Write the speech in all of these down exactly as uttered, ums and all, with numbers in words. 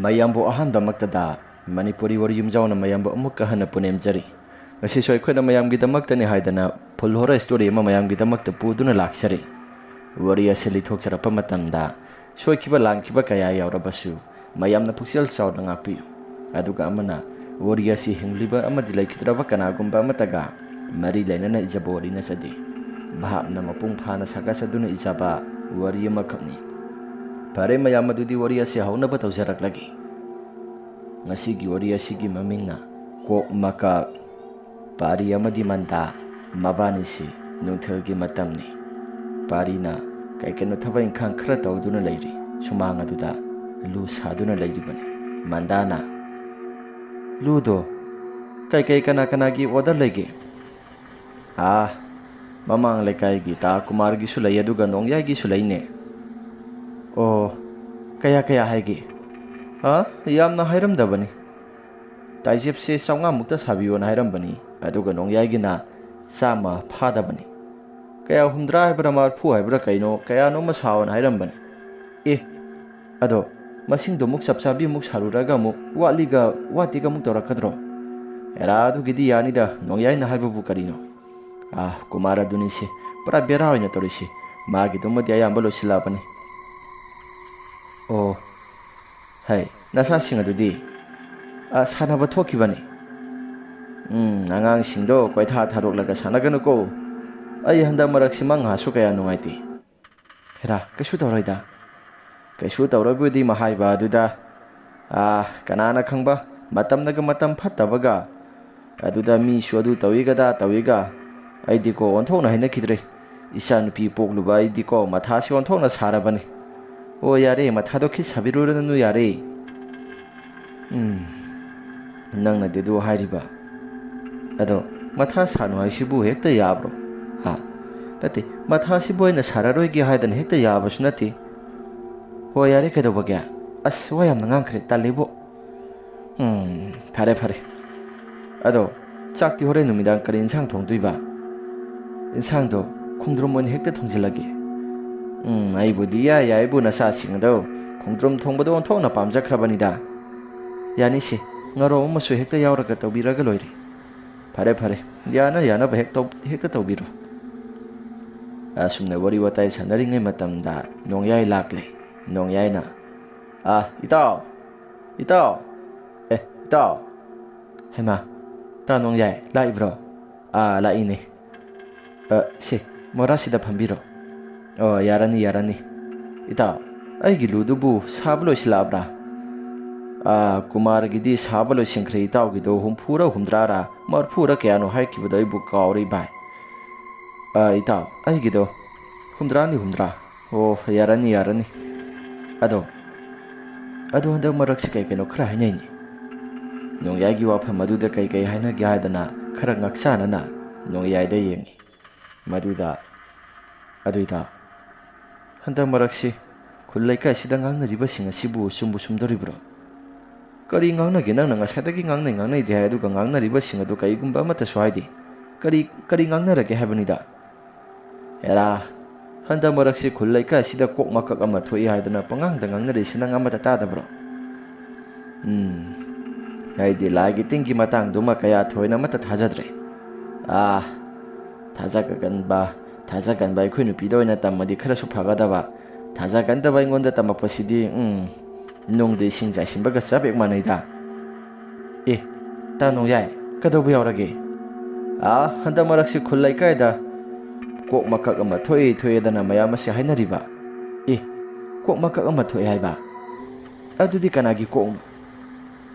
ꯃꯌꯥꯝꯕꯨ ꯑꯍꯥꯟꯕꯃꯛꯇꯗ ꯃꯅꯤꯄꯨꯔꯤ ꯋꯥꯔꯤ ꯌꯨꯝꯖꯥꯎꯅ ꯃꯌꯥꯝꯕꯨ ꯑꯃꯨꯛꯀ ꯍꯟꯅ ꯄꯨꯅꯦꯝꯖꯔꯤ꯫ ꯉꯁꯤꯁꯨ ꯑꯩꯈꯣꯏꯅ ꯃꯌꯥꯝꯒꯤꯗꯃꯛꯇꯅꯤ ꯍꯥꯏꯗꯅ full horror story ꯑꯃ ꯃꯌꯥꯝꯒꯤꯗꯃꯛꯇ ꯄꯨꯗꯨꯅ ꯂꯥꯛꯆꯔꯤ꯫ ꯋꯥꯔꯤ ꯑꯁꯤ ꯂꯤꯊꯣꯛꯆꯔꯛꯄ ꯃꯇꯝꯗ ꯁꯣꯏꯈꯤꯕ ꯂꯥꯟꯈꯤꯕ ꯀꯌꯥ ꯌꯥꯎꯔꯕꯁꯨ ꯃꯌꯥꯝꯅ ꯄꯨꯛꯆꯦꯜ ꯆꯥꯎꯅ ꯉꯥꯛꯄꯤꯌꯨ꯫ ꯑꯗꯨꯒ ꯑꯃꯅ, ꯋꯥꯔꯤ ꯑꯁꯤ ꯍꯤꯡꯂꯤꯕ ꯑꯃꯗꯤ ꯂꯩꯈꯤꯗ꯭ꯔꯕ ꯀꯅꯥꯒꯨꯝꯕ ꯑꯃꯠꯇꯒ ꯃꯔꯤ ꯂꯩꯅꯅ ꯏꯖꯕ ꯋꯥꯔꯤ ꯅꯠꯆꯗꯦ꯫ ꯚꯥꯞꯅ ꯃꯄꯨꯡ ꯐꯥꯅ ꯁꯥꯒꯠꯆꯗꯨꯅ ꯏꯖꯕ ꯋꯥꯔꯤ ꯑꯃꯈꯛꯅꯤ꯫ ꯐꯔꯦ ꯃꯌꯥꯝ, ꯑꯗꯨꯗꯤ ꯋꯥꯔꯤ ꯑꯁꯤ ꯍꯧꯅꯕ ꯇꯧꯖꯔꯛꯂꯒꯦ꯫ ꯉꯁꯤꯒꯤ ꯋꯥꯔꯤ ꯑꯁꯤꯒꯤ ꯃꯃꯤꯡꯅ ꯀꯣꯛ ꯃꯀꯛ꯫ ꯄꯥꯔꯤ ꯑꯃꯗꯤ ꯃꯟꯗꯥ ꯃꯕꯥꯅꯤꯁꯤ ꯅꯨꯡꯊꯤꯜꯒꯤ ꯃꯇꯝꯅꯤ꯫ ꯄꯥꯔꯤꯅ ꯀꯩ ꯀꯩꯅꯣ ꯊꯕꯛ ꯏꯪꯈꯥꯡ ꯈꯔ ꯇꯧꯗꯨꯅ ꯂꯩꯔꯤ꯫ ꯁꯨꯃꯥꯡ ꯑꯗꯨꯗ ꯂꯨ ꯁꯥꯗꯨꯅ ꯂꯩꯔꯤꯕꯅꯤ꯫ ꯃꯟꯗꯥꯅ, "ꯂꯨꯗꯣ ꯀꯩ ꯀꯩ ꯀꯅꯥ ꯀꯅꯥꯒꯤ order ꯂꯩꯒꯦ?" "ꯑꯥ, ꯃꯃꯥꯡ ꯂꯩꯀꯥꯏꯒꯤ ꯇꯥ ꯀꯨꯃꯥꯔꯒꯤꯁꯨ ꯂꯩ, ꯑꯗꯨꯒ ꯅꯣꯡꯌꯥꯏꯒꯤꯁꯨ ꯂꯩꯅꯦ꯫" "ꯑꯣ, ꯀꯌꯥ ꯀꯌꯥ ꯍꯥꯏꯒꯦ?" "ꯑꯥ, ꯌꯥꯝꯅ ꯍꯥꯏꯔꯝꯗꯕꯅꯤ꯫ ꯇꯥꯏꯖꯦꯞꯁꯦ ꯆꯥꯝꯃꯉꯥꯃꯨꯛꯇ ꯁꯥꯕꯤꯌꯣꯅ ꯍꯥꯏꯔꯝꯕꯅꯤ, ꯑꯗꯨꯒ ꯅꯣꯡꯌꯥꯏꯒꯤꯅ ꯆꯥꯝꯃ ꯐꯥꯗꯕꯅꯤ꯫ ꯀꯌꯥ, ꯍꯨꯝꯗ꯭ꯔꯥ ꯍꯥꯏꯕ꯭ꯔꯥ, ꯃꯔꯐꯨ ꯍꯥꯏꯕ꯭ꯔꯥ ꯀꯩꯅꯣ, ꯀꯌꯥꯅꯣꯃ ꯁꯥꯎꯑꯣꯅ ꯍꯥꯏꯔꯝꯕꯅꯤ꯫" "ꯑꯦ, ꯑꯗꯣ ꯃꯁꯤꯡꯗꯣ ꯑꯃꯨꯛ ꯆꯞ ꯆꯥꯕꯤ ꯑꯃꯨꯛ ꯁꯥꯔꯨꯔꯒ ꯑꯃꯨꯛ ꯋꯥꯠꯂꯤꯒ ꯋꯥꯠꯇꯦꯒ ꯑꯃꯨꯛ ꯇꯧꯔꯛꯀꯗ꯭ꯔꯣ?" "ꯑꯦꯔꯥ, ꯑꯗꯨꯒꯤꯗꯤ ꯌꯥꯅꯤꯗ, ꯅꯣꯡꯌꯥꯏꯅ ꯍꯥꯏꯕꯕꯨ ꯀꯔꯤꯅꯣ?" "ꯑꯥ, ꯀꯨꯃꯥꯔ ꯑꯗꯨꯅꯤꯁꯦ, ꯄꯨꯔꯥ ꯕꯦꯔꯥ ꯑꯣꯏꯅ ꯇꯧꯔꯤꯁꯦ꯫ ꯃꯥꯒꯤꯗꯨꯃꯗꯤ ꯑꯌꯥꯝꯕ ꯂꯣꯏꯁꯤꯜꯂꯛꯑꯕꯅꯤ꯫" "ꯑꯣ, ꯍꯩ, ꯅꯆꯥꯁꯤꯡ ꯑꯗꯨꯗꯤ?" "ꯑ, ꯁꯥꯟꯅꯕ ꯊꯣꯛꯈꯤꯕꯅꯤ꯫" "ꯎꯝ, ꯑꯉꯥꯡꯁꯤꯡꯗꯣ ꯀꯣꯏꯊꯥ ꯊꯥꯗꯣꯛꯂꯒ ꯁꯥꯟꯅꯒꯅꯨꯀꯣ꯫ ꯑꯩ ꯍꯟꯗꯛ ꯃꯔꯛꯁꯤ ꯃꯉꯥꯁꯨ ꯀꯌꯥ ꯅꯨꯡꯉꯥꯏꯇꯦ꯫" "ꯍꯦꯔꯥ, ꯀꯩꯁꯨ ꯇꯧꯔꯣꯏꯗ꯫" "ꯀꯩꯁꯨ ꯇꯧꯔꯣꯏꯕꯨꯗꯤ ꯃꯍꯥꯏꯕ ꯑꯗꯨꯗ, ꯑꯥ, ꯀꯅꯥꯅ ꯈꯪꯕ, ꯃꯇꯝꯅꯒ ꯃꯇꯝ ꯐꯠꯇꯕꯒ, ꯑꯗꯨꯗ ꯃꯤꯁꯨ ꯑꯗꯨ ꯇꯧꯏꯒꯗ ꯇꯧꯏꯒ, ꯑꯩꯗꯤꯀꯣ ꯑꯣꯟꯊꯣꯛꯅ ꯍꯩꯅꯈꯤꯗ꯭ꯔꯦ꯫ ꯏꯆꯥꯅꯨꯄꯤ ꯄꯣꯛꯂꯨꯕ ꯑꯩꯗꯤꯀꯣ ꯃꯊꯥꯁꯤ ꯑꯣꯟꯊꯣꯛꯅ ꯁꯥꯔꯕꯅꯤ꯫" "ꯑꯣ, ꯌꯥꯔꯦ, ꯃꯊꯥꯗꯣ ꯈꯤꯠ ꯁꯥꯕꯤꯔꯨꯔꯅꯨ, ꯌꯥꯔꯦ꯫" "ꯎꯝ, ꯅꯪꯅꯗꯤ ꯑꯗꯨ ꯍꯥꯏꯔꯤꯕ꯫ ꯑꯗꯣ ꯃꯊꯥ ꯁꯥꯅꯨ ꯍꯥꯏꯁꯤꯕꯨ ꯍꯦꯛꯇ ꯌꯥꯕ꯭ꯔꯣ? ꯍꯥ? ꯅꯠꯇꯦ, ꯃꯊꯥꯁꯤꯕꯨ ꯑꯩꯅ ꯁꯥꯔꯔꯣꯏꯒꯦ ꯍꯥꯏꯗꯅ ꯍꯦꯛꯇ ꯌꯥꯕꯁꯨ ꯅꯠꯇꯦ꯫" "ꯍꯣꯏ, ꯌꯥꯔꯦ, ꯀꯩꯗꯧꯕꯒꯦ? ꯑꯁ, ꯋꯥ ꯌꯥꯝꯅ ꯉꯥꯡꯈ꯭ꯔꯦ, ꯇꯜꯂꯤꯕꯣ꯫" "ꯎꯝ, ꯐꯔꯦ, ꯐꯔꯦ꯫ ꯑꯗꯣ ꯆꯥꯛꯇꯤ ꯍꯣꯔꯦꯟ ꯅꯨꯃꯤꯗꯥꯡ ꯀꯔꯤ ꯏꯟꯁꯥꯡ ꯊꯣꯡꯗꯣꯏꯕ?" "ꯏꯟꯁꯥꯡꯗꯣ ꯈꯣꯡꯗ꯭ꯔꯨꯝ ꯑꯣꯏꯅ ꯍꯦꯛꯇ ꯊꯣꯡꯖꯤꯜꯂꯒꯦ꯫" "ꯎꯝ, ꯑꯩꯕꯨꯗꯤ ꯌꯥꯏ ꯌꯥꯏꯕꯨ, ꯅꯆꯥꯁꯤꯡ ꯑꯗꯣ ꯈꯣꯡꯗ꯭ꯔꯨꯝ ꯊꯣꯡꯕꯗꯣ ꯑꯣꯟꯊꯣꯛꯅ ꯄꯥꯝꯖꯈ꯭ꯔꯕꯅꯤꯗ꯫ ꯌꯥꯅꯤꯁꯦ, ꯉꯥꯔꯣꯝ ꯑꯃꯁꯨ ꯍꯦꯛꯇ ꯌꯥꯎꯔꯒ ꯇꯧꯕꯤꯔꯒ ꯂꯣꯏꯔꯦ꯫ ꯐꯔꯦ, ꯐꯔꯦ, ꯌꯥꯅ ꯌꯥꯅꯕ ꯍꯦꯛ ꯇꯧ-, ꯍꯦꯛꯇ ꯇꯧꯕꯤꯔꯣ꯫ ꯑꯁꯨꯝꯅ ꯋꯥꯔꯤ ꯋꯥꯇꯥꯏ ꯁꯥꯟꯅꯔꯤꯉꯩ ꯃꯇꯝꯗ ꯅꯣꯡꯌꯥꯏ ꯂꯥꯛꯂꯦ꯫ ꯅꯣꯡꯌꯥꯏꯅ, "ꯑꯥ, ꯏꯇꯥꯎ! ꯏꯇꯥꯎ! ꯑꯦ, ꯏꯇꯥꯎ!" "ꯍꯩꯃꯥ, ꯇꯥ ꯅꯣꯡꯌꯥꯏ ꯂꯥꯛꯏꯕ꯭ꯔꯣ?" "ꯑꯥ, ꯂꯥꯛꯏꯅꯦ꯫ ꯑ, ꯁꯤ, ꯃꯣꯔꯥꯁꯤꯗ ꯐꯝꯕꯤꯔꯣ꯫" "ꯑꯣ, ꯌꯥꯔꯅꯤ, ꯌꯥꯔꯅꯤ꯫ ꯏꯇꯥꯎ, ꯑꯩꯒꯤ ꯂꯨꯗꯨꯕꯨ ꯁꯥꯕ ꯂꯣꯏꯁꯤꯜꯂꯛꯑꯕ꯭ꯔꯥ?" "ꯑꯥ, ꯀꯨꯃꯥꯔꯒꯤꯗꯤ ꯁꯥꯕ ꯂꯣꯏꯁꯤꯟꯈ꯭ꯔꯦ, ꯏꯇꯥꯎꯒꯤꯗꯣ ꯍꯨꯝꯐꯨꯔ ꯍꯨꯝꯗ꯭ꯔꯥꯔ ꯃꯔꯐꯨꯔ ꯀꯌꯥꯅꯣ ꯍꯥꯏꯈꯤꯕꯗꯣ ꯑꯩꯕꯨ ꯀꯥꯎꯔꯦ, ꯚꯥꯏ꯫ ꯑ, ꯏꯇꯥꯎ, ꯑꯩꯒꯤꯗꯣ ꯍꯨꯝꯗ꯭ꯔꯥꯅꯤ, ꯍꯨꯝꯗ꯭ꯔꯥ꯫" "ꯑꯣ, ꯌꯥꯔꯅꯤ, ꯌꯥꯔꯅꯤ꯫ ꯑꯗꯣ, ꯑꯗꯣ ꯍꯟꯗꯛ ꯃꯔꯛꯁꯤ ꯀꯩ ꯀꯩꯅꯣ ꯈꯔ ꯍꯥꯏꯅꯩꯅꯦ꯫" ꯅꯣꯡꯌꯥꯏꯒꯤ ꯋꯥꯐꯝ ꯑꯗꯨꯗ ꯀꯩ ꯀꯩ ꯍꯥꯏꯅꯒꯦ ꯍꯥꯏꯗꯅ ꯈꯔ ꯉꯥꯛꯆꯥꯅꯅ ꯅꯣꯡꯌꯥꯏꯗ ꯌꯦꯡꯉꯤ꯫ ꯃꯗꯨꯗ, "ꯑꯗꯨ ꯏꯇꯥꯎ, ꯍꯟꯗꯛ ꯃꯔꯛꯁꯤ ꯈꯨꯜ ꯂꯩꯀꯥꯏꯁꯤꯗ ꯉꯥꯡꯅꯔꯤꯕꯁꯤꯡ ꯑꯁꯤꯕꯨ ꯆꯨꯝꯕꯨ ꯆꯨꯝꯗꯣꯔꯤꯕ꯭ꯔꯣ? ꯀꯔꯤ ꯉꯥꯡꯅꯒꯦ? ꯅꯪꯅ ꯉꯁꯥꯏꯗꯒꯤ ꯉꯥꯡꯅꯩ ꯉꯥꯡꯅꯩꯗꯤ ꯍꯥꯏ, ꯑꯗꯨꯒ ꯉꯥꯡꯅꯔꯤꯕꯁꯤꯡ ꯑꯗꯨ ꯀꯔꯤꯒꯨꯝꯕ ꯑꯃꯠꯇꯁꯨ ꯍꯥꯏꯗꯦ꯫ ꯀꯔꯤ, ꯀꯔꯤ ꯉꯥꯡꯅꯔꯒꯦ ꯍꯥꯏꯕꯅꯤꯗ?" "ꯍꯦꯔꯥ, ꯍꯟꯗꯛ ꯃꯔꯛꯁꯤ ꯈꯨꯜ ꯂꯩꯀꯥꯏꯁꯤꯗ ꯀꯣꯛ ꯃꯀꯛ ꯑꯃ ꯊꯣꯛꯏ ꯍꯥꯏꯗꯅ ꯄꯉꯥꯡꯗ ꯉꯥꯡꯅꯔꯤꯁꯤ ꯅꯪ ꯑꯃꯠꯇ ꯇꯥꯗꯕ꯭ꯔꯣ?" "ꯎꯝ, ꯑꯩꯗꯤ ꯂꯥꯏꯒꯤ ꯇꯤꯟꯒꯤ ꯃꯇꯥꯡꯗꯨꯃ ꯀꯌꯥ ꯊꯣꯏꯅ ꯑꯃꯠꯇ ꯊꯥꯖꯗ꯭ꯔꯦ꯫ ꯑꯥ, ꯊꯥꯖꯒꯟꯕ, ꯊꯥꯖꯒꯟꯕ ꯑꯩꯈꯣꯏ ꯅꯨꯄꯤꯗ ꯑꯣꯏꯅ ꯇꯝꯃꯗꯤ ꯈꯔꯁꯨ ꯐꯒꯗꯕ꯫ ꯊꯥꯖꯒꯟꯗꯕ ꯑꯩꯉꯣꯟꯗ ꯇꯝꯃꯛꯄꯁꯤꯗꯤ, ꯎꯝ, ꯅꯨꯡꯗ ꯏꯁꯤꯡ ꯆꯥꯏꯁꯤꯟꯕꯒ ꯆꯞ ꯍꯦꯛ ꯃꯥꯟꯅꯩꯗ꯫" "ꯑꯦ, ꯇꯥ ꯅꯣꯡꯌꯥꯏ, ꯀꯩꯗꯧꯕ ꯌꯥꯎꯔꯒꯦ?" "ꯑꯥ, ꯍꯟꯗꯛ ꯃꯔꯛꯁꯤ ꯈꯨꯜ ꯂꯩꯀꯥꯏꯗ ꯀꯣꯛ ꯃꯀꯛ ꯑꯃ ꯊꯣꯛꯏ ꯊꯣꯛꯑꯦꯗꯅ ꯃꯌꯥꯝ ꯑꯁꯤ ꯍꯥꯏꯅꯔꯤꯕ꯫" "ꯑꯦ, ꯀꯣꯛ ꯃꯀꯛ ꯑꯃ ꯊꯣꯛꯑꯦ ꯍꯥꯏꯕ? ꯑꯗꯨꯗꯤ ꯀꯅꯥꯒꯤ ꯀꯣꯛꯅꯣ?"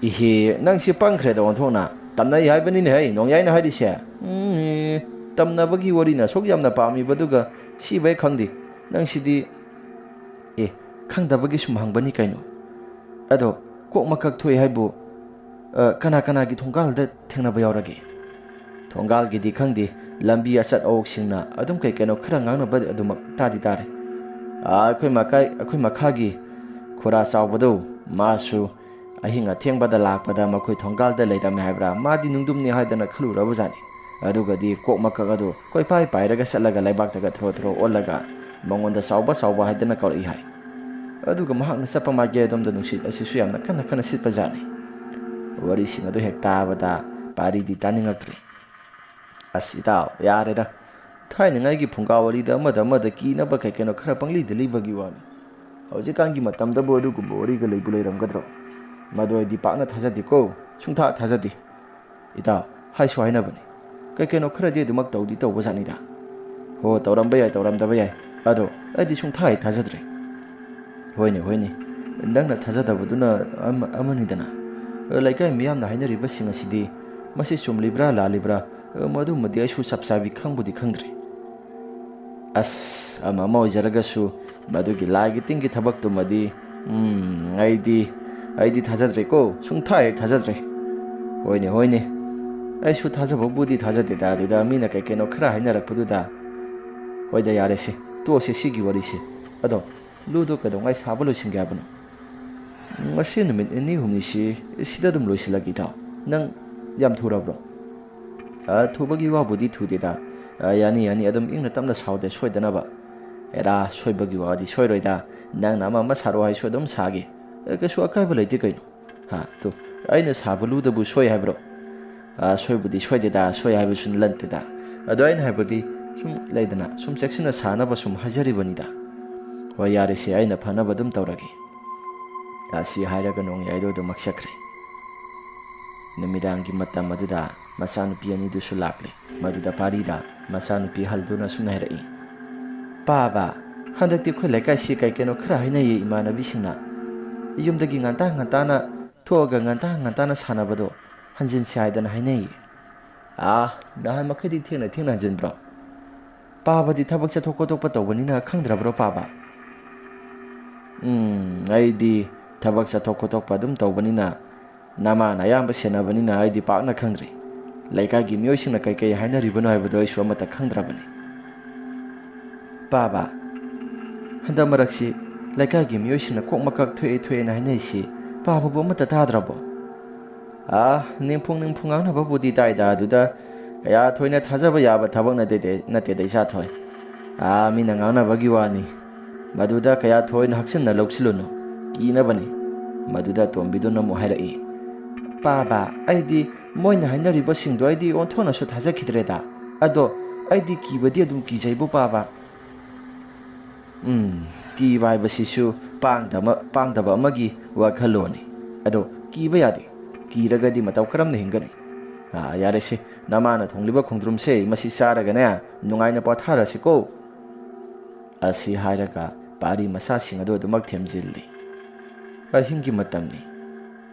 "ꯏꯍꯦ, ꯅꯪꯁꯤ ꯄꯪꯈ꯭ꯔꯦꯗ ꯑꯣꯟꯊꯣꯛꯅ꯫ ꯇꯝꯅꯩ ꯍꯥꯏꯕꯅꯤꯅꯦ ꯍꯩ, ꯅꯣꯡꯌꯥꯏꯅ ꯍꯥꯏꯔꯤꯁꯦ꯫ ꯎꯝ, ꯇꯝꯅꯕꯒꯤ ꯋꯥꯔꯤꯅ ꯑꯁꯨꯛ ꯌꯥꯝꯅ ꯄꯥꯝꯃꯤꯕꯗꯨꯒ ꯁꯤꯕꯨ ꯍꯦꯛ ꯈꯪꯗꯦ꯫ ꯅꯪꯁꯤꯗꯤ꯫ ꯑꯦ, ꯈꯪꯗꯕꯒꯤ ꯁꯨꯝ ꯍꯪꯕꯅꯤ ꯀꯩꯅꯣ꯫ ꯑꯗꯣ, ꯀꯣꯛ ꯃꯀꯛ ꯊꯣꯛꯑꯦ ꯍꯥꯏꯕꯨ, ꯑ, ꯀꯅꯥ ꯀꯅꯥꯒꯤ ꯊꯣꯡꯒꯥꯜꯗ ꯊꯦꯡꯅꯕ ꯌꯥꯎꯔꯒꯦ?" "ꯊꯣꯡꯒꯥꯜꯒꯤꯗꯤ ꯈꯪꯗꯦ, ꯂꯝꯕꯤ ꯑꯆꯠ ꯑꯋꯣꯛꯁꯤꯡꯅ ꯑꯗꯨꯝ ꯀꯩ ꯀꯩꯅꯣ ꯈꯔ ꯉꯥꯡꯅꯕ ꯑꯗꯨꯃꯛ ꯇꯥꯗꯤ ꯇꯥꯔꯦ꯫ ꯑꯥ, ꯑꯩꯈꯣꯏ ꯃꯀꯥꯏ-, ꯑꯩꯈꯣꯏ ꯃꯈꯥꯒꯤ ꯈꯨꯔꯥ ꯆꯥꯎꯕꯗꯣ, ꯃꯥꯁꯨ ꯑꯍꯤꯡ ꯑꯊꯦꯡꯕꯗ ꯂꯥꯛꯄꯗ ꯃꯈꯣꯏ ꯊꯣꯡꯒꯥꯜꯗ ꯂꯩꯔꯝꯃꯦ ꯍꯥꯏꯕ꯭ꯔꯥ, ꯃꯥꯗꯤ ꯅꯨꯡꯗꯨꯝꯅꯤ ꯍꯥꯏꯗꯅ ꯈꯜꯂꯨꯔꯕꯖꯥꯠꯅꯤ꯫ ꯑꯗꯨꯒꯗꯤ ꯀꯣꯛ ꯃꯀꯛ ꯑꯗꯨ ꯀꯣꯏꯄꯥꯏ ꯄꯥꯏꯔꯒ ꯆꯠꯂꯒ ꯂꯩꯕꯥꯛꯇꯒ ꯊꯣꯔꯣ ꯊꯣꯔꯣ ꯑꯣꯜꯂꯒ ꯃꯉꯣꯟꯗ ꯆꯥꯎꯕ ꯆꯥꯎꯕ ꯍꯥꯏꯗꯅ ꯀꯧꯔꯛꯏ ꯍꯥꯏ꯫ ꯑꯗꯨꯒ ꯃꯍꯥꯛꯅ ꯆꯠꯄ ꯃꯥꯏꯀꯩ ꯑꯗꯣꯝꯗ ꯅꯨꯡꯁꯤꯠ ꯑꯁꯤꯁꯨ ꯌꯥꯝꯅ ꯀꯟꯅ ꯀꯟꯅ ꯁꯤꯠꯄꯖꯥꯠꯅꯤ꯫ ꯋꯥꯔꯤꯁꯤꯡ ꯑꯗꯨ ꯍꯦꯛ ꯇꯥꯕꯗ ꯄꯥꯔꯤꯗꯤ ꯇꯥꯅꯤꯡꯉꯛꯇ꯭ꯔꯦ꯫ "ꯑꯁ ꯏꯇꯥꯎ, ꯌꯥꯔꯦꯗ, ꯊꯥꯏꯅꯉꯥꯏꯒꯤ ꯐꯨꯡꯒꯥ ꯋꯥꯔꯤꯗ ꯑꯃꯗ ꯑꯃꯗ ꯀꯤꯅꯕ ꯀꯩ ꯀꯩꯅꯣ ꯈꯔ ꯄꯪꯂꯤꯗ ꯂꯤꯕꯒꯤ ꯋꯥꯅꯤ꯫ ꯍꯧꯖꯤꯛꯀꯥꯟꯒꯤ ꯃꯇꯝꯗꯕꯨ ꯑꯗꯨꯒꯨꯝꯕ ꯋꯥꯔꯤꯒ ꯂꯩꯕꯨ ꯂꯩꯔꯝꯒꯗ꯭ꯔꯣ? ꯃꯗꯨ ꯑꯩꯗꯤ ꯄꯥꯛꯅ ꯊꯥꯖꯗꯦꯀꯣ, ꯁꯨꯡꯊꯥ ꯊꯥꯖꯗꯦ꯫ ꯏꯇꯥꯎ, ꯍꯥꯏꯁꯨ ꯍꯥꯏꯅꯕꯅꯤ, ꯀꯩ ꯀꯩꯅꯣ ꯈꯔꯗꯤ ꯑꯗꯨꯃꯛ ꯇꯧꯗꯤ ꯇꯧꯕꯖꯥꯠꯅꯤꯗ꯫ ꯍꯣ, ꯇꯧꯔꯝꯕ ꯌꯥꯏ, ꯇꯧꯔꯝꯗꯕ ꯌꯥꯏ, ꯑꯗꯣ ꯑꯩꯗꯤ ꯁꯨꯡꯊꯥ ꯍꯦꯛ ꯊꯥꯖꯗ꯭ꯔꯦ꯫ ꯍꯣꯏꯅꯦ, ꯍꯣꯏꯅꯦ, ꯅꯪꯅ ꯊꯥꯖꯗꯕꯗꯨꯅ ꯑꯃ-, ꯑꯃꯅꯤꯗꯅ꯫ ꯂꯩꯀꯥꯏ ꯃꯤꯌꯥꯝꯅ ꯍꯥꯏꯅꯔꯤꯕꯁꯤꯡ ꯑꯁꯤꯗꯤ ꯃꯁꯤ ꯆꯨꯝꯂꯤꯕ꯭ꯔꯥ ꯂꯥꯜꯂꯤꯕ꯭ꯔꯥ, ꯃꯗꯨꯃꯗꯤ ꯑꯩꯁꯨ ꯆꯞ ꯆꯥꯕꯤ ꯈꯪꯕꯨꯗꯤ ꯈꯪꯗ꯭ꯔꯦ꯫ ꯑꯁ, ꯑꯃ ꯑꯃ ꯑꯣꯏꯖꯔꯒꯁꯨ ꯃꯗꯨꯒꯤ ꯂꯥꯏꯒꯤ ꯇꯤꯟꯒꯤ ꯊꯕꯛꯇꯨꯃꯗꯤ, ꯎꯝ, ꯑꯩꯗꯤ, ꯑꯩꯗꯤ ꯊꯥꯖꯗ꯭ꯔꯦꯀꯣ, ꯁꯨꯡꯊꯥ ꯍꯦꯛ ꯊꯥꯖꯗ꯭ꯔꯦ꯫ ꯍꯣꯏꯅꯦ, ꯍꯣꯏꯅꯦ, ꯑꯩꯁꯨ ꯊꯥꯖꯕꯕꯨꯗꯤ ꯊꯥꯖꯗꯦꯗ, ꯑꯗꯨꯗ ꯃꯤꯅ ꯀꯩ ꯀꯩꯅꯣ ꯈꯔ ꯍꯥꯏꯅꯔꯛꯄꯗꯨꯗ꯫ ꯍꯣꯏꯗ, ꯌꯥꯔꯦꯁꯦ, ꯇꯣꯛꯑꯁꯦ ꯁꯤꯒꯤ ꯋꯥꯔꯤꯁꯦ꯫ ꯑꯗꯣ ꯂꯨꯗꯣ ꯀꯩꯗꯧꯉꯩ ꯁꯥꯕ ꯂꯣꯏꯁꯤꯟꯒꯦ ꯍꯥꯏꯕꯅꯣ? ꯉꯁꯤ ꯅꯨꯃꯤꯠ ꯅꯤꯅꯤ ꯍꯨꯝꯅꯤꯁꯤ ꯁꯤꯗ ꯑꯗꯨꯝ ꯂꯣꯏꯁꯤꯜꯂꯒꯦ, ꯏꯇꯥꯎ꯫ ꯅꯪ ꯌꯥꯝ ꯊꯨꯔꯕ꯭ꯔꯣ? ꯑ, ꯊꯨꯕꯒꯤ ꯋꯥꯕꯨꯗꯤ ꯊꯨꯗꯦꯗ꯫ ꯑ, ꯌꯥꯅꯤ, ꯌꯥꯅꯤ, ꯑꯗꯨꯝ ꯏꯪꯅ ꯇꯞꯅ ꯁꯥꯎꯗꯦ, ꯁꯣꯏꯗꯅꯕ꯫ ꯑꯦꯔꯥ, ꯁꯣꯏꯕꯒꯤ ꯋꯥꯗꯤ ꯁꯣꯏꯔꯣꯏꯗ꯫ ꯅꯪꯅ ꯑꯃ ꯑꯃ ꯁꯥꯔꯣ ꯍꯥꯏꯁꯨ ꯑꯗꯨꯝ ꯁꯥꯒꯦ꯫ ꯑ, ꯀꯩꯁꯨ ꯑꯀꯥꯏꯕ ꯂꯩꯇꯦ ꯀꯩꯅꯣ꯫ ꯍꯥ, ꯇꯨ, ꯑꯩꯅ ꯁꯥꯕ ꯂꯨꯗꯕꯨ ꯁꯣꯏ ꯍꯥꯏꯕ꯭ꯔꯣ? ꯑ, ꯁꯣꯏꯕꯨꯗꯤ ꯁꯣꯏꯗꯦꯗ, ꯁꯣꯏ ꯍꯥꯏꯕꯁꯨ ꯅꯠꯇꯦꯗ꯫ ꯑꯗꯣ ꯑꯩꯅ ꯍꯥꯏꯕꯗꯤ ꯁꯨꯝ ꯂꯩꯗꯅ, ꯁꯨꯝ ꯆꯦꯛꯁꯤꯟꯅ ꯁꯥꯅꯕ ꯁꯨꯝ ꯍꯥꯏꯖꯔꯤꯕꯅꯤꯗ꯫ ꯍꯣꯏ, ꯌꯥꯔꯦꯁꯦ, ꯑꯩꯅ ꯐꯅꯕ ꯑꯗꯨꯝ ꯇꯧꯔꯒꯦ꯫ ꯑꯁꯤ ꯍꯥꯏꯔꯒ ꯅꯣꯡꯌꯥꯏꯗꯣ ꯑꯗꯨꯃꯛ ꯆꯠꯈ꯭ꯔꯦ꯫ ꯅꯨꯃꯤꯗꯥꯡꯒꯤ ꯃꯇꯝ ꯑꯗꯨꯗ ꯃꯆꯥꯅꯨꯄꯤ ꯑꯅꯤꯗꯨꯁꯨ ꯂꯥꯛꯂꯦ꯫ ꯃꯗꯨꯗ ꯄꯥꯔꯤꯗ ꯃꯆꯥꯅꯨꯄꯤ ꯍꯜꯗꯨꯅ ꯑꯁꯨꯝꯅ ꯍꯥꯏꯔꯛꯏ, "ꯄꯥꯕ, ꯍꯟꯗꯛꯇꯤ ꯑꯩꯈꯣꯏ ꯂꯩꯀꯥꯏꯁꯤ ꯀꯩ ꯀꯩꯅꯣ ꯈꯔ ꯍꯥꯏꯅꯩꯌꯦ ꯏꯃꯥꯟꯅꯕꯤꯁꯤꯡꯅ꯫ ꯌꯨꯝꯗꯒꯤ ꯉꯟꯇꯥ ꯉꯟꯇꯥꯅ ꯊꯣꯛꯑꯒ ꯉꯟꯇꯥ ꯉꯟꯇꯥꯅ ꯁꯥꯟꯅꯕꯗꯣ ꯍꯟꯖꯤꯟꯁꯦ ꯍꯥꯏꯗꯅ ꯍꯥꯏꯅꯩꯌꯦ꯫ ꯑꯥ, ꯅꯍꯥꯟ ꯃꯈꯩꯗꯤ ꯊꯦꯡꯅ ꯊꯦꯡꯅ ꯍꯟꯖꯤꯟꯕ꯭ꯔꯣ? ꯄꯥꯕꯗꯤ ꯊꯕꯛ ꯆꯠꯊꯣꯛ ꯈꯣꯠꯇꯣꯛꯄ ꯇꯧꯕꯅꯤꯅ ꯈꯪꯗ꯭ꯔꯕ꯭ꯔꯣ ꯄꯥꯕ?" "ꯎꯝ, ꯑꯩꯗꯤ ꯊꯕꯛ ꯆꯠꯊꯣꯛ ꯈꯣꯠꯇꯣꯛꯄ ꯑꯗꯨꯝ ꯇꯧꯕꯅꯤꯅ ꯅꯃꯥꯅ ꯑꯌꯥꯝꯕ ꯁꯦꯟꯅꯕꯅꯤꯅ ꯑꯩꯗꯤ ꯄꯥꯛꯅ ꯈꯪꯗ꯭ꯔꯦ꯫ ꯂꯩꯀꯥꯏꯒꯤ ꯃꯤꯑꯣꯏꯁꯤꯡꯅ ꯀꯩꯀꯩ ꯍꯥꯏꯅꯔꯤꯕꯅꯣ ꯍꯥꯏꯕꯗꯣ ꯑꯩꯁꯨ ꯑꯃꯠꯇ ꯈꯪꯗ꯭ꯔꯕꯅꯤ꯫" "ꯄꯥꯕ, ꯍꯟꯗꯛ ꯃꯔꯛꯁꯤ ꯂꯩꯀꯥꯏꯒꯤ ꯃꯤꯑꯣꯏꯁꯤꯡꯅ ꯀꯣꯛ ꯃꯀꯛ ꯊꯣꯛꯑꯦ ꯊꯣꯛꯑꯦꯅ ꯍꯥꯏꯅꯩꯁꯤ ꯄꯥꯕꯕꯨ ꯑꯃꯠꯇ ꯇꯥꯗ꯭ꯔꯕꯣ?" "ꯑꯥ, ꯅꯤꯡꯐꯨꯡ ꯅꯤꯡꯐꯨꯡ ꯉꯥꯡꯅꯕꯕꯨꯗꯤ ꯇꯥꯏꯗ, ꯑꯗꯨꯗ ꯀꯌꯥ ꯊꯣꯏꯅ ꯊꯥꯖꯕ ꯌꯥꯕ ꯊꯕꯛ ꯅꯠꯇꯦꯗ, ꯅꯠꯇꯦꯗ ꯏꯆꯥꯊꯣꯏ꯫ ꯑꯥ, ꯃꯤꯅ ꯉꯥꯡꯅꯕꯒꯤ ꯋꯥꯅꯤ꯫ ꯃꯗꯨꯗ ꯀꯌꯥ ꯊꯣꯏꯅ ꯍꯛꯆꯤꯟꯅ ꯂꯧꯁꯤꯜꯂꯨꯅꯨ, ꯀꯤꯅꯕꯅꯤ꯫ ꯃꯗꯨꯗ ꯑꯇꯣꯝꯕꯤꯗꯨꯅ ꯑꯃꯨꯛ ꯍꯥꯏꯔꯛꯏ, "ꯄꯥꯕ, ꯑꯩꯗꯤ ꯃꯣꯏꯅ ꯍꯥꯏꯅꯔꯤꯕꯁꯤꯡꯗꯣ ꯑꯩꯗꯤ ꯑꯣꯟꯊꯣꯛꯅꯁꯨ ꯊꯥꯖꯈꯤꯗ꯭ꯔꯦꯗ꯫ ꯑꯗꯣ ꯑꯩꯗꯤ ꯀꯤꯕꯗꯤ ꯑꯗꯨꯝ ꯀꯤꯖꯩꯕꯨ ꯄꯥꯕ꯫" ꯎꯝ, ꯀꯤꯕ ꯍꯥꯏꯕꯁꯤꯁꯨ ꯄꯥꯡꯗꯕ, ꯄꯥꯡꯗꯕ ꯑꯃꯒꯤ ꯋꯥꯈꯜꯂꯣꯟꯅꯤ꯫ ꯑꯗꯣ ꯀꯤꯕ ꯌꯥꯗꯦ꯫ ꯀꯤꯔꯒꯗꯤ ꯃꯇꯧ ꯀꯔꯝꯅ ꯍꯤꯡꯒꯅꯤ? ꯑꯥ, ꯌꯥꯔꯦꯁꯦ, ꯅꯃꯥꯅ ꯊꯣꯡꯂꯤꯕ ꯈꯣꯡꯗ꯭ꯔꯨꯝꯁꯦ ꯃꯁꯤ ꯆꯥꯔꯒꯅꯦ ꯅꯨꯡꯉꯥꯏꯅ ꯄꯣꯊꯥꯔꯁꯤꯀꯣ꯫ ꯑꯁꯤ ꯍꯥꯏꯔꯒ ꯄꯥꯔꯤ ꯃꯆꯥꯁꯤꯡ ꯑꯗꯨ ꯑꯗꯨꯃꯛ ꯊꯦꯝꯖꯤꯜꯂꯤ꯫ ꯑꯍꯤꯡꯒꯤ ꯃꯇꯝꯅꯤ꯫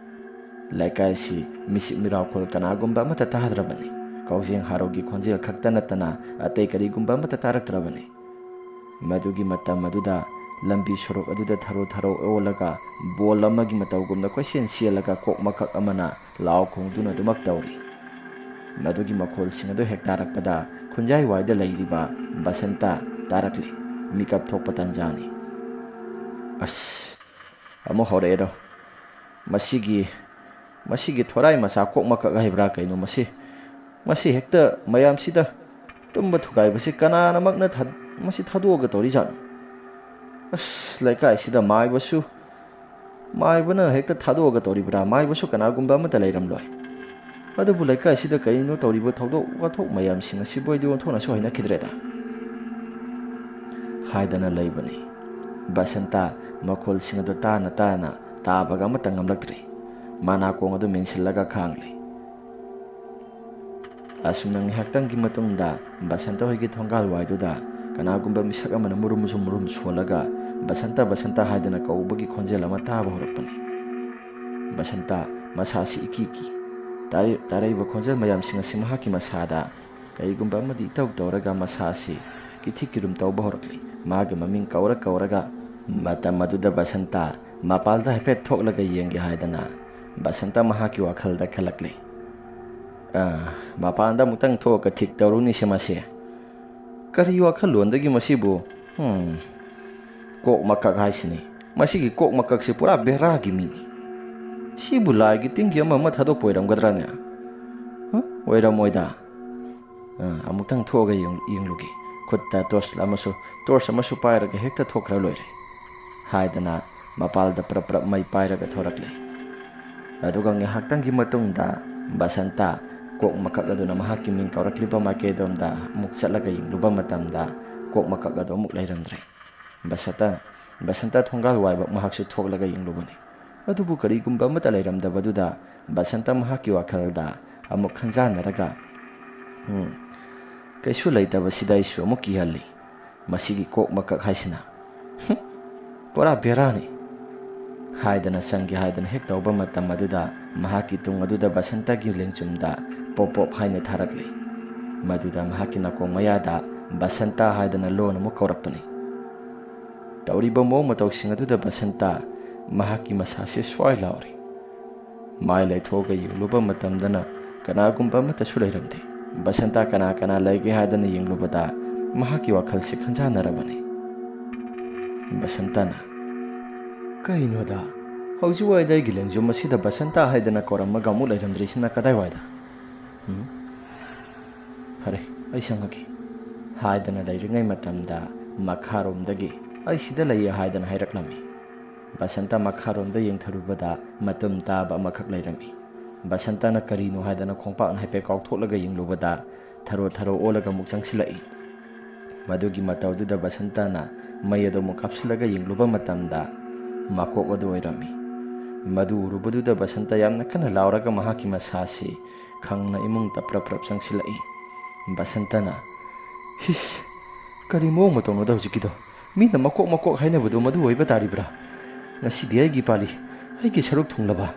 ꯂꯩꯀꯥꯏꯁꯤ ꯃꯤꯆꯤꯛ ꯃꯤꯔꯥꯎꯈꯣꯜ ꯀꯅꯥꯒꯨꯝꯕ ꯑꯃꯠꯇ ꯇꯥꯗ꯭ꯔꯕꯅꯤ꯫ ꯀꯥꯎꯖꯦꯡ ꯍꯥꯔꯧꯒꯤ ꯈꯣꯟꯖꯦꯜ ꯈꯛꯇ ꯅꯠꯇꯅ ꯑꯇꯩ ꯀꯔꯤꯒꯨꯝꯕ ꯑꯃꯠꯇ ꯇꯥꯔꯛꯇ꯭ꯔꯕꯅꯤ꯫ ꯃꯗꯨꯒꯤ ꯃꯇꯝ ꯑꯗꯨꯗ ꯂꯝꯕꯤ ꯁꯣꯔꯣꯛ ꯑꯗꯨꯗ ꯊꯔꯣ ꯊꯔꯣ ꯑꯣꯜꯂꯒ ꯕꯣꯜ ꯑꯃꯒꯤ ꯃꯇꯧꯒꯨꯝꯅ ꯀꯣꯏꯆꯦꯟ ꯆꯦꯜꯂꯒ ꯀꯣꯛ ꯃꯀꯛ ꯑꯃꯅ ꯂꯥꯎ ꯈꯣꯡꯗꯨꯅ ꯑꯗꯨꯃꯛ ꯇꯧꯔꯤ꯫ ꯃꯗꯨꯒꯤ ꯃꯈꯣꯜꯁꯤꯡ ꯑꯗꯨ ꯍꯦꯛ ꯇꯥꯔꯛꯄꯗ ꯈꯨꯟꯖꯥꯏ ꯋꯥꯏꯗ ꯂꯩꯔꯤꯕ ꯕꯁꯟꯇ ꯇꯥꯔꯛꯂꯤ꯫ ꯃꯤꯀꯞ ꯊꯣꯛꯄ ꯇꯥꯟꯖꯥꯅꯤ꯫ "ꯑꯁ, ꯑꯃꯨꯛ ꯍꯧꯔꯛꯑꯦꯗꯣ꯫ ꯃꯁꯤꯒꯤ, ꯃꯁꯤꯒꯤ ꯊꯣꯔꯥꯏ ꯃꯆꯥ ꯀꯣꯛ ꯃꯀꯛ ꯍꯥꯏꯕ꯭ꯔꯥ ꯀꯩꯅꯣ ꯃꯁꯤ? ꯃꯁꯤ ꯍꯦꯛꯇ ꯃꯌꯥꯝꯁꯤꯗ ꯇꯨꯝꯕ ꯊꯨꯒꯥꯏꯕꯁꯤ ꯀꯅꯥꯅꯃꯛꯅ ꯊꯥ-, ꯃꯁꯤ ꯊꯥꯗꯣꯛꯑꯒ ꯇꯧꯔꯤꯖꯥꯠꯅꯣ? ꯑꯁ, ꯂꯩꯀꯥꯏꯁꯤꯗ ꯃꯥꯏꯕꯁꯨ, ꯃꯥꯏꯕꯅ ꯍꯦꯛꯇ ꯊꯥꯗꯣꯛꯑꯒ ꯇꯧꯔꯤꯕ꯭ꯔꯥ? ꯃꯥꯏꯕꯁꯨ ꯀꯅꯥꯒꯨꯝꯕ ꯑꯃꯠꯇ ꯂꯩꯔꯝꯂꯣꯏ꯫ ꯑꯗꯨꯕꯨ ꯂꯩꯀꯥꯏꯁꯤꯗ ꯀꯔꯤꯅꯣ ꯇꯧꯔꯤꯕ ꯊꯧꯗꯣꯛ ꯋꯥꯊꯣꯛ ꯃꯌꯥꯝꯁꯤꯡ ꯑꯁꯤꯕꯨ ꯑꯩꯗꯤ ꯑꯣꯟꯊꯣꯛꯅꯁꯨ ꯍꯩꯅꯈꯤꯗ꯭ꯔꯦꯗ" ꯍꯥꯏꯗꯅ ꯂꯩꯕꯅꯤ꯫ ꯕꯁꯟꯇ ꯃꯈꯣꯜꯁꯤꯡ ꯑꯗꯨ ꯇꯥꯅ ꯇꯥꯅ ꯇꯥꯕꯒ ꯑꯃꯠꯇ ꯉꯝꯂꯛꯇ꯭ꯔꯤ꯫ ꯃꯅꯥꯀꯣꯡ ꯑꯗꯨ ꯃꯦꯟꯁꯤꯜꯂꯒ ꯈꯥꯡꯂꯤ꯫ ꯑꯁꯨꯝꯅ ꯉꯥꯏꯍꯥꯛꯇꯪꯒꯤ ꯃꯇꯨꯡꯗ ꯕꯁꯟꯇ ꯍꯣꯏꯒꯤ ꯊꯣꯡꯒꯥꯜ ꯋꯥꯏꯗꯨꯗ ꯀꯅꯥꯒꯨꯝꯕ ꯃꯤꯁꯛ ꯑꯃꯅ ꯃꯨꯔꯨꯝ ꯃꯨꯔꯨꯝ ꯁꯣꯜꯂꯒ "ꯕꯁꯟꯇ, ꯕꯁꯟꯇ" ꯍꯥꯏꯗꯅ ꯀꯧꯕꯒꯤ ꯈꯣꯟꯖꯦꯜ ꯑꯃ ꯇꯥꯕ ꯍꯧꯔꯛꯄꯅꯤ꯫ ꯕꯁꯟꯇ ꯃꯁꯥꯁꯤ ꯏꯀꯤ ꯀꯤ꯫ ꯇꯥꯔꯛ-, ꯇꯥꯔꯛꯏꯕ ꯈꯣꯟꯖꯦꯜ ꯃꯌꯥꯝꯁꯤꯡ ꯑꯁꯤ ꯃꯍꯥꯛꯀꯤ ꯃꯁꯥꯗ ꯀꯔꯤꯒꯨꯝꯕ ꯑꯃꯗꯤ ꯏꯇꯧ ꯇꯧꯔꯒ ꯃꯁꯥꯁꯤ ꯀꯤꯊꯤ ꯀꯤꯔꯨꯝ ꯇꯧꯕ ꯍꯧꯔꯛꯂꯤ꯫ ꯃꯥꯒꯤ ꯃꯃꯤꯡ ꯀꯧꯔ ꯀꯧꯔꯒ꯫ ꯃꯇꯝ ꯑꯗꯨꯗ ꯕꯁꯟꯇ ꯃꯄꯥꯜꯗ ꯍꯥꯏꯐꯦꯠ ꯊꯣꯛꯂꯒ ꯌꯦꯡꯒꯦ ꯍꯥꯏꯗꯅ ꯕꯁꯟꯇ ꯃꯍꯥꯛꯀꯤ ꯋꯥꯈꯜꯗ ꯈꯜꯂꯛꯂꯤ꯫ "ꯑ, ꯃꯄꯥꯟꯗ ꯑꯃꯨꯛꯇꯪ ꯊꯣꯛꯑꯒ ꯊꯤꯛ ꯇꯧꯔꯨꯅꯤꯁꯦ ꯃꯁꯤ꯫ ꯀꯔꯤ ꯋꯥꯈꯜꯂꯣꯟꯗꯒꯤ ꯃꯁꯤꯕꯨ? ꯍꯝ, ꯀꯣꯛ ꯃꯀꯛ ꯍꯥꯏꯁꯤꯅꯤ꯫ ꯃꯁꯤꯒꯤ ꯀꯣꯛ ꯃꯀꯛꯁꯤ ꯄꯨꯔꯥ ꯕꯦꯔꯥꯒꯤ ꯃꯤꯅꯤ꯫ ꯁꯤꯕꯨ ꯂꯥꯏꯒꯤ ꯇꯤꯟꯒꯤ ꯑꯃ ꯑꯃ ꯊꯥꯗꯣꯛꯄ ꯑꯣꯏꯔꯝꯒꯗ꯭ꯔꯥꯅꯦ? ꯍ? ꯑꯣꯏꯔꯝꯃꯣꯏꯗ꯫ ꯑ, ꯑꯃꯨꯛꯇꯪ ꯊꯣꯛꯑꯒ ꯌꯦꯡ-, ꯌꯦꯡꯂꯨꯒꯦ꯫ ꯈꯨꯠꯇ ꯇꯣꯔꯆ ꯑꯃꯁꯨ ꯇꯣꯔꯆ ꯑꯃꯁꯨ ꯄꯥꯏꯔꯒ ꯍꯦꯛꯇ ꯊꯣꯛꯈ꯭ꯔ ꯂꯣꯏꯔꯦ" ꯍꯥꯏꯗꯅ ꯃꯄꯥꯜꯗ ꯄ꯭ꯔꯞ ꯄ꯭ꯔꯞ ꯃꯩ ꯄꯥꯏꯔꯒ ꯊꯣꯔꯛꯂꯦ꯫ ꯑꯗꯨꯒ ꯉꯥꯏꯍꯥꯛꯇꯪꯒꯤ ꯃꯇꯨꯡꯗ ꯕꯁꯟꯇ ꯀꯣꯛ ꯃꯀꯛ ꯑꯗꯨꯅ ꯃꯍꯥꯛꯀꯤ ꯃꯤꯡ ꯀꯧꯔꯛꯂꯤꯕ ꯃꯥꯏꯀꯩꯗꯣꯝꯗ ꯑꯃꯨꯛ ꯆꯠꯂꯒ ꯌꯦꯡꯂꯨꯕ ꯃꯇꯝꯗ ꯀꯣꯛ ꯃꯀꯛ ꯑꯗꯨ ꯑꯃꯨꯛ ꯂꯩꯔꯝꯗ꯭ꯔꯦ꯫ ꯕꯁꯟꯇ, ꯕꯁꯟꯇ ꯊꯣꯡꯒꯥꯜ ꯋꯥꯏꯕ ꯃꯍꯥꯛꯁꯨ ꯊꯣꯛꯂꯒ ꯌꯦꯡꯂꯨꯕꯅꯤ꯫ ꯑꯗꯨꯕꯨ ꯀꯔꯤꯒꯨꯝꯕ ꯑꯃꯠꯇ ꯂꯩꯔꯝꯗꯕꯗꯨꯗ ꯕꯁꯟꯇ ꯃꯍꯥꯛꯀꯤ ꯋꯥꯈꯜꯗ ꯑꯃꯨꯛ ꯈꯟꯖꯥꯟꯅꯔꯒ, "ꯎꯝ, ꯀꯩꯁꯨ ꯂꯩꯇꯕꯁꯤꯗ ꯑꯩꯁꯨ ꯑꯃꯨꯛ ꯀꯤꯍꯜꯂꯤ꯫ ꯃꯁꯤꯒꯤ ꯀꯣꯛ ꯃꯀꯛ ꯍꯥꯏꯁꯤꯅ꯫ ꯍꯨꯝ, ꯄꯨꯔꯥ ꯕꯦꯔꯥꯅꯤ" ꯍꯥꯏꯗꯅ ꯆꯪꯒꯦ ꯍꯥꯏꯗꯅ ꯍꯦꯛ ꯇꯧꯕ ꯃꯇꯝ ꯑꯗꯨꯗ ꯃꯍꯥꯛꯀꯤ ꯇꯨꯡ ꯑꯗꯨꯗ ꯕꯁꯟꯇꯒꯤ ꯂꯦꯡꯖꯨꯝꯗ "ꯄꯣꯞ ꯄꯣꯞ" ꯍꯥꯏꯅ ꯊꯥꯔꯛꯂꯤ꯫ ꯃꯗꯨꯗ ꯃꯍꯥꯛꯀꯤ ꯅꯥꯀꯣꯡ ꯃꯌꯥꯗ "ꯕꯁꯟꯇ" ꯍꯥꯏꯗꯅ ꯂꯣꯟ ꯑꯃꯨꯛ ꯀꯧꯔꯛꯄꯅꯤ꯫ ꯇꯧꯔꯤꯕ ꯃꯑꯣꯡ ꯃꯇꯧꯁꯤꯡ ꯑꯗꯨꯗ ꯕꯁꯟꯇ ꯃꯍꯥꯛꯀꯤ ꯃꯁꯥꯁꯦ ꯁ꯭ꯋꯥꯏ ꯂꯥꯎꯔꯤ꯫ ꯃꯥꯏ ꯂꯩꯊꯣꯛꯑꯒ ꯌꯦꯡꯂꯨꯕ ꯃꯇꯝꯗꯅ ꯀꯅꯥꯒꯨꯝꯕ ꯑꯃꯠꯇꯁꯨ ꯂꯩꯔꯝꯗꯦ꯫ ꯕꯁꯟꯇ ꯀꯅꯥ ꯀꯅꯥ ꯂꯩꯒꯦ ꯍꯥꯏꯗꯅ ꯌꯦꯡꯂꯨꯕꯗ ꯃꯍꯥꯛꯀꯤ ꯋꯥꯈꯜꯁꯦ ꯈꯟꯖꯥꯟꯅꯔꯕꯅꯤ꯫ ꯕꯁꯟꯇꯅ, "ꯀꯩꯅꯣꯗ, ꯍꯧꯖꯤꯛ ꯋꯥꯏꯗ ꯑꯩꯒꯤ ꯂꯦꯡꯖꯨꯝ ꯑꯁꯤꯗ ꯕꯁꯟꯇ ꯍꯥꯏꯗꯅ ꯀꯧꯔꯝꯃꯒ ꯑꯃꯨꯛ ꯂꯩꯔꯝꯗ꯭ꯔꯤꯁꯤꯅ ꯀꯗꯥꯏꯋꯥꯏꯗ? ꯎꯝ? ꯐꯔꯦ, ꯑꯩ ꯆꯪꯉꯒꯦ" ꯍꯥꯏꯗꯅ ꯂꯩꯔꯤꯉꯩ ꯃꯇꯝꯗ ꯃꯈꯥꯔꯣꯝꯗꯒꯤ "ꯑꯩ ꯁꯤꯗ ꯂꯩꯌꯦ" ꯍꯥꯏꯗꯅ ꯍꯥꯏꯔꯛꯂꯝꯃꯤ꯫ ꯕꯁꯟꯇ ꯃꯈꯥꯔꯣꯝꯗ ꯌꯦꯡꯊꯔꯨꯕꯗ ꯃꯇꯨꯝ ꯇꯥꯕ ꯑꯃꯈꯛ ꯂꯩꯔꯝꯃꯤ꯫ ꯕꯁꯟꯇꯅ ꯀꯔꯤꯅꯣ ꯍꯥꯏꯗꯅ ꯈꯣꯡꯄꯥꯛꯅ ꯍꯥꯏꯐꯦꯠ ꯀꯥꯎꯊꯣꯛꯂꯒ ꯌꯦꯡꯂꯨꯕꯗ ꯊꯔꯣ ꯊꯔꯣ ꯑꯣꯜꯂꯒ ꯑꯃꯨꯛ ꯆꯪꯁꯤꯜꯂꯛꯏ꯫ ꯃꯗꯨꯒꯤ ꯃꯇꯧꯗꯨꯗ ꯕꯁꯟꯇꯅ ꯃꯩ ꯑꯗꯨ ꯑꯃꯨꯛ ꯀꯥꯞꯁꯤꯜꯂꯒ ꯌꯦꯡꯂꯨꯕ ꯃꯇꯝꯗ ꯃꯀꯣꯛ ꯑꯗꯨ ꯑꯣꯏꯔꯝꯃꯤ꯫ ꯃꯗꯨ ꯎꯔꯨꯕꯗꯨꯗ ꯕꯁꯟꯇ ꯌꯥꯝꯅ ꯀꯟꯅ ꯂꯥꯎꯔꯒ ꯃꯍꯥꯛꯀꯤ ꯃꯁꯥꯁꯤ ꯈꯪꯅ ꯏꯃꯨꯡꯗ ꯄ꯭ꯔꯞ ꯄ꯭ꯔꯞ ꯆꯪꯁꯤꯜꯂꯛꯏ꯫ ꯕꯁꯟꯇꯅ, "ꯍꯤꯁ, ꯀꯔꯤ ꯃꯑꯣꯡ ꯃꯇꯧꯅꯣꯗ ꯍꯧꯖꯤꯛꯀꯤꯗꯣ? ꯃꯤꯅ ꯃꯀꯣꯛ ꯃꯀꯣꯛ ꯍꯥꯏꯅꯕꯗꯨ ꯃꯗꯨ ꯑꯣꯏꯕ ꯇꯥꯔꯤꯕ꯭ꯔꯥ? ꯉꯁꯤꯗꯤ ꯑꯩꯒꯤ ꯄꯥꯜꯂꯤ, ꯑꯩꯒꯤ ꯁꯔꯨꯛ ꯊꯨꯡꯂꯕ?"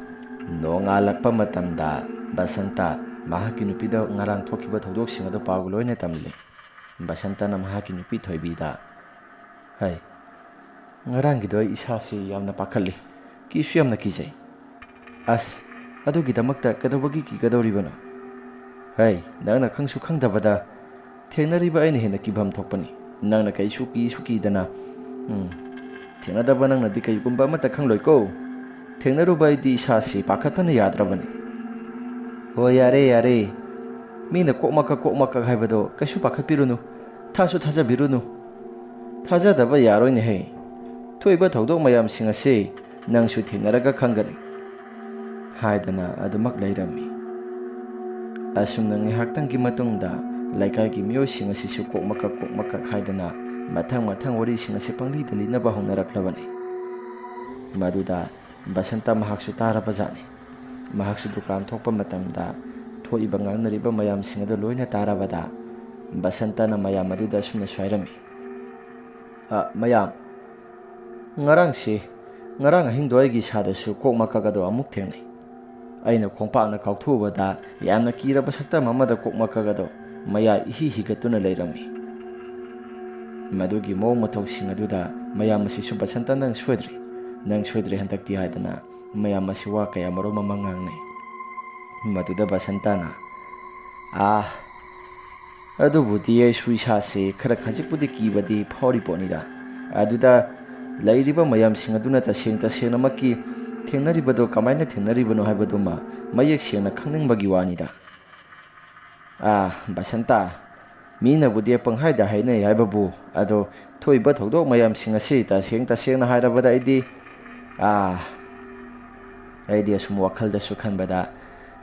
ꯅꯣꯡꯉꯥꯜꯂꯛꯄ ꯃꯇꯝꯗ ꯕꯁꯟꯇ ꯃꯍꯥꯛꯀꯤ ꯅꯨꯄꯤꯗ ꯉꯔꯥꯡ ꯊꯣꯛꯈꯤꯕ ꯊꯧꯗꯣꯛꯁꯤꯡ ꯑꯗꯨ ꯄꯥꯎ ꯂꯣꯏꯅ ꯇꯝꯂꯦ꯫ ꯕꯁꯟꯇꯅ ꯃꯍꯥꯛꯀꯤ ꯅꯨꯄꯤ ꯊꯣꯏꯕꯤꯗ, "ꯍꯩ, ꯉꯔꯥꯡꯒꯤꯗꯣ ꯑꯩ ꯏꯁꯥꯁꯤ ꯌꯥꯝꯅ ꯄꯥꯈꯠꯂꯤ, ꯀꯤꯁꯨ ꯌꯥꯝꯅ ꯀꯤꯖꯩ꯫" "ꯑꯁ, ꯑꯗꯨꯒꯤꯗꯃꯛꯇ ꯀꯩꯗꯧꯕꯒꯤ ꯀꯤꯒꯗꯧꯔꯤꯕꯅꯣ? ꯍꯩ, ꯅꯪꯅ ꯈꯪꯁꯨ ꯈꯪꯗꯕꯗ ꯊꯦꯡꯅꯔꯤꯕ ꯑꯩꯅ ꯍꯦꯟꯅ ꯀꯤꯐꯝ ꯊꯣꯛꯄꯅꯤ꯫ ꯅꯪꯅ ꯀꯩꯁꯨ ꯀꯤꯁꯨ ꯀꯤꯗꯅ, ꯎꯝ, ꯊꯦꯡꯅꯗꯕ ꯅꯪꯅꯗꯤ ꯀꯩꯒꯨꯝꯕ ꯑꯃꯠꯇ ꯈꯪꯂꯣꯏꯀꯣ꯫ ꯊꯦꯡꯅꯔꯨꯕ ꯑꯩꯗꯤ ꯏꯁꯥꯁꯤ ꯄꯥꯈꯠꯄꯅ ꯌꯥꯗ꯭ꯔꯕꯅꯤ꯫" "ꯍꯣꯏ, ꯌꯥꯔꯦ, ꯌꯥꯔꯦ꯫ ꯃꯤꯅ ꯀꯣꯛ ꯃꯀꯛ, ꯀꯣꯛ ꯃꯀꯛ ꯍꯥꯏꯕꯗꯣ ꯀꯩꯁꯨ ꯄꯥꯈꯠꯄꯤꯔꯨꯅꯨ꯫ ꯊꯥꯁꯨ ꯊꯥꯖꯕꯤꯔꯨꯅꯨ꯫ ꯊꯥꯖꯗꯕ ꯌꯥꯔꯣꯏꯅꯦꯍꯦ꯫ ꯊꯣꯛꯏꯕ ꯊꯧꯗꯣꯛ ꯃꯌꯥꯝꯁꯤꯡ ꯑꯁꯤ ꯅꯪꯁꯨ ꯊꯦꯡꯅꯔꯒ ꯈꯪꯒꯅꯤ," ꯍꯥꯏꯗꯅ ꯑꯗꯨꯃꯛ ꯂꯩꯔꯝꯃꯤ꯫ ꯑꯁꯨꯝꯅ ꯉꯥꯏꯍꯥꯛꯇꯪꯒꯤ ꯃꯇꯨꯡꯗ ꯂꯩꯀꯥꯏꯒꯤ ꯃꯤꯑꯣꯏꯁꯤꯡ ꯑꯁꯤꯁꯨ ꯀꯣꯛ ꯃꯀꯛ ꯀꯣꯛ ꯃꯀꯛ ꯍꯥꯏꯗꯅ ꯃꯊꯪ ꯃꯊꯪ ꯋꯥꯔꯤꯁꯤꯡ ꯑꯁꯤ ꯄꯪꯂꯤꯗ ꯂꯤꯅꯕ ꯍꯧꯅꯔꯛꯂꯕꯅꯤ꯫ ꯃꯗꯨꯗ ꯕꯁꯟꯇ ꯃꯍꯥꯛꯁꯨ ꯇꯥꯔꯕꯖꯥꯠꯅꯤ꯫ ꯃꯍꯥꯛꯁꯨ ꯗꯨꯀꯥꯟ ꯊꯣꯛꯄ ꯃꯇꯝꯗ ꯊꯣꯛꯏꯕ ꯉꯥꯡꯅꯔꯤꯕ ꯃꯌꯥꯝꯁꯤꯡ ꯑꯗꯨ ꯂꯣꯏꯅ ꯇꯥꯔꯕꯗ ꯕꯁꯟꯇꯅ ꯃꯌꯥꯝ ꯑꯗꯨꯗ ꯑꯁꯨꯝꯅꯁꯨ ꯍꯥꯏꯔꯝꯃꯤ, "ꯑ, ꯃꯌꯥꯝ, ꯉꯔꯥꯡꯁꯤ, ꯉꯔꯥꯡ ꯑꯍꯤꯡꯗꯣ ꯑꯩꯒꯤ ꯏꯁꯥꯗꯁꯨ ꯀꯣꯛ ꯃꯀꯛ ꯑꯗꯣ ꯑꯃꯨꯛ ꯊꯦꯡꯅꯩ꯫ ꯑꯩꯅ ꯈꯣꯡꯄꯥꯛꯅ ꯀꯥꯎꯊꯣꯛꯎꯕꯗ ꯌꯥꯝꯅ ꯀꯤꯔꯕ ꯁꯛꯇꯝ ꯑꯃꯗ ꯀꯣꯛ ꯃꯀꯛ ꯑꯗꯣ ꯃꯌꯥ ꯏꯍꯤ ꯍꯤꯒꯠꯇꯨꯅ ꯂꯩꯔꯝꯃꯤ꯫ ꯃꯗꯨꯒꯤ ꯃꯑꯣꯡ ꯃꯇꯧꯁꯤꯡ ꯑꯗꯨꯗ ꯃꯌꯥꯝ ꯑꯁꯤꯁꯨ ꯕꯁꯟꯇ ꯅꯪ ꯁꯣꯏꯗ꯭ꯔꯤ, ꯅꯪ ꯁꯣꯏꯗ꯭ꯔꯤ ꯍꯟꯗꯛꯇꯤ" ꯍꯥꯏꯗꯅ ꯃꯌꯥꯝ ꯑꯁꯤ ꯋꯥ ꯀꯌꯥ ꯃꯔꯨꯝ ꯑꯃ ꯉꯥꯡꯅꯩ꯫ ꯃꯗꯨꯗ ꯕꯁꯟꯇꯅ, "ꯑꯥ, ꯑꯗꯨꯕꯨꯗꯤ ꯑꯩꯁꯨ ꯏꯁꯥꯁꯦ ꯈꯔ ꯈꯖꯤꯛꯄꯨꯗꯤ ꯀꯤꯕꯗꯤ ꯐꯥꯎꯔꯤ ꯄꯣꯠꯅꯤꯗ꯫ ꯑꯗꯨꯗ ꯂꯩꯔꯤꯕ ꯃꯌꯥꯝꯁꯤꯡ ꯑꯗꯨꯅ ꯇꯁꯦꯡ ꯇꯁꯦꯡꯅꯃꯛꯀꯤ ꯊꯦꯡꯅꯔꯤꯕꯗꯣ ꯀꯃꯥꯏꯅ ꯊꯦꯡꯅꯔꯤꯕꯅꯣ ꯍꯥꯏꯕꯗꯨꯃ ꯃꯌꯦꯛ ꯁꯦꯡꯅ ꯈꯪꯅꯤꯡꯕꯒꯤ ꯋꯥꯅꯤꯗ꯫ ꯑꯥ, ꯕꯁꯟꯇ, ꯃꯤꯅꯕꯨꯗꯤ ꯄꯪꯍꯥꯏꯗ ꯍꯥꯏꯅꯩ ꯍꯥꯏꯕꯕꯨ, ꯑꯗꯣ ꯊꯣꯛꯏꯕ ꯊꯧꯗꯣꯛ ꯃꯌꯥꯝꯁꯤꯡ ꯑꯁꯤ ꯇꯁꯦꯡ ꯇꯁꯦꯡꯅ ꯍꯥꯏꯔꯕꯗ ꯑꯩꯗꯤ, ꯑꯥ, ꯑꯩꯗꯤ ꯑꯁꯨꯝ ꯋꯥꯈꯜꯗꯁꯨ ꯈꯟꯕꯗ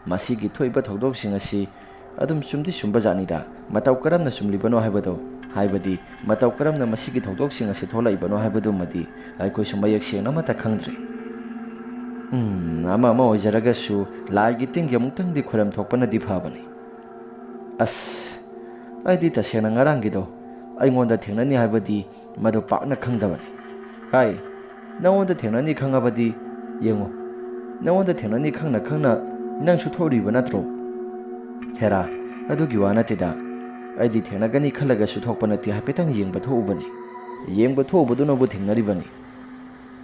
ꯃꯁꯤꯒꯤ ꯊꯣꯛꯏꯕ ꯊꯧꯗꯣꯛꯁꯤꯡ ꯑꯁꯤ ꯑꯗꯨꯝ ꯆꯨꯝꯗꯤ ꯆꯨꯝꯕ ꯖꯥꯠꯅꯤꯗ꯫ ꯃꯇꯧ ꯀꯔꯝꯅ ꯆꯨꯝꯂꯤꯕꯅꯣ ꯍꯥꯏꯕꯗꯣ, ꯍꯥꯏꯕꯗꯤ ꯃꯇꯧ ꯀꯔꯝꯅ ꯃꯁꯤꯒꯤ ꯊꯧꯗꯣꯛꯁꯤꯡ ꯑꯁꯤ ꯊꯣꯛꯂꯛꯏꯕꯅꯣ ꯍꯥꯏꯕꯗꯨꯃꯗꯤ ꯑꯩꯈꯣꯏꯁꯨ ꯃꯌꯦꯛ ꯁꯦꯡꯅ ꯑꯃꯠꯇ ꯈꯪꯗ꯭ꯔꯤ꯫ ꯎꯝ, ꯑꯃ ꯑꯃ ꯑꯣꯏꯖꯔꯒꯁꯨ ꯂꯥꯏꯒꯤ ꯇꯤꯟꯒꯤ ꯑꯃꯨꯛꯇꯪꯗꯤ ꯈꯨꯔꯝ ꯊꯣꯛꯄꯅꯗꯤ ꯐꯕꯅꯤ꯫ ꯑꯁ, ꯑꯩꯗꯤ ꯇꯁꯦꯡꯅ ꯉꯔꯥꯡꯒꯤꯗꯣ ꯑꯩꯉꯣꯟꯗ ꯊꯦꯡꯅꯅꯤ ꯍꯥꯏꯕꯗꯤ ꯃꯗꯨ ꯄꯥꯛꯅ ꯈꯪꯗꯕꯅꯤ꯫ ꯍꯥꯏ, ꯅꯉꯣꯟꯗ ꯊꯦꯡꯅꯅꯤ ꯈꯪꯉꯕꯗꯤ ꯌꯦꯡꯉꯨ, ꯅꯉꯣꯟꯗ ꯊꯦꯡꯅꯅꯤ ꯈꯪꯅ ꯈꯪꯅ ꯅꯪꯁꯨ ꯊꯣꯛꯎꯔꯤꯕ ꯅꯠꯇ꯭ꯔꯣ?" "ꯍꯦꯔꯥ, ꯑꯗꯨꯒꯤ ꯋꯥ ꯅꯠꯇꯦꯗ꯫ ꯑꯩꯗꯤ ꯊꯦꯡꯅꯒꯅꯤ ꯈꯜꯂꯒꯁꯨ ꯊꯣꯛꯄ ꯅꯠꯇꯦ, ꯍꯥꯏꯐꯦꯠꯇꯪ ꯌꯦꯡꯕ ꯊꯣꯛꯎꯕꯅꯤ꯫ ꯌꯦꯡꯕ ꯊꯣꯛꯎꯕꯗꯨꯅꯕꯨ ꯊꯦꯡꯅꯔꯤꯕꯅꯤ"꯫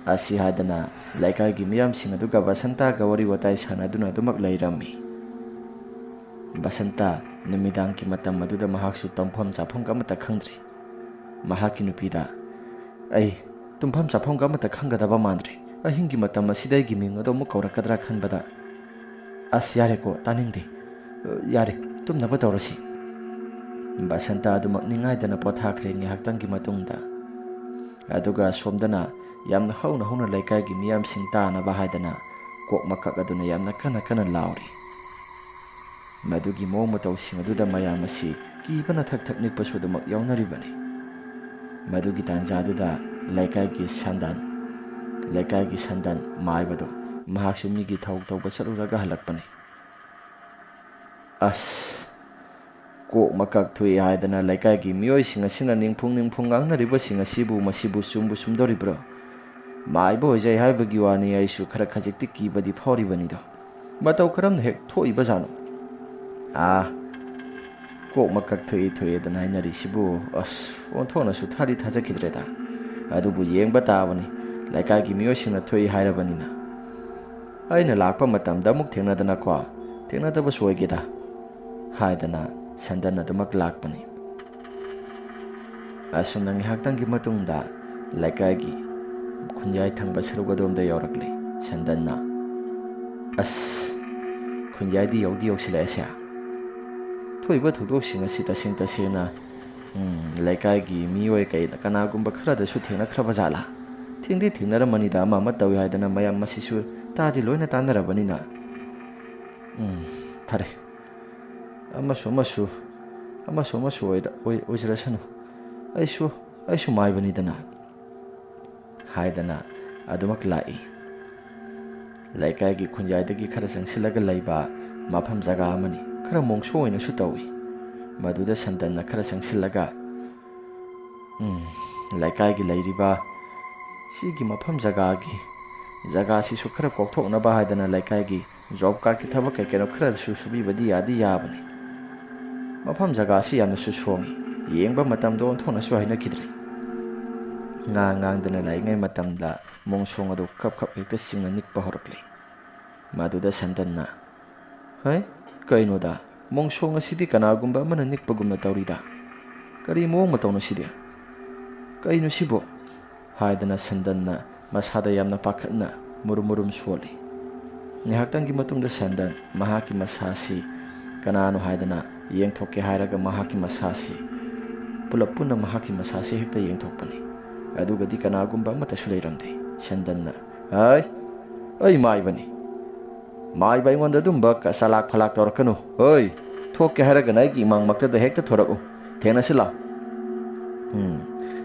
ꯑꯁꯤ ꯍꯥꯏꯗꯅ ꯂꯩꯀꯥꯏꯒꯤ ꯃꯤꯌꯥꯝꯁꯤꯡ ꯑꯗꯨꯒ ꯕꯁꯟꯇꯒ ꯋꯥꯔꯤ ꯋꯥꯇꯥꯏ ꯁꯥꯟꯅꯗꯨꯅ ꯑꯗꯨꯃꯛ ꯂꯩꯔꯝꯃꯤ꯫ ꯕꯁꯟꯇ ꯅꯨꯃꯤꯗꯥꯡꯒꯤ ꯃꯇꯝ ꯑꯗꯨꯗ ꯃꯍꯥꯛꯁꯨ ꯇꯨꯝꯐꯝ ꯆꯥꯐꯝꯒ ꯑꯃꯠꯇ ꯈꯪꯗ꯭ꯔꯤ꯫ ꯃꯍꯥꯛꯀꯤ ꯅꯨꯄꯤꯗ, "ꯑꯩ ꯇꯨꯝꯐꯝ ꯆꯥꯐꯝꯒ ꯑꯃꯠꯇ ꯈꯪꯒꯗꯕ ꯃꯥꯟꯗ꯭ꯔꯦ꯫ ꯑꯍꯤꯡꯒꯤ ꯃꯇꯝ ꯑꯁꯤꯗ ꯑꯩꯒꯤ ꯃꯤꯡ ꯑꯗꯨ ꯑꯃꯨꯛ ꯀꯧꯔꯛꯀꯗ꯭ꯔꯥ ꯈꯟꯕꯗ꯫ ꯑꯁ, ꯌꯥꯔꯦꯀꯣ, ꯇꯥꯅꯤꯡꯗꯦ꯫ ꯌꯥꯔꯦ, ꯇꯨꯝꯅꯕ ꯇꯧꯔꯁꯤ"꯫ ꯕꯁꯟꯇ ꯑꯗꯨꯃꯛ ꯅꯤꯡꯉꯥꯏꯗꯅ ꯄꯣꯊꯥꯈ꯭ꯔꯦ ꯉꯥꯏꯍꯥꯛꯇꯪꯒꯤ ꯃꯇꯨꯡꯗ꯫ ꯑꯗꯨꯒ ꯁꯣꯝꯗꯅ ꯌꯥꯝꯅ ꯍꯧꯅ ꯍꯧꯅ ꯂꯩꯀꯥꯏꯒꯤ ꯃꯤꯌꯥꯝꯁꯤꯡ ꯇꯥꯅꯕ ꯍꯥꯏꯗꯅ ꯀꯣꯛ ꯃꯀꯛ ꯑꯗꯨꯅ ꯌꯥꯝꯅ ꯀꯟꯅ ꯀꯟꯅ ꯂꯥꯎꯔꯤ꯫ ꯃꯗꯨꯒꯤ ꯃꯑꯣꯡ ꯃꯇꯧꯁꯤꯡ ꯑꯗꯨꯗ ꯃꯌꯥꯝ ꯑꯁꯤ ꯀꯤꯕꯅ ꯊꯛ ꯊꯛ ꯅꯤꯛꯄꯁꯨ ꯑꯗꯨꯃꯛ ꯌꯥꯎꯅꯔꯤꯕꯅꯤ꯫ ꯃꯗꯨꯒꯤ ꯇꯥꯟꯖꯥꯗꯨꯗ ꯂꯩꯀꯥꯏꯒꯤ ꯁꯟꯗꯟ, ꯂꯩꯀꯥꯏꯒꯤ ꯁꯟꯗꯟ ꯃꯥꯏꯕꯗꯨ, ꯃꯍꯥꯛꯁꯨ ꯃꯤꯒꯤ ꯊꯧ ꯇꯧꯕ ꯆꯠꯂꯨꯔꯒ ꯍꯜꯂꯛꯄꯅꯤ꯫ ꯑꯁ, ꯀꯣꯛ ꯃꯀꯛ ꯊꯣꯛꯏ ꯍꯥꯏꯗꯅ ꯂꯩꯀꯥꯏꯒꯤ ꯃꯤꯑꯣꯏꯁꯤꯡ ꯑꯁꯤꯅ ꯅꯤꯡꯐꯨꯡ ꯅꯤꯡꯐꯨꯡ ꯉꯥꯡꯅꯔꯤꯕꯁꯤꯡ ꯑꯁꯤꯕꯨ ꯃꯁꯤꯕꯨ ꯆꯨꯝꯕꯨ ꯆꯨꯝꯗꯧꯔꯤꯕ꯭ꯔꯣ? ꯃꯥꯏꯕ ꯑꯣꯏꯖꯩ ꯍꯥꯏꯕꯒꯤ ꯋꯥꯅꯤ, ꯑꯩꯁꯨ ꯈꯔ ꯈꯖꯤꯛꯇꯤ ꯀꯤꯕꯗꯤ ꯐꯥꯎꯔꯤꯕꯅꯤꯗꯣ꯫ ꯃꯇꯧ ꯀꯔꯝꯅ ꯍꯦꯛ ꯊꯣꯛꯏꯕꯖꯥꯠꯅꯣ? ꯑꯥ, ꯀꯣꯛ ꯃꯀꯛ ꯊꯣꯛꯏ ꯊꯣꯛꯏꯗꯅ ꯍꯥꯏꯅꯔꯤꯁꯤꯕꯨ, ꯑꯁ, ꯑꯣꯟꯊꯣꯛꯅꯁꯨ ꯊꯥꯗꯤ ꯊꯥꯖꯈꯤꯗ꯭ꯔꯦꯗ꯫ ꯑꯗꯨꯕꯨ ꯌꯦꯡꯕ ꯇꯥꯕꯅꯤ, ꯂꯩꯀꯥꯏꯒꯤ ꯃꯤꯑꯣꯏꯁꯤꯡꯅ ꯊꯣꯛꯏ ꯍꯥꯏꯔꯕꯅꯤꯅ꯫ ꯑꯩꯅ ꯂꯥꯛꯄ ꯃꯇꯝꯗ ꯑꯃꯨꯛ ꯊꯦꯡꯅꯗꯅꯀꯣ, ꯊꯦꯡꯅꯗꯕꯁꯨ ꯑꯣꯏꯒꯦꯗ, ꯍꯥꯏꯗꯅ ꯁꯟꯗꯟ ꯑꯗꯨꯃꯛ ꯂꯥꯛꯄꯅꯤ꯫ ꯑꯁꯨꯝꯅ ꯉꯥꯏꯍꯥꯛꯇꯪꯒꯤ ꯃꯇꯨꯡꯗ ꯂꯩꯀꯥꯏꯒꯤ ꯈꯨꯟꯌꯥꯏ ꯊꯪꯕ ꯁꯔꯨꯛ ꯑꯗꯣꯝꯗ ꯌꯧꯔꯛꯂꯦ ꯁꯟꯗꯟꯅ꯫ ꯑꯁ, ꯈꯨꯟꯌꯥꯏꯗꯤ ꯌꯧꯗꯤ ꯌꯧꯁꯤꯜꯂꯛꯑꯦꯁꯦ꯫ ꯊꯣꯛꯏꯕ ꯊꯧꯗꯣꯛꯁꯤꯡ ꯑꯁꯤ ꯇꯁꯦꯡ ꯇꯁꯦꯡꯅ, ꯎꯝ, ꯂꯩꯀꯥꯏꯒꯤ ꯃꯤꯑꯣꯏ ꯀꯩ ꯀꯅꯥꯒꯨꯝꯕ ꯈꯔꯗꯁꯨ ꯊꯦꯡꯅꯈ꯭ꯔꯕ ꯖꯥꯠꯂꯥ? ꯊꯦꯡꯗꯤ ꯊꯦꯡꯅꯔꯝꯃꯅꯤꯗ, ꯑꯃ ꯑꯃ ꯇꯧꯏ ꯍꯥꯏꯗꯅ ꯃꯌꯥꯝ ꯃꯁꯤꯁꯨ ꯇꯥꯗꯤ ꯂꯣꯏꯅ ꯇꯥꯟꯅꯔꯕꯅꯤꯅ꯫ ꯎꯝ, ꯐꯔꯦ꯫ ꯑꯃꯁꯨ ꯑꯃꯁꯨ, ꯑꯃꯁꯨ ꯑꯃꯁꯨ ꯑꯣꯏꯔ-, ꯑꯣꯏ-, ꯑꯣꯏꯖꯔꯁꯅꯨ꯫ ꯑꯩꯁꯨ, ꯑꯩꯁꯨ ꯃꯥꯏꯕꯅꯤꯗꯅ꯫ ꯍꯥꯏꯗꯅ ꯑꯗꯨꯃꯛ ꯂꯥꯛꯏ꯫ ꯂꯩꯀꯥꯏꯒꯤ ꯈꯨꯟꯌꯥꯏꯗꯒꯤ ꯈꯔ ꯆꯪꯁꯤꯜꯂꯒ ꯂꯩꯕ ꯃꯐꯝ ꯖꯒꯥ ꯑꯃꯅꯤ꯫ ꯈꯔ ꯃꯣꯡꯁꯣꯡ ꯑꯣꯏꯅꯁꯨ ꯇꯧꯏ꯫ ꯃꯗꯨꯗ ꯁꯟꯗꯟꯅ ꯈꯔ ꯆꯪꯁꯤꯜꯂꯒ, ꯎꯝ, ꯂꯩꯀꯥꯏꯒꯤ ꯂꯩꯔꯤꯕ ꯁꯤꯒꯤ ꯃꯐꯝ ꯖꯒꯥꯒꯤ, ꯖꯒꯥꯁꯤꯁꯨ ꯈꯔ ꯀꯣꯛꯊꯣꯛꯅꯕ ꯍꯥꯏꯗꯅ ꯂꯩꯀꯥꯏꯒꯤ ꯖꯣꯕ ꯀꯥꯔꯗꯀꯤ ꯊꯕꯛ ꯀꯩ ꯀꯩꯅꯣ ꯈꯔꯁꯨ ꯁꯨꯕꯤꯕꯗꯤ ꯌꯥꯗꯤ ꯌꯥꯕꯅꯤ꯫ ꯃꯐꯝ ꯖꯒꯥꯁꯤ ꯌꯥꯝꯅꯁꯨ ꯁꯣꯡꯉꯤ꯫ ꯌꯦꯡꯕ ꯃꯇꯝꯗ ꯑꯣꯟꯊꯣꯛꯅꯁꯨ ꯍꯩꯅꯈꯤꯗ꯭ꯔꯦ꯫ ꯉꯥꯡ ꯉꯥꯡꯗꯅ ꯂꯥꯛꯏꯉꯩ ꯃꯇꯝꯗ ꯃꯣꯡꯁꯣꯡ ꯑꯗꯨ ꯈꯞ ꯈꯞ ꯍꯦꯛꯇ ꯆꯤꯡꯅ ꯅꯤꯛꯄ ꯍꯧꯔꯛꯂꯦ꯫ ꯃꯗꯨꯗ ꯁꯟꯗꯟꯅ, "ꯍꯩ, ꯀꯩꯅꯣꯗ, ꯃꯣꯡꯁꯣꯡ ꯑꯁꯤꯗꯤ ꯀꯅꯥꯒꯨꯝꯕ ꯑꯃꯅ ꯅꯤꯛꯄꯒꯨꯝꯅ ꯇꯧꯔꯤꯗ꯫ ꯀꯔꯤ ꯃꯑꯣꯡ ꯃꯇꯧꯅꯣ ꯁꯤꯗꯤ? ꯀꯩꯅꯣ ꯁꯤꯕꯣ?" ꯍꯥꯏꯗꯅ ꯁꯟꯗꯟꯅ ꯃꯁꯥꯗ ꯌꯥꯝꯅ ꯄꯥꯈꯠꯅ ꯃꯨꯔꯨꯝ ꯃꯨꯔꯨꯝ ꯁꯣꯜꯂꯤ꯫ ꯉꯥꯏꯍꯥꯛꯇꯪꯒꯤ ꯃꯇꯨꯡꯗ ꯁꯟꯗꯟ ꯃꯍꯥꯛꯀꯤ ꯃꯁꯥꯁꯤ ꯀꯅꯥꯅꯣ ꯍꯥꯏꯗꯅ ꯌꯦꯡꯊꯣꯛꯀꯦ ꯍꯥꯏꯔꯒ ꯃꯍꯥꯛꯀꯤ ꯃꯁꯥꯁꯤ, ꯄꯨꯂꯞ ꯄꯨꯟꯅ ꯃꯍꯥꯛꯀꯤ ꯃꯁꯥꯁꯤ ꯍꯦꯛꯇ ꯌꯦꯡꯊꯣꯛꯄꯅꯤ꯫ ꯑꯗꯨꯒꯗꯤ ꯀꯅꯥꯒꯨꯝꯕ ꯑꯃꯠꯇꯁꯨ ꯂꯩꯔꯝꯗꯦ꯫ ꯁꯟꯗꯟꯅ, "ꯍꯥꯏ, ꯑꯩ ꯃꯥꯏꯕꯅꯤ꯫ ꯃꯥꯏꯕ ꯑꯩꯉꯣꯟꯗ ꯑꯗꯨꯝꯕ ꯀ-, ꯆꯂꯥꯛ ꯐꯂꯥꯛ ꯇꯧꯔꯛꯀꯅꯨ꯫ ꯍꯣꯏ, ꯊꯣꯛꯀꯦ ꯍꯥꯏꯔꯒꯅ ꯑꯩꯒꯤ ꯏꯃꯥꯡꯃꯛꯇꯗ ꯍꯦꯛꯇ ꯊꯣꯔꯛꯎ꯫ ꯊꯦꯡꯅꯁꯤ ꯂꯥꯎ꯫" ꯎꯝ,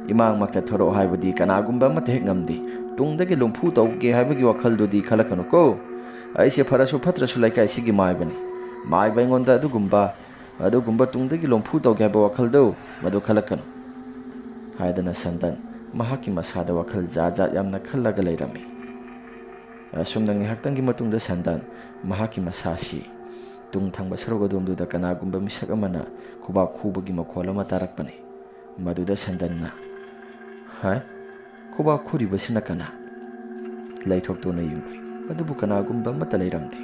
ꯏꯃꯥꯡꯃꯛꯇ ꯊꯣꯔꯛꯑꯣ ꯍꯥꯏꯕꯗꯤ ꯀꯅꯥꯒꯨꯝꯕ ꯑꯃꯠꯇ ꯍꯦꯛ ꯉꯝꯗꯦ꯫ ꯇꯨꯡꯗꯒꯤ ꯂꯨꯝꯐꯨ ꯇꯧꯒꯦ ꯍꯥꯏꯕꯒꯤ ꯋꯥꯈꯜꯗꯨꯗꯤ ꯈꯜꯂꯛꯀꯅꯨꯀꯣ꯫ ꯑꯩꯁꯦ ꯐꯔꯁꯨ ꯐꯠꯇ꯭ꯔꯁꯨ ꯂꯩꯀꯥꯏꯁꯤꯒꯤ ꯃꯥꯏꯕꯅꯤ꯫ ꯃꯥꯏꯕ ꯑꯩꯉꯣꯟꯗ ꯑꯗꯨꯒꯨꯝꯕ, ꯑꯗꯨꯒꯨꯝꯕ ꯇꯨꯡꯗꯒꯤ ꯂꯨꯝꯐꯨ ꯇꯧꯒꯦ ꯍꯥꯏꯕ ꯋꯥꯈꯜꯗꯣ, ꯃꯗꯨ ꯈꯜꯂꯛꯀꯅꯨ꯫ ꯍꯥꯏꯗꯅ ꯁꯟꯗꯟ ꯃꯍꯥꯛꯀꯤ ꯃꯁꯥꯗ ꯋꯥꯈꯜ ꯖꯥꯠ ꯖꯥꯠ ꯌꯥꯝꯅ ꯈꯜꯂꯒ ꯂꯩꯔꯝꯃꯤ꯫ ꯑꯁꯨꯝꯅ ꯉꯥꯏꯍꯥꯛꯇꯪꯒꯤ ꯃꯇꯨꯡꯗ ꯁꯟꯗꯟ ꯃꯍꯥꯛꯀꯤ ꯃꯁꯥꯁꯤ ꯇꯨꯡ ꯊꯪꯕ ꯁꯔꯨꯛ ꯑꯗꯣꯝꯗꯨꯗ ꯀꯅꯥꯒꯨꯝꯕ ꯃꯤꯁꯛ ꯑꯃꯅ ꯈꯨꯕꯥꯛ ꯈꯨꯕꯒꯤ ꯃꯈꯣꯜ ꯑꯃ ꯇꯥꯔꯛꯄꯅꯤ꯫ ꯃꯗꯨꯗ ꯁꯟꯗꯟꯅ, "ꯍꯥꯏ, ꯈꯨꯕꯥꯛ ꯈꯨꯔꯤꯕꯁꯤꯅ ꯀꯅꯥ?" ꯂꯩꯊꯣꯛꯇꯨꯅ ꯌꯦꯡꯂꯨꯏ꯫ ꯑꯗꯨꯕꯨ ꯀꯅꯥꯒꯨꯝꯕ ꯑꯃꯠꯇ ꯂꯩꯔꯝꯗꯦ꯫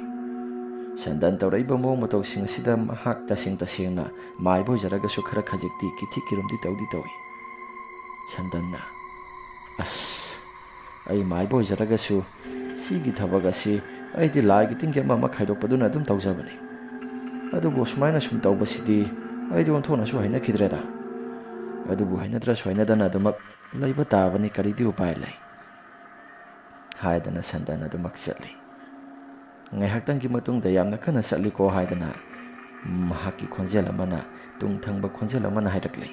ꯁꯟꯗꯟ ꯇꯧꯔꯛꯏꯕ ꯃꯑꯣꯡ ꯃꯇꯧꯁꯤꯡ ꯑꯁꯤꯗ ꯃꯍꯥꯛ ꯇꯁꯦꯡ ꯇꯁꯦꯡꯅ ꯃꯥꯏꯕ ꯑꯣꯏꯖꯔꯒꯁꯨ ꯈꯔ ꯈꯖꯤꯛꯇꯤ ꯀꯤꯊꯤ ꯀꯤꯔꯨꯝꯗꯤ ꯇꯧꯗꯤ ꯇꯧꯏ꯫ ꯁꯟꯗꯟꯅ, "ꯑꯁ, ꯑꯩ ꯃꯥꯏꯕ ꯑꯣꯏꯖꯔꯒꯁꯨ ꯁꯤꯒꯤ ꯊꯕꯛ ꯑꯁꯤ ꯑꯩꯗꯤ ꯂꯥꯏꯒꯤ ꯇꯤꯟꯒꯤ ꯑꯃ ꯑꯃ ꯈꯥꯏꯗꯣꯛꯄꯗꯨꯅ ꯑꯗꯨꯝ ꯇꯧꯖꯕꯅꯤ꯫ ꯑꯗꯨꯕꯨ ꯁꯨꯃꯥꯏꯅ ꯁꯨꯝ ꯇꯧꯕꯁꯤꯗꯤ ꯑꯩꯗꯤ ꯑꯣꯟꯊꯣꯛꯅꯁꯨ ꯍꯩꯅꯈꯤꯗ꯭ꯔꯦꯗ꯫ ꯑꯗꯨꯕꯨ ꯍꯩꯅꯗ꯭ꯔꯁꯨ ꯍꯩꯅꯗꯅ ꯑꯗꯨꯃꯛ ꯂꯩꯕ ꯇꯥꯕꯅꯤ, ꯀꯔꯤꯗꯤ ꯎꯄꯥꯏ ꯂꯩ?" ꯍꯥꯏꯗꯅ ꯁꯟꯗꯟ ꯑꯗꯨꯃꯛ ꯆꯠꯂꯤ꯫ ꯉꯥꯏꯍꯥꯛꯇꯪꯒꯤ ꯃꯇꯨꯡꯗ ꯌꯥꯝꯅ ꯀꯟꯅ ꯆꯠꯂꯤꯀꯣ ꯍꯥꯏꯗꯅ ꯃꯍꯥꯛꯀꯤ ꯈꯣꯟꯖꯦꯜ ꯑꯃꯅ, ꯇꯨꯡ ꯊꯪꯕ ꯈꯣꯟꯖꯦꯜ ꯑꯃꯅ ꯍꯥꯏꯔꯛꯂꯤ꯫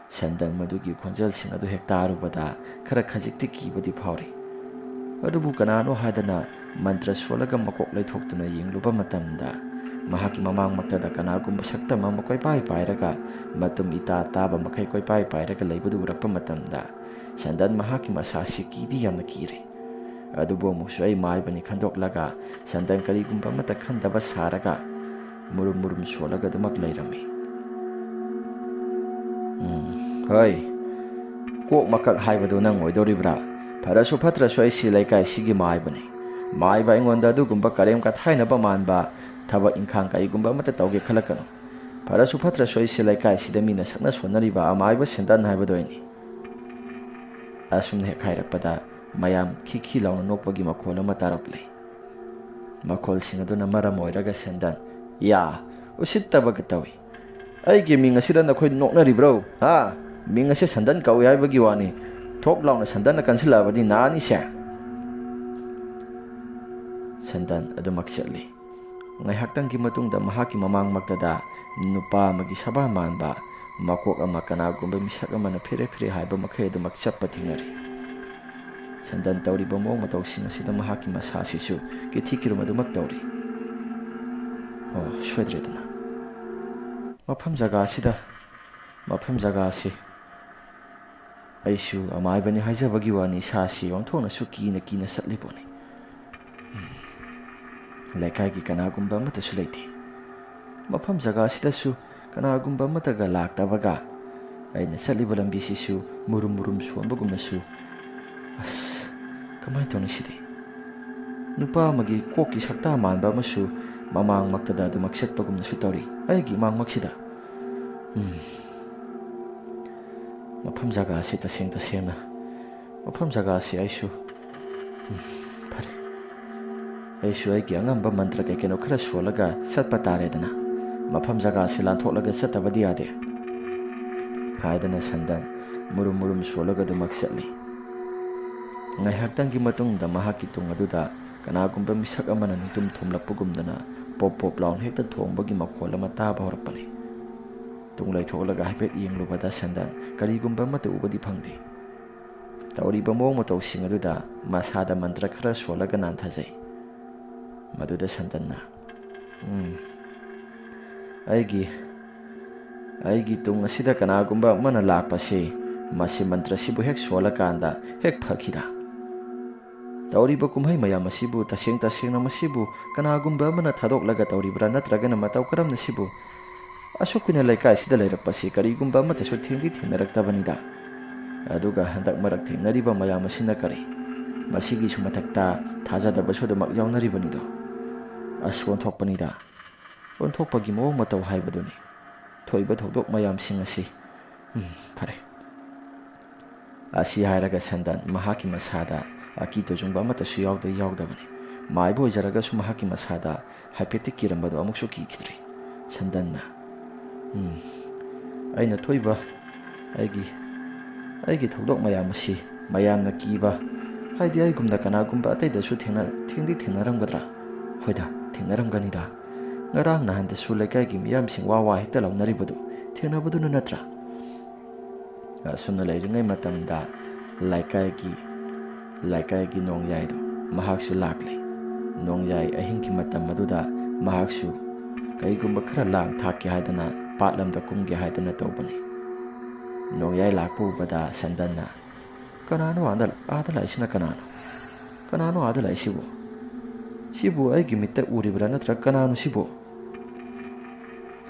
ꯁꯟꯗꯟ ꯃꯗꯨꯒꯤ ꯈꯣꯟꯖꯦꯜꯁꯤꯡ ꯑꯗꯨ ꯍꯦꯛ ꯇꯥꯔꯨꯕꯗ ꯈꯔ ꯈꯖꯤꯛꯇꯤ ꯀꯤꯕꯗꯤ ꯐꯥꯎꯔꯤ꯫ ꯑꯗꯨꯕꯨ ꯀꯅꯥꯅꯣ ꯍꯥꯏꯗꯅ ꯃꯟꯇ꯭ꯔ ꯁꯣꯜꯂꯒ ꯃꯀꯣꯛ ꯂꯩꯊꯣꯛꯇꯨꯅ ꯌꯦꯡꯂꯨꯕ ꯃꯇꯝꯗ, ꯃꯍꯥꯛꯀꯤ ꯃꯃꯥꯡꯃꯛꯇꯗ ꯀꯅꯥꯒꯨꯝꯕ ꯁꯛꯇꯝ ꯑꯃ ꯀꯣꯏꯄꯥꯏ ꯄꯥꯏꯔꯒ, ꯃꯇꯨꯝ ꯏꯇꯥ ꯇꯥꯕ ꯃꯈꯩ ꯀꯣꯏꯄꯥꯏ ꯄꯥꯏꯔꯒ ꯂꯩꯕꯗꯨ ꯎꯔꯛꯄ ꯃꯇꯝꯗ, ꯁꯟꯗꯟ ꯃꯍꯥꯛꯀꯤ ꯃꯁꯥꯁꯤ ꯀꯤꯗꯤ ꯌꯥꯝꯅ ꯀꯤꯔꯦ꯫ ꯑꯗꯨꯕꯨ ꯑꯃꯨꯛꯁꯨ ꯑꯩ ꯃꯥꯏꯕꯅꯤ ꯈꯟꯗꯣꯛꯂꯒ ꯁꯟꯗꯟ ꯀꯔꯤꯒꯨꯝꯕ ꯑꯃꯠꯇ ꯈꯟꯗꯕ ꯁꯥꯔꯒ ꯃꯨꯔꯨꯝ ꯃꯨꯔꯨꯝ ꯁꯣꯜꯂꯒ ꯑꯗꯨꯃꯛ ꯂꯩꯔꯝꯃꯤ꯫ ꯎꯝ, ꯍꯣꯏ, ꯀꯣꯛ ꯃꯀꯛ ꯍꯥꯏꯕꯗꯨ ꯅꯪ ꯑꯣꯏꯗꯧꯔꯤꯕ꯭ꯔꯥ? ꯐꯔꯁꯨ ꯐꯠꯇ꯭ꯔꯁꯨ ꯑꯩꯁꯤ ꯂꯩꯀꯥꯏꯁꯤꯒꯤ ꯃꯥꯏꯕꯅꯤ꯫ ꯃꯥꯏꯕ ꯑꯩꯉꯣꯟꯗ ꯑꯗꯨꯒꯨꯝꯕ ꯀꯔꯦꯝ ꯀꯊꯥꯏꯅꯕ ꯃꯥꯟꯕ ꯊꯕꯛ ꯏꯪꯈꯥꯡ ꯀꯔꯤꯒꯨꯝꯕ ꯑꯃꯠꯇ ꯇꯧꯒꯦ ꯈꯜꯂꯛꯀꯅꯨ꯫ ꯐꯔꯁꯨ ꯐꯠꯇ꯭ꯔꯁꯨ ꯑꯩꯁꯤ ꯂꯩꯀꯥꯏꯁꯤꯗ ꯃꯤꯅ ꯁꯛꯅ ꯁꯣꯟꯅꯔꯤꯕ ꯑꯃꯥꯏꯕ ꯁꯟꯗꯟ ꯍꯥꯏꯕꯗꯨ ꯑꯩꯅꯤ꯫ ꯑꯁꯨꯝꯅ ꯍꯦꯛ ꯍꯥꯏꯔꯛꯄꯗ ꯃꯌꯥꯝ ꯈꯤ ꯈꯤ ꯂꯥꯎꯅ ꯅꯣꯛꯄꯒꯤ ꯃꯈꯣꯜ ꯑꯃ ꯇꯥꯔꯛꯂꯦ꯫ ꯃꯈꯣꯜꯁꯤꯡ ꯑꯗꯨꯅ ꯃꯔꯝ ꯑꯣꯏꯔꯒ ꯁꯟꯗꯟ, "ꯌꯥ, ꯎꯁꯤꯠꯇꯕꯒ ꯇꯧꯏ꯫ ꯑꯩꯒꯤ ꯃꯤꯡ ꯑꯁꯤꯗ ꯅꯈꯣꯏ ꯅꯣꯛꯅꯔꯤꯕ꯭ꯔꯣ? ꯍꯥ? ꯃꯤꯡ ꯑꯁꯦ ꯁꯟꯗꯟ ꯀꯧꯏ ꯍꯥꯏꯕꯒꯤ ꯋꯥꯅꯤ꯫ ꯊꯣꯛ ꯂꯥꯎꯅ ꯁꯟꯗꯟꯅ ꯀꯟꯁꯤꯜꯂꯛꯑꯕꯗꯤ ꯅꯥꯅꯤꯁꯦ꯫ ꯁꯟꯗꯟ ꯑꯗꯨꯃꯛ ꯆꯠꯂꯤ꯫ ꯉꯥꯏꯍꯥꯛꯇꯪꯒꯤ ꯃꯇꯨꯡꯗ ꯃꯍꯥꯛꯀꯤ ꯃꯃꯥꯡꯃꯛꯇꯗ ꯅꯨꯄꯥ ꯑꯃꯒꯤ ꯁꯕꯥꯟ ꯃꯥꯟꯕ ꯃꯀꯣꯛ ꯑꯃ ꯀꯅꯥꯒꯨꯝꯕ ꯃꯤꯁꯛ ꯑꯃꯅ ꯐꯤꯔꯦ ꯐꯤꯔꯦ ꯍꯥꯏꯕ ꯃꯈꯩ ꯑꯗꯨꯃꯛ ꯆꯠꯄ ꯊꯦꯡꯅꯔꯤ꯫ ꯁꯟꯗꯟ ꯇꯧꯔꯤꯕ ꯃꯑꯣꯡ ꯃꯇꯧꯁꯤꯡ ꯑꯁꯤꯗ ꯃꯍꯥꯛꯀꯤ ꯃꯁꯥꯁꯤꯁꯨ ꯀꯤꯊꯤ ꯀꯤꯔꯨꯝ ꯑꯗꯨꯃꯛ ꯇꯧꯔꯤ꯫ ꯑꯣ, ꯁꯣꯏꯗ꯭ꯔꯦꯗꯅ꯫ ꯃꯐꯝ ꯖꯒꯥ ꯑꯁꯤꯗ, ꯃꯐꯝ ꯖꯒꯥ ꯑꯁꯤ ꯑꯩꯁꯨ ꯑꯃꯥꯏꯕꯅꯤ ꯍꯥꯏꯖꯕꯒꯤ ꯋꯥꯅꯤ, ꯏꯁꯥꯁꯤ ꯑꯣꯟꯊꯣꯛꯅꯁꯨ ꯀꯤꯅ ꯀꯤꯅ ꯆꯠꯂꯤꯕꯣꯠꯅꯤ꯫ ꯎꯝ꯫ ꯂꯩꯀꯥꯏꯒꯤ ꯀꯅꯥꯒꯨꯝꯕ ꯑꯃꯠꯇꯁꯨ ꯂꯩꯇꯦ꯫ ꯃꯐꯝ ꯖꯒꯥ ꯑꯁꯤꯗꯁꯨ ꯀꯅꯥꯒꯨꯝꯕ ꯑꯃꯠꯇꯒ ꯂꯥꯛꯇꯕꯒ, ꯑꯩꯅ ꯆꯠꯂꯤꯕ ꯂꯝꯕꯤꯁꯤꯁꯨ ꯃꯨꯔꯨꯝ ꯃꯨꯔꯨꯝ ꯁꯣꯟꯕꯒꯨꯝꯅꯁꯨ꯫ ꯑꯁ, ꯀꯃꯥꯏꯅ ꯇꯧꯅꯤ ꯁꯤꯗꯤ? ꯅꯨꯄꯥ ꯑꯃꯒꯤ ꯀꯣꯛꯀꯤ ꯁꯛꯇꯥ ꯃꯥꯟꯕ ꯑꯃꯁꯨ ꯃꯃꯥꯡꯃꯛꯇꯗ ꯑꯗꯨꯃꯛ ꯆꯠꯄꯒꯨꯝꯅꯁꯨ ꯇꯧꯔꯤ ꯑꯩꯒꯤ ꯏꯃꯥꯡꯃꯛꯁꯤꯗ꯫ ꯎꯝ꯫ ꯃꯐꯝ ꯖꯒꯥ ꯑꯁꯤ ꯇꯁꯦꯡ ꯇꯁꯦꯡꯅ, ꯃꯐꯝ ꯖꯒꯥ ꯑꯁꯤ ꯑꯩꯁꯨ, ꯎꯝ, ꯐꯔꯦ꯫ ꯑꯩꯁꯨ ꯑꯩꯒꯤ ꯑꯉꯝꯕ ꯃꯟꯇ꯭ꯔ ꯀꯩ ꯀꯩꯅꯣ ꯈꯔ ꯁꯣꯜꯂꯒ ꯆꯠꯄ ꯇꯥꯔꯦꯗꯅ꯫ ꯃꯐꯝ ꯖꯒꯥ ꯑꯁꯤ ꯂꯥꯟꯊꯣꯛꯂꯒ ꯆꯠꯇꯕꯗꯤ ꯌꯥꯗꯦ꯫ ꯍꯥꯏꯗꯅ ꯁꯟꯗꯟ ꯃꯨꯔꯨꯝ ꯃꯨꯔꯨꯝ ꯁꯣꯜꯂꯒ ꯑꯗꯨꯃꯛ ꯆꯠꯂꯤ꯫ ꯉꯥꯏꯍꯥꯛꯇꯪꯒꯤ ꯃꯇꯨꯡꯗ ꯃꯍꯥꯛꯀꯤ ꯇꯨꯡ ꯑꯗꯨꯗ ꯀꯅꯥꯒꯨꯝꯕ ꯃꯤꯁꯛ ꯑꯃꯅ ꯅꯤꯡꯇꯨꯝ ꯊꯨꯝꯂꯛꯄꯒꯨꯝꯗꯅ ꯄꯣꯞ ꯄꯣꯞ ꯂꯥꯎꯅ ꯍꯦꯛꯇ ꯊꯣꯡꯕꯒꯤ ꯃꯈꯣꯜ ꯑꯃ ꯇꯥꯕ ꯍꯧꯔꯛꯄꯅꯤ꯫ ꯇꯨꯡ ꯂꯩꯊꯣꯛꯂꯒ ꯍꯥꯏꯐꯦꯠ ꯌꯦꯡꯂꯨꯕꯗ ꯁꯟꯗꯟ ꯀꯔꯤꯒꯨꯝꯕ ꯑꯃꯠꯇ ꯎꯕꯗꯤ ꯐꯪꯗꯦ꯫ ꯇꯧꯔꯤꯕ ꯃꯑꯣꯡ ꯃꯇꯧꯁꯤꯡ ꯑꯗꯨꯗ ꯃꯁꯥꯗ ꯃꯟꯇ꯭ꯔ ꯈꯔ ꯁꯣꯜꯂꯒ ꯅꯥꯟꯊꯖꯩ꯫ ꯃꯗꯨꯗ ꯁꯟꯗꯟꯅ, "ꯎꯝ, ꯑꯩꯒꯤ, ꯑꯩꯒꯤ ꯇꯨꯡ ꯑꯁꯤꯗ ꯀꯅꯥꯒꯨꯝꯕ ꯑꯃꯅ ꯂꯥꯛꯄꯁꯤ, ꯃꯁꯤ ꯃꯟꯇ꯭ꯔꯁꯤꯕꯨ ꯍꯦꯛ ꯁꯣꯜꯂꯀꯥꯟꯗ ꯍꯦꯛ ꯐꯈꯤꯗ꯫ ꯇꯧꯔꯤꯕ ꯀꯨꯝꯍꯩ ꯃꯌꯥꯝ ꯑꯁꯤꯕꯨ ꯇꯁꯦꯡ ꯇꯁꯦꯡꯅ ꯃꯁꯤꯕꯨ ꯀꯅꯥꯒꯨꯝꯕ ꯑꯃꯅ ꯊꯥꯗꯣꯛꯂꯒ ꯇꯧꯔꯤꯕ꯭ꯔꯥ, ꯅꯠꯇ꯭ꯔꯒꯅ ꯃꯇꯧ ꯀꯔꯝꯅ ꯁꯤꯕꯨ? ꯑꯁꯨꯛ ꯀꯨꯏꯅ ꯂꯩꯀꯥꯏꯁꯤꯗ ꯂꯩꯔꯛꯄꯁꯤ ꯀꯔꯤꯒꯨꯝꯕ ꯑꯃꯠꯇꯁꯨ ꯊꯦꯡꯗꯤ ꯊꯦꯡꯅꯔꯛꯇꯕꯅꯤꯗ꯫ ꯑꯗꯨꯒ ꯍꯟꯗꯛ ꯃꯔꯛ ꯊꯦꯡꯅꯔꯤꯕ ꯃꯌꯥꯝ ꯑꯁꯤꯅ ꯀꯔꯤ? ꯃꯁꯤꯒꯤꯁꯨ ꯃꯊꯛꯇ ꯊꯥꯖꯗꯕꯁꯨ ꯑꯗꯨꯃꯛ ꯌꯥꯎꯅꯔꯤꯕꯅꯤꯗꯣ꯫ ꯑꯁ, ꯑꯣꯟꯊꯣꯛꯄꯅꯤꯗ꯫ ꯑꯣꯟꯊꯣꯛꯄꯒꯤ ꯃꯑꯣꯡ ꯃꯇꯧ ꯍꯥꯏꯕꯗꯨꯅꯤ꯫ ꯊꯣꯛꯏꯕ ꯊꯧꯗꯣꯛ ꯃꯌꯥꯝꯁꯤꯡ ꯑꯁꯤ, ꯎꯝ, ꯐꯔꯦ꯫ ꯑꯁꯤ ꯍꯥꯏꯔꯒ ꯁꯟꯗꯟ ꯃꯍꯥꯛꯀꯤ ꯃꯁꯥꯗ ꯑꯀꯤ ꯇꯨꯖꯨꯡꯕ ꯑꯃꯠꯇꯁꯨ ꯌꯥꯎꯗ ꯌꯥꯎꯗꯕꯅꯤ꯫ ꯃꯥꯏꯕ ꯑꯣꯏꯖꯔꯒꯁꯨ ꯃꯍꯥꯛꯀꯤ ꯃꯁꯥꯗ ꯍꯥꯏꯐꯦꯠꯇꯤ ꯀꯤꯔꯝꯕꯗꯨ ꯑꯃꯨꯛꯁꯨ ꯀꯤꯈꯤꯗ꯭ꯔꯦ꯫ ꯁꯟꯗꯟꯅ, "ꯎꯝ, ꯑꯩꯅ ꯊꯣꯛꯏꯕ ꯑꯩꯒꯤ, ꯑꯩꯒꯤ ꯊꯧꯗꯣꯛ ꯃꯌꯥꯝ ꯑꯁꯤ ꯃꯌꯥꯝꯅ ꯀꯤꯕ, ꯍꯥꯏꯗꯤ ꯑꯩꯒꯨꯝꯅ ꯀꯅꯥꯒꯨꯝꯕ ꯑꯇꯩꯗꯁꯨ ꯊꯦꯡꯅ-, ꯊꯦꯡꯗꯤ ꯊꯦꯡꯅꯔꯝꯒꯗ꯭ꯔꯥ? ꯍꯣꯏꯗ, ꯊꯦꯡꯅꯔꯝꯒꯅꯤꯗ꯫ ꯉꯔꯥꯡ ꯅꯍꯥꯟꯗꯁꯨ ꯂꯩꯀꯥꯏꯒꯤ ꯃꯤꯌꯥꯝꯁꯤꯡ ꯋꯥ ꯋꯥ ꯍꯦꯛꯇ ꯂꯥꯎꯅꯔꯤꯕꯗꯨ ꯊꯦꯡꯅꯕꯗꯨꯅ ꯅꯠꯇ꯭ꯔꯥ?" ꯑꯁꯨꯝꯅ ꯂꯩꯔꯤꯉꯩ ꯃꯇꯝꯗ ꯂꯩꯀꯥꯏꯒꯤ, ꯂꯩꯀꯥꯏꯒꯤ ꯅꯣꯡꯌꯥꯏꯗꯣ ꯃꯍꯥꯛꯁꯨ ꯂꯥꯛꯂꯦ꯫ ꯅꯣꯡꯌꯥꯏ ꯑꯍꯤꯡꯒꯤ ꯃꯇꯝ ꯑꯗꯨꯗ ꯃꯍꯥꯛꯁꯨ ꯀꯔꯤꯒꯨꯝꯕ ꯈꯔ ꯂꯥꯡ ꯊꯥꯛꯀꯦ ꯍꯥꯏꯗꯅ ꯄꯥꯠꯂꯝꯗ ꯀꯨꯝꯒꯦ ꯍꯥꯏꯗꯅ ꯇꯧꯕꯅꯤ꯫ ꯅꯣꯡꯌꯥꯏ ꯂꯥꯛꯄ ꯎꯕꯗ ꯁꯟꯗꯟꯅ, "ꯀꯅꯥꯅꯣ ꯑꯥꯗ, ꯑꯥꯗ ꯂꯥꯛꯏꯁꯤꯅ ꯀꯅꯥꯅꯣ? ꯀꯅꯥꯅꯣ ꯑꯥꯗ ꯂꯥꯛꯏꯁꯤꯕꯨ? ꯁꯤꯕꯨ ꯑꯩꯒꯤ ꯃꯤꯠꯇ ꯎꯔꯤꯕ꯭ꯔꯥ ꯅꯠꯇ꯭ꯔꯒ ꯀꯅꯥꯅꯣ ꯁꯤꯕꯨ?"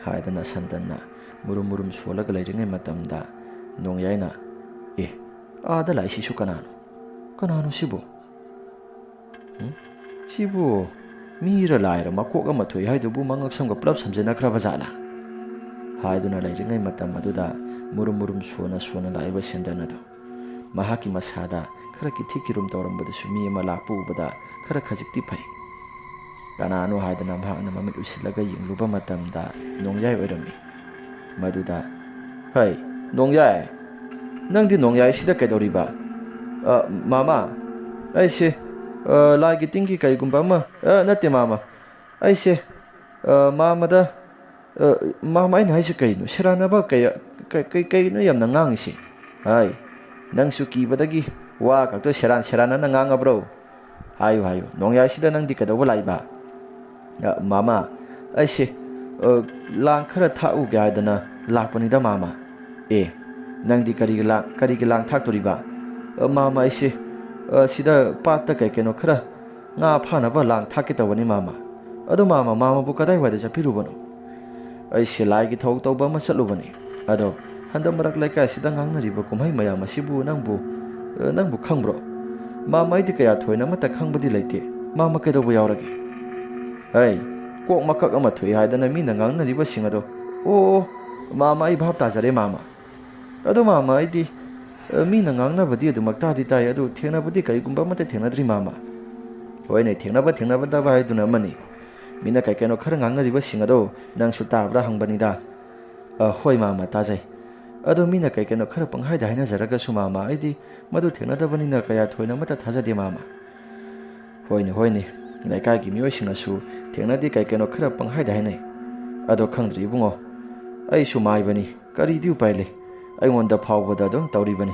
ꯍꯥꯏꯗꯅ ꯁꯟꯗꯟꯅ ꯃꯨꯔꯨꯝ ꯃꯨꯔꯨꯝ ꯁꯣꯜꯂꯒ ꯂꯩꯔꯤꯉꯩ ꯃꯇꯝꯗ ꯅꯣꯡꯌꯥꯏꯅ, "ꯑꯦ, ꯑꯥꯗ ꯂꯥꯛꯏꯁꯤꯁꯨ ꯀꯅꯥꯅꯣ? ꯀꯅꯥꯅꯣ ꯁꯤꯕꯨ? ꯎꯝ? ꯁꯤꯕꯨ ꯃꯤꯔ ꯂꯥꯏꯔ ꯃꯀꯣꯛ ꯑꯃ ꯊꯣꯛꯏ ꯍꯥꯏꯗꯨꯕꯨ ꯃꯉꯛ ꯁꯝꯒ ꯄꯨꯂꯞ ꯁꯝꯖꯤꯟꯅꯈ꯭ꯔꯕ ꯖꯥꯠꯂꯥ?" ꯍꯥꯏꯗꯨꯅ ꯂꯩꯔꯤꯉꯩ ꯃꯇꯝ ꯑꯗꯨꯗ ꯃꯨꯔꯨꯝ ꯃꯨꯔꯨꯝ ꯁꯣꯟꯅ ꯁꯣꯟꯅ ꯂꯥꯛꯏꯕ ꯁꯟꯗꯟ ꯑꯗꯣ ꯃꯍꯥꯛꯀꯤ ꯃꯁꯥꯗ ꯈꯔ ꯀꯤꯊꯤ ꯀꯤꯔꯨꯝ ꯇꯧꯔꯝꯕꯗꯨꯁꯨ ꯃꯤ ꯑꯃ ꯂꯥꯛꯄ ꯎꯕꯗ ꯈꯔ ꯈꯖꯤꯛꯇꯤ ꯐꯩ꯫ ꯀꯅꯥꯅꯣ ꯍꯥꯏꯗꯅ ꯃꯍꯥꯛꯅ ꯃꯃꯤꯠ ꯎꯏꯁꯤꯜꯂꯒ ꯌꯦꯡꯂꯨꯕ ꯃꯇꯝꯗ ꯅꯣꯡꯌꯥꯏ ꯑꯣꯏꯔꯝꯃꯤ꯫ ꯃꯗꯨꯗ, "ꯍꯩ, ꯅꯣꯡꯌꯥꯏ, ꯅꯪꯗꯤ ꯅꯣꯡꯌꯥꯏꯁꯤꯗ ꯀꯩꯗꯧꯔꯤꯕ?" "ꯑ, ꯃꯥꯃ, ꯑꯩꯁꯦ, ꯑ, ꯂꯥꯏꯒꯤ ꯇꯤꯟꯒꯤ ꯀꯩꯒꯨꯝꯕ ꯑꯃ, ꯑ, ꯅꯠꯇꯦ ꯃꯥꯃ, ꯑꯩꯁꯦ, ꯑ, ꯃꯥꯃꯗ, ꯑ, ꯃꯥꯃ, ꯑꯩꯅ ꯍꯥꯏꯁꯦ ꯀꯩꯅꯣ? ꯁꯦꯔꯥꯟꯅꯕ ꯀꯌꯥ-, ꯀ-, ꯀ-, ꯀꯩꯅꯣ ꯌꯥꯝꯅ ꯉꯥꯡꯉꯤꯁꯦ? ꯍꯥꯏ, ꯅꯪꯁꯨ ꯀꯤꯕꯗꯒꯤ ꯋꯥ ꯈꯛꯇ ꯁꯦꯔꯥꯟ ꯁꯦꯔꯥꯟꯅꯅ ꯉꯥꯡꯉꯕ꯭ꯔꯣ? ꯍꯥꯏꯌꯨ, ꯍꯥꯏꯌꯨ, ꯅꯣꯡꯌꯥꯏꯁꯤꯗ ꯅꯪꯗꯤ ꯀꯩꯗꯧꯕ ꯂꯥꯛꯏꯕ?" "ꯑ, ꯃꯥꯃ, ꯑꯩꯁꯦ, ꯑ, ꯂꯥꯡ ꯈꯔ ꯊꯥꯛꯎꯒꯦ ꯍꯥꯏꯗꯅ ꯂꯥꯛꯄꯅꯤꯗ ꯃꯥꯃ꯫" "ꯑꯦ, ꯅꯪꯗꯤ ꯀꯔꯤꯒꯤ ꯂꯥꯡ, ꯀꯔꯤꯒꯤ ꯂꯥꯡ ꯊꯥꯛꯇꯣꯔꯤꯕ?" "ꯑ, ꯃꯥꯃ, ꯑꯩꯁꯦ, ꯑ, ꯁꯤꯗ ꯄꯥꯠꯇ ꯀꯩ ꯀꯩꯅꯣ ꯈꯔ ꯉꯥ ꯐꯥꯅꯕ ꯂꯥꯡ ꯊꯥꯛꯀꯦ ꯇꯧꯕꯅꯤ ꯃꯥꯃ꯫ ꯑꯗꯣ ꯃꯥꯃ, ꯃꯥꯃꯕꯨ ꯀꯗꯥꯏꯋꯥꯏꯗ ꯆꯠꯄꯤꯔꯨꯕꯅꯣ?" "ꯑꯩꯁꯦ ꯂꯥꯏꯒꯤ ꯊꯧ ꯇꯧꯕ ꯑꯃ ꯆꯠꯂꯨꯕꯅꯤ꯫ ꯑꯗꯣ ꯍꯟꯗꯛ ꯃꯔꯛ ꯂꯩꯀꯥꯏꯁꯤꯗ ꯉꯥꯡꯅꯔꯤꯕ ꯀꯨꯝꯍꯩ ꯃꯌꯥꯝ ꯑꯁꯤꯕꯨ ꯅꯪꯕꯨ, ꯑ, ꯅꯪꯕꯨ ꯈꯪꯕ꯭ꯔꯣ?" "ꯃꯥꯃ, ꯑꯩꯗꯤ ꯀꯌꯥ ꯊꯣꯏꯅ ꯑꯃꯠꯇ ꯈꯪꯕꯗꯤ ꯂꯩꯇꯦ꯫ ꯃꯥꯃ ꯀꯩꯗꯧꯕ ꯌꯥꯎꯔꯒꯦ?" "ꯑꯩ ꯀꯣꯛ ꯃꯀꯛ ꯑꯃ ꯊꯣꯛꯏ ꯍꯥꯏꯗꯅ ꯃꯤꯅ ꯉꯥꯡꯅꯔꯤꯕꯁꯤꯡ ꯑꯗꯣ, ꯑꯣ, ꯑꯣ, ꯃꯥꯃ, ꯑꯩ ꯚꯥꯞ ꯇꯥꯖꯔꯦ ꯃꯥꯃ꯫ ꯑꯗꯣ ꯃꯥꯃ, ꯑꯩꯗꯤ, ꯑ, ꯃꯤꯅ ꯉꯥꯡꯅꯕꯗꯤ ꯑꯗꯨꯃꯛ ꯇꯥꯗꯤ ꯇꯥꯏ, ꯑꯗꯨ ꯊꯦꯡꯅꯕꯗꯤ ꯀꯔꯤꯒꯨꯝꯕ ꯑꯃꯠꯇ ꯊꯦꯡꯅꯗ꯭ꯔꯤ ꯃꯥꯃ꯫" "ꯍꯣꯏꯅꯦ, ꯊꯦꯡꯅꯕ ꯊꯦꯡꯅꯗꯕ ꯍꯥꯏꯗꯨꯅ ꯑꯃꯅꯤ꯫ ꯃꯤꯅ ꯀꯩ ꯀꯩꯅꯣ ꯈꯔ ꯉꯥꯡꯅꯔꯤꯕꯁꯤꯡ ꯑꯗꯣ ꯅꯪꯁꯨ ꯇꯥꯕ꯭ꯔꯥ ꯍꯪꯕꯅꯤꯗ꯫ "ꯑ, ꯍꯣꯏ ꯃꯥꯃ, ꯇꯥꯖꯩ꯫ ꯑꯗꯣ ꯃꯤꯅ ꯀꯩ ꯀꯩꯅꯣ ꯈꯔ ꯄꯪꯍꯥꯏꯗ ꯍꯥꯏꯅꯖꯔꯒꯁꯨ ꯃꯥꯃ, ꯑꯩꯗꯤ ꯃꯗꯨ ꯊꯦꯡꯅꯗꯕꯅꯤꯅ ꯀꯌꯥ ꯊꯣꯏꯅ ꯑꯃꯠꯇ ꯊꯥꯖꯗꯦ ꯃꯥꯃ"꯫ "ꯍꯣꯏꯅꯦ, ꯍꯣꯏꯅꯦ, ꯂꯩꯀꯥꯏꯒꯤ ꯃꯤꯑꯣꯏꯁꯤꯡꯅꯁꯨ ꯊꯦꯡꯅꯗꯦ ꯀꯩ ꯀꯩꯅꯣ ꯈꯔ ꯄꯪꯍꯥꯏꯗ ꯍꯥꯏꯅꯩ꯫ ꯑꯗꯣ ꯈꯪꯗ꯭ꯔꯦ ꯏꯕꯨꯡꯉꯣ, ꯑꯩꯁꯨ ꯃꯥꯏꯕꯅꯤ, ꯀꯔꯤꯗꯤ ꯎꯄꯥꯏ ꯂꯩ? ꯑꯩꯉꯣꯟꯗ ꯐꯥꯎꯕꯗ ꯑꯗꯨꯝ ꯇꯧꯔꯤꯕꯅꯤ"꯫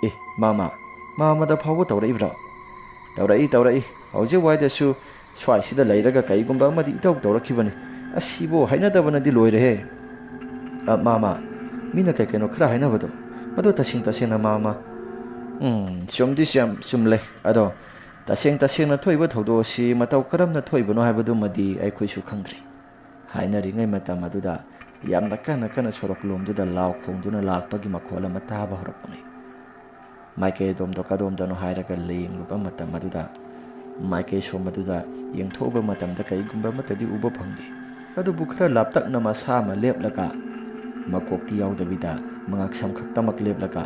"ꯑꯦ, ꯃꯥꯃ, ꯃꯥꯃꯗ ꯐꯥꯎꯕ ꯇꯧꯔꯛꯏꯕ꯭ꯔꯣ?" "ꯇꯧꯔꯛꯏ, ꯇꯧꯔꯛꯏ꯫ ꯍꯧꯖꯤꯛ ꯋꯥꯏꯗꯁꯨ ꯁ꯭ꯋꯥꯏꯁꯤꯗ ꯂꯩꯔꯒ ꯀꯩꯒꯨꯝꯕ ꯑꯃꯗꯤ ꯏꯇꯧ ꯇꯧꯔꯛꯈꯤꯕꯅꯤ꯫ ꯑꯁꯤꯕꯨ ꯍꯥꯏꯅꯗꯕꯅꯗꯤ ꯂꯣꯏꯔꯦꯍꯦ"꯫ "ꯑ, ꯃꯥꯃ, ꯃꯤꯅ ꯀꯩ ꯀꯩꯅꯣ ꯈꯔ ꯍꯥꯏꯅꯕꯗꯣ, ꯃꯗꯨ ꯇꯁꯦꯡ ꯇꯁꯦꯡꯅ ꯃꯥꯃ"꯫ "ꯎꯝ, ꯆꯨꯝꯗꯤ ꯌꯥꯝ ꯆꯨꯝꯂꯦ꯫ ꯑꯗꯣ ꯇꯁꯦꯡ ꯇꯁꯦꯡꯅ ꯊꯣꯛꯏꯕ ꯊꯧꯗꯣꯛ ꯑꯁꯤ ꯃꯇꯧ ꯀꯔꯝꯅ ꯊꯣꯛꯏꯕꯅꯣ ꯍꯥꯏꯕꯗꯨꯃꯗꯤ ꯑꯩꯈꯣꯏꯁꯨ ꯈꯪꯗ꯭ꯔꯤ"꯫ ꯍꯥꯏꯅꯔꯤꯉꯩ ꯃꯇꯝ ꯑꯗꯨꯗ ꯌꯥꯝꯅ ꯀꯟꯅ ꯀꯟꯅ ꯁꯣꯔꯣꯛ ꯂꯣꯝꯗꯨꯗ ꯂꯥꯎ ꯈꯣꯡꯗꯨꯅ ꯂꯥꯛꯄꯒꯤ ꯃꯈꯣꯜ ꯑꯃ ꯇꯥꯕ ꯍꯧꯔꯛꯄꯅꯤ꯫ ꯃꯥꯏꯀꯩ ꯑꯗꯣꯝꯗꯣ ꯀꯗꯣꯝꯗꯅꯣ ꯍꯥꯏꯔꯒ ꯂꯦꯡꯂꯨꯕ ꯃꯇꯝ ꯑꯗꯨꯗ, ꯃꯥꯏꯀꯩ ꯁꯣꯝ ꯑꯗꯨꯗ ꯌꯦꯡꯊꯣꯛꯎꯕ ꯃꯇꯝꯗ ꯀꯔꯤꯒꯨꯝꯕ ꯑꯃꯠꯇꯗꯤ ꯎꯕ ꯐꯪꯗꯦ꯫ ꯑꯗꯨꯕꯨ ꯈꯔ ꯂꯥꯞꯇꯛꯅ ꯃꯁꯥ ꯑꯃ ꯂꯦꯞꯂꯒ, ꯃꯀꯣꯛꯇꯤ ꯌꯥꯎꯗꯕꯤꯗ ꯃꯉꯛꯁꯝ ꯈꯛꯇꯃꯛ ꯂꯦꯞꯂꯒ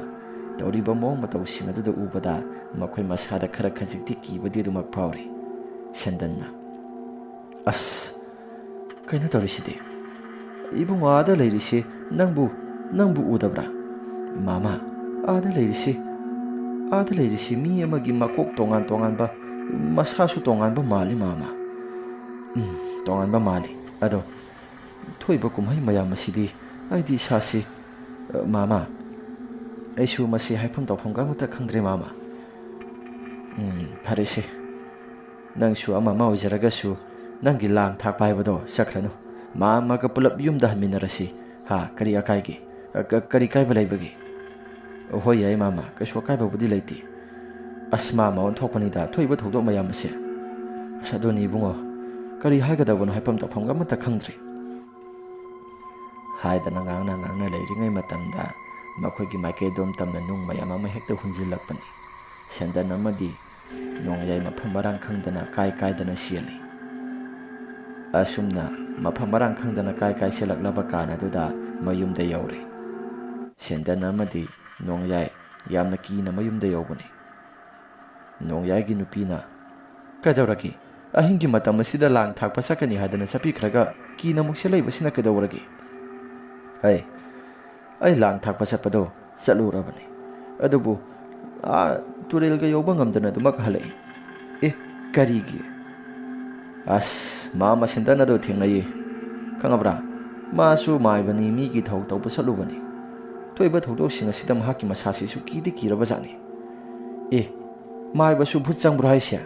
ꯇꯧꯔꯤꯕ ꯃꯑꯣꯡ ꯃꯇꯧꯁꯤꯡ ꯑꯗꯨꯗ ꯎꯕꯗ, ꯃꯈꯣꯏ ꯃꯁꯥꯗ ꯈꯔ ꯈꯖꯤꯛꯇꯤ ꯀꯤꯕꯗꯤ ꯑꯗꯨꯃꯛ ꯐꯥꯎꯔꯤ꯫ ꯁꯦꯟꯗꯟꯅ, "ꯑꯁ, ꯀꯩꯅꯣ ꯇꯧꯔꯤꯁꯤꯗꯤ? ꯏꯕꯨꯡꯉꯣ, ꯑꯥꯗ ꯂꯩꯔꯤꯁꯤ ꯅꯪꯕꯨ, ꯅꯪꯕꯨ ꯎꯗꯕ꯭ꯔꯥ? ꯃꯥꯃ, ꯑꯥꯗ ꯂꯩꯔꯤꯁꯤ, ꯑꯥꯗ ꯂꯩꯔꯤꯁꯤ ꯃꯤ ꯑꯃꯒꯤ ꯃꯀꯣꯛ ꯇꯣꯉꯥꯟ ꯇꯣꯉꯥꯟꯕ, ꯃꯁꯥꯁꯨ ꯇꯣꯉꯥꯟꯕ ꯃꯥꯜꯂꯤ, ꯃꯥꯃ"꯫ "ꯎꯝ, ꯇꯣꯉꯥꯟꯕ ꯃꯥꯜꯂꯤ꯫ ꯑꯗꯣ ꯊꯣꯛꯏꯕ ꯀꯨꯝꯍꯩ ꯃꯌꯥꯝ ꯑꯁꯤꯗꯤ ꯑꯩꯗꯤ ꯏꯁꯥꯁꯤ, ꯑ, ꯃꯥꯃ, ꯑꯩꯁꯨ ꯃꯁꯤ ꯍꯥꯏꯐꯝ ꯇꯧꯐꯝꯒ ꯑꯃꯠꯇ ꯈꯪꯗ꯭ꯔꯦ, ꯃꯥꯃ"꯫ "ꯎꯝ, ꯐꯔꯦꯁꯦ꯫ ꯅꯪꯁꯨ ꯑꯃ ꯑꯃ ꯑꯣꯏꯖꯔꯒꯁꯨ ꯅꯪꯒꯤ ꯂꯥꯡ ꯊꯥꯛꯄ ꯍꯥꯏꯕꯗꯣ ꯆꯠꯈ꯭ꯔꯅꯨ꯫ ꯃꯥꯃꯒ ꯄꯨꯂꯞ ꯌꯨꯝꯗ ꯍꯟꯃꯤꯟꯅꯔꯁꯤ꯫ ꯍꯥ, ꯀꯔꯤ ꯑꯀꯥꯏꯒꯦ? ꯑ, ꯀ-, ꯀꯔꯤ ꯀꯥꯏꯕ ꯂꯩꯕꯒꯦ?" "ꯍꯣꯏ, ꯌꯥꯏ ꯃꯥꯃ, ꯀꯩꯁꯨ ꯑꯀꯥꯏꯕꯕꯨꯗꯤ ꯂꯩꯇꯦ"꯫ "ꯑꯁ, ꯃꯥꯃ ꯑꯣꯟꯊꯣꯛꯄꯅꯤꯗ, ꯊꯣꯛꯏꯕ ꯊꯧꯗꯣꯛ ꯃꯌꯥꯝ ꯑꯁꯦ꯫ ꯑꯁ, ꯑꯗꯨꯅꯤ ꯏꯕꯨꯡꯉꯣ, ꯀꯔꯤ ꯍꯥꯏꯒꯗꯕꯅꯣ ꯍꯥꯏꯐꯝ ꯇꯧꯐꯝꯒ ꯑꯃꯠꯇ ꯈꯪꯗ꯭ꯔꯦ"꯫ ꯍꯥꯏꯗꯅ ꯉꯥꯡꯅ ꯉꯥꯡꯅ ꯂꯩꯔꯤꯉꯩ ꯃꯇꯝꯗ ꯃꯈꯣꯏꯒꯤ ꯃꯥꯏꯀꯩꯗꯣꯝ ꯇꯝꯅ ꯅꯨꯡ ꯃꯌꯥꯝ ꯑꯃ ꯍꯦꯛꯇ ꯍꯨꯟꯖꯤꯜꯂꯛꯄꯅꯤ꯫ ꯁꯦꯟꯗꯟ ꯑꯃꯗꯤ ꯅꯣꯡꯌꯥꯏ ꯃꯐꯝ ꯃꯔꯥꯡ ꯈꯪꯗꯅ ꯀꯥꯏ ꯀꯥꯏꯗꯅ ꯆꯦꯜꯂꯤ꯫ ꯑꯁꯨꯝꯅ ꯃꯐꯝ ꯃꯔꯥꯡ ꯈꯪꯗꯅ ꯀꯥꯏ ꯀꯥꯏ ꯆꯦꯜꯂꯛꯂꯕ ꯀꯥꯟ ꯑꯗꯨꯗ ꯃꯌꯨꯝꯗ ꯌꯧꯔꯦ꯫ ꯁꯦꯟꯗꯟ ꯑꯃꯗꯤ ꯅꯣꯡꯌꯥꯏ ꯌꯥꯝꯅ ꯀꯤꯅ ꯃꯌꯨꯝꯗ ꯌꯧꯕꯅꯤ꯫ ꯅꯣꯡꯌꯥꯏꯒꯤ ꯅꯨꯄꯤꯅ, "ꯀꯩꯗꯧꯔꯒꯦ? ꯑꯍꯤꯡꯒꯤ ꯃꯇꯝ ꯑꯁꯤꯗ ꯂꯥꯡ ꯊꯥꯛꯄ ꯆꯠꯀꯅꯤ ꯍꯥꯏꯗꯅ ꯆꯠꯄꯤꯈ꯭ꯔꯒ ꯀꯤꯅ ꯑꯃꯨꯛ ꯆꯦꯜꯂꯛꯏꯕꯁꯤꯅ ꯀꯩꯗꯧꯔꯒꯦ? ꯑꯩ ꯑꯩ ꯂꯥꯡ ꯊꯥꯛꯄ ꯆꯠꯄꯗꯣ ꯆꯠꯂꯨꯔꯕꯅꯤ꯫ ꯑꯗꯨꯕꯨ ꯑꯥ ꯇꯨꯔꯦꯜꯒ ꯌꯧꯕ ꯉꯝꯗꯅ ꯑꯗꯨꯃꯛ ꯍꯜꯂꯛꯏ꯫ ꯑꯦ, ꯀꯔꯤꯒꯤ? ꯑꯁ, ꯃꯥ ꯃꯁꯦꯟꯗꯅ ꯑꯗꯨ ꯊꯦꯡꯅꯩꯌꯦ꯫ ꯈꯪꯉꯕ꯭ꯔꯥ? ꯃꯥꯁꯨ ꯃꯥꯏꯕꯅꯤ, ꯃꯤꯒꯤ ꯊꯧ ꯇꯧꯕ ꯆꯠꯂꯨꯕꯅꯤ꯫ ꯊꯣꯛꯏꯕ ꯊꯧꯗꯣꯛꯁꯤꯡ ꯑꯁꯤꯗ ꯃꯍꯥꯛꯀꯤ ꯃꯁꯥꯁꯤꯁꯨ ꯀꯤꯗꯤ ꯀꯤꯔꯕꯖꯥꯠꯅꯤ꯫ ꯑꯦ, ꯃꯥꯏꯕꯁꯨ ꯚꯨꯠ ꯆꯪꯕ꯭ꯔꯣ ꯍꯥꯏꯁꯦ?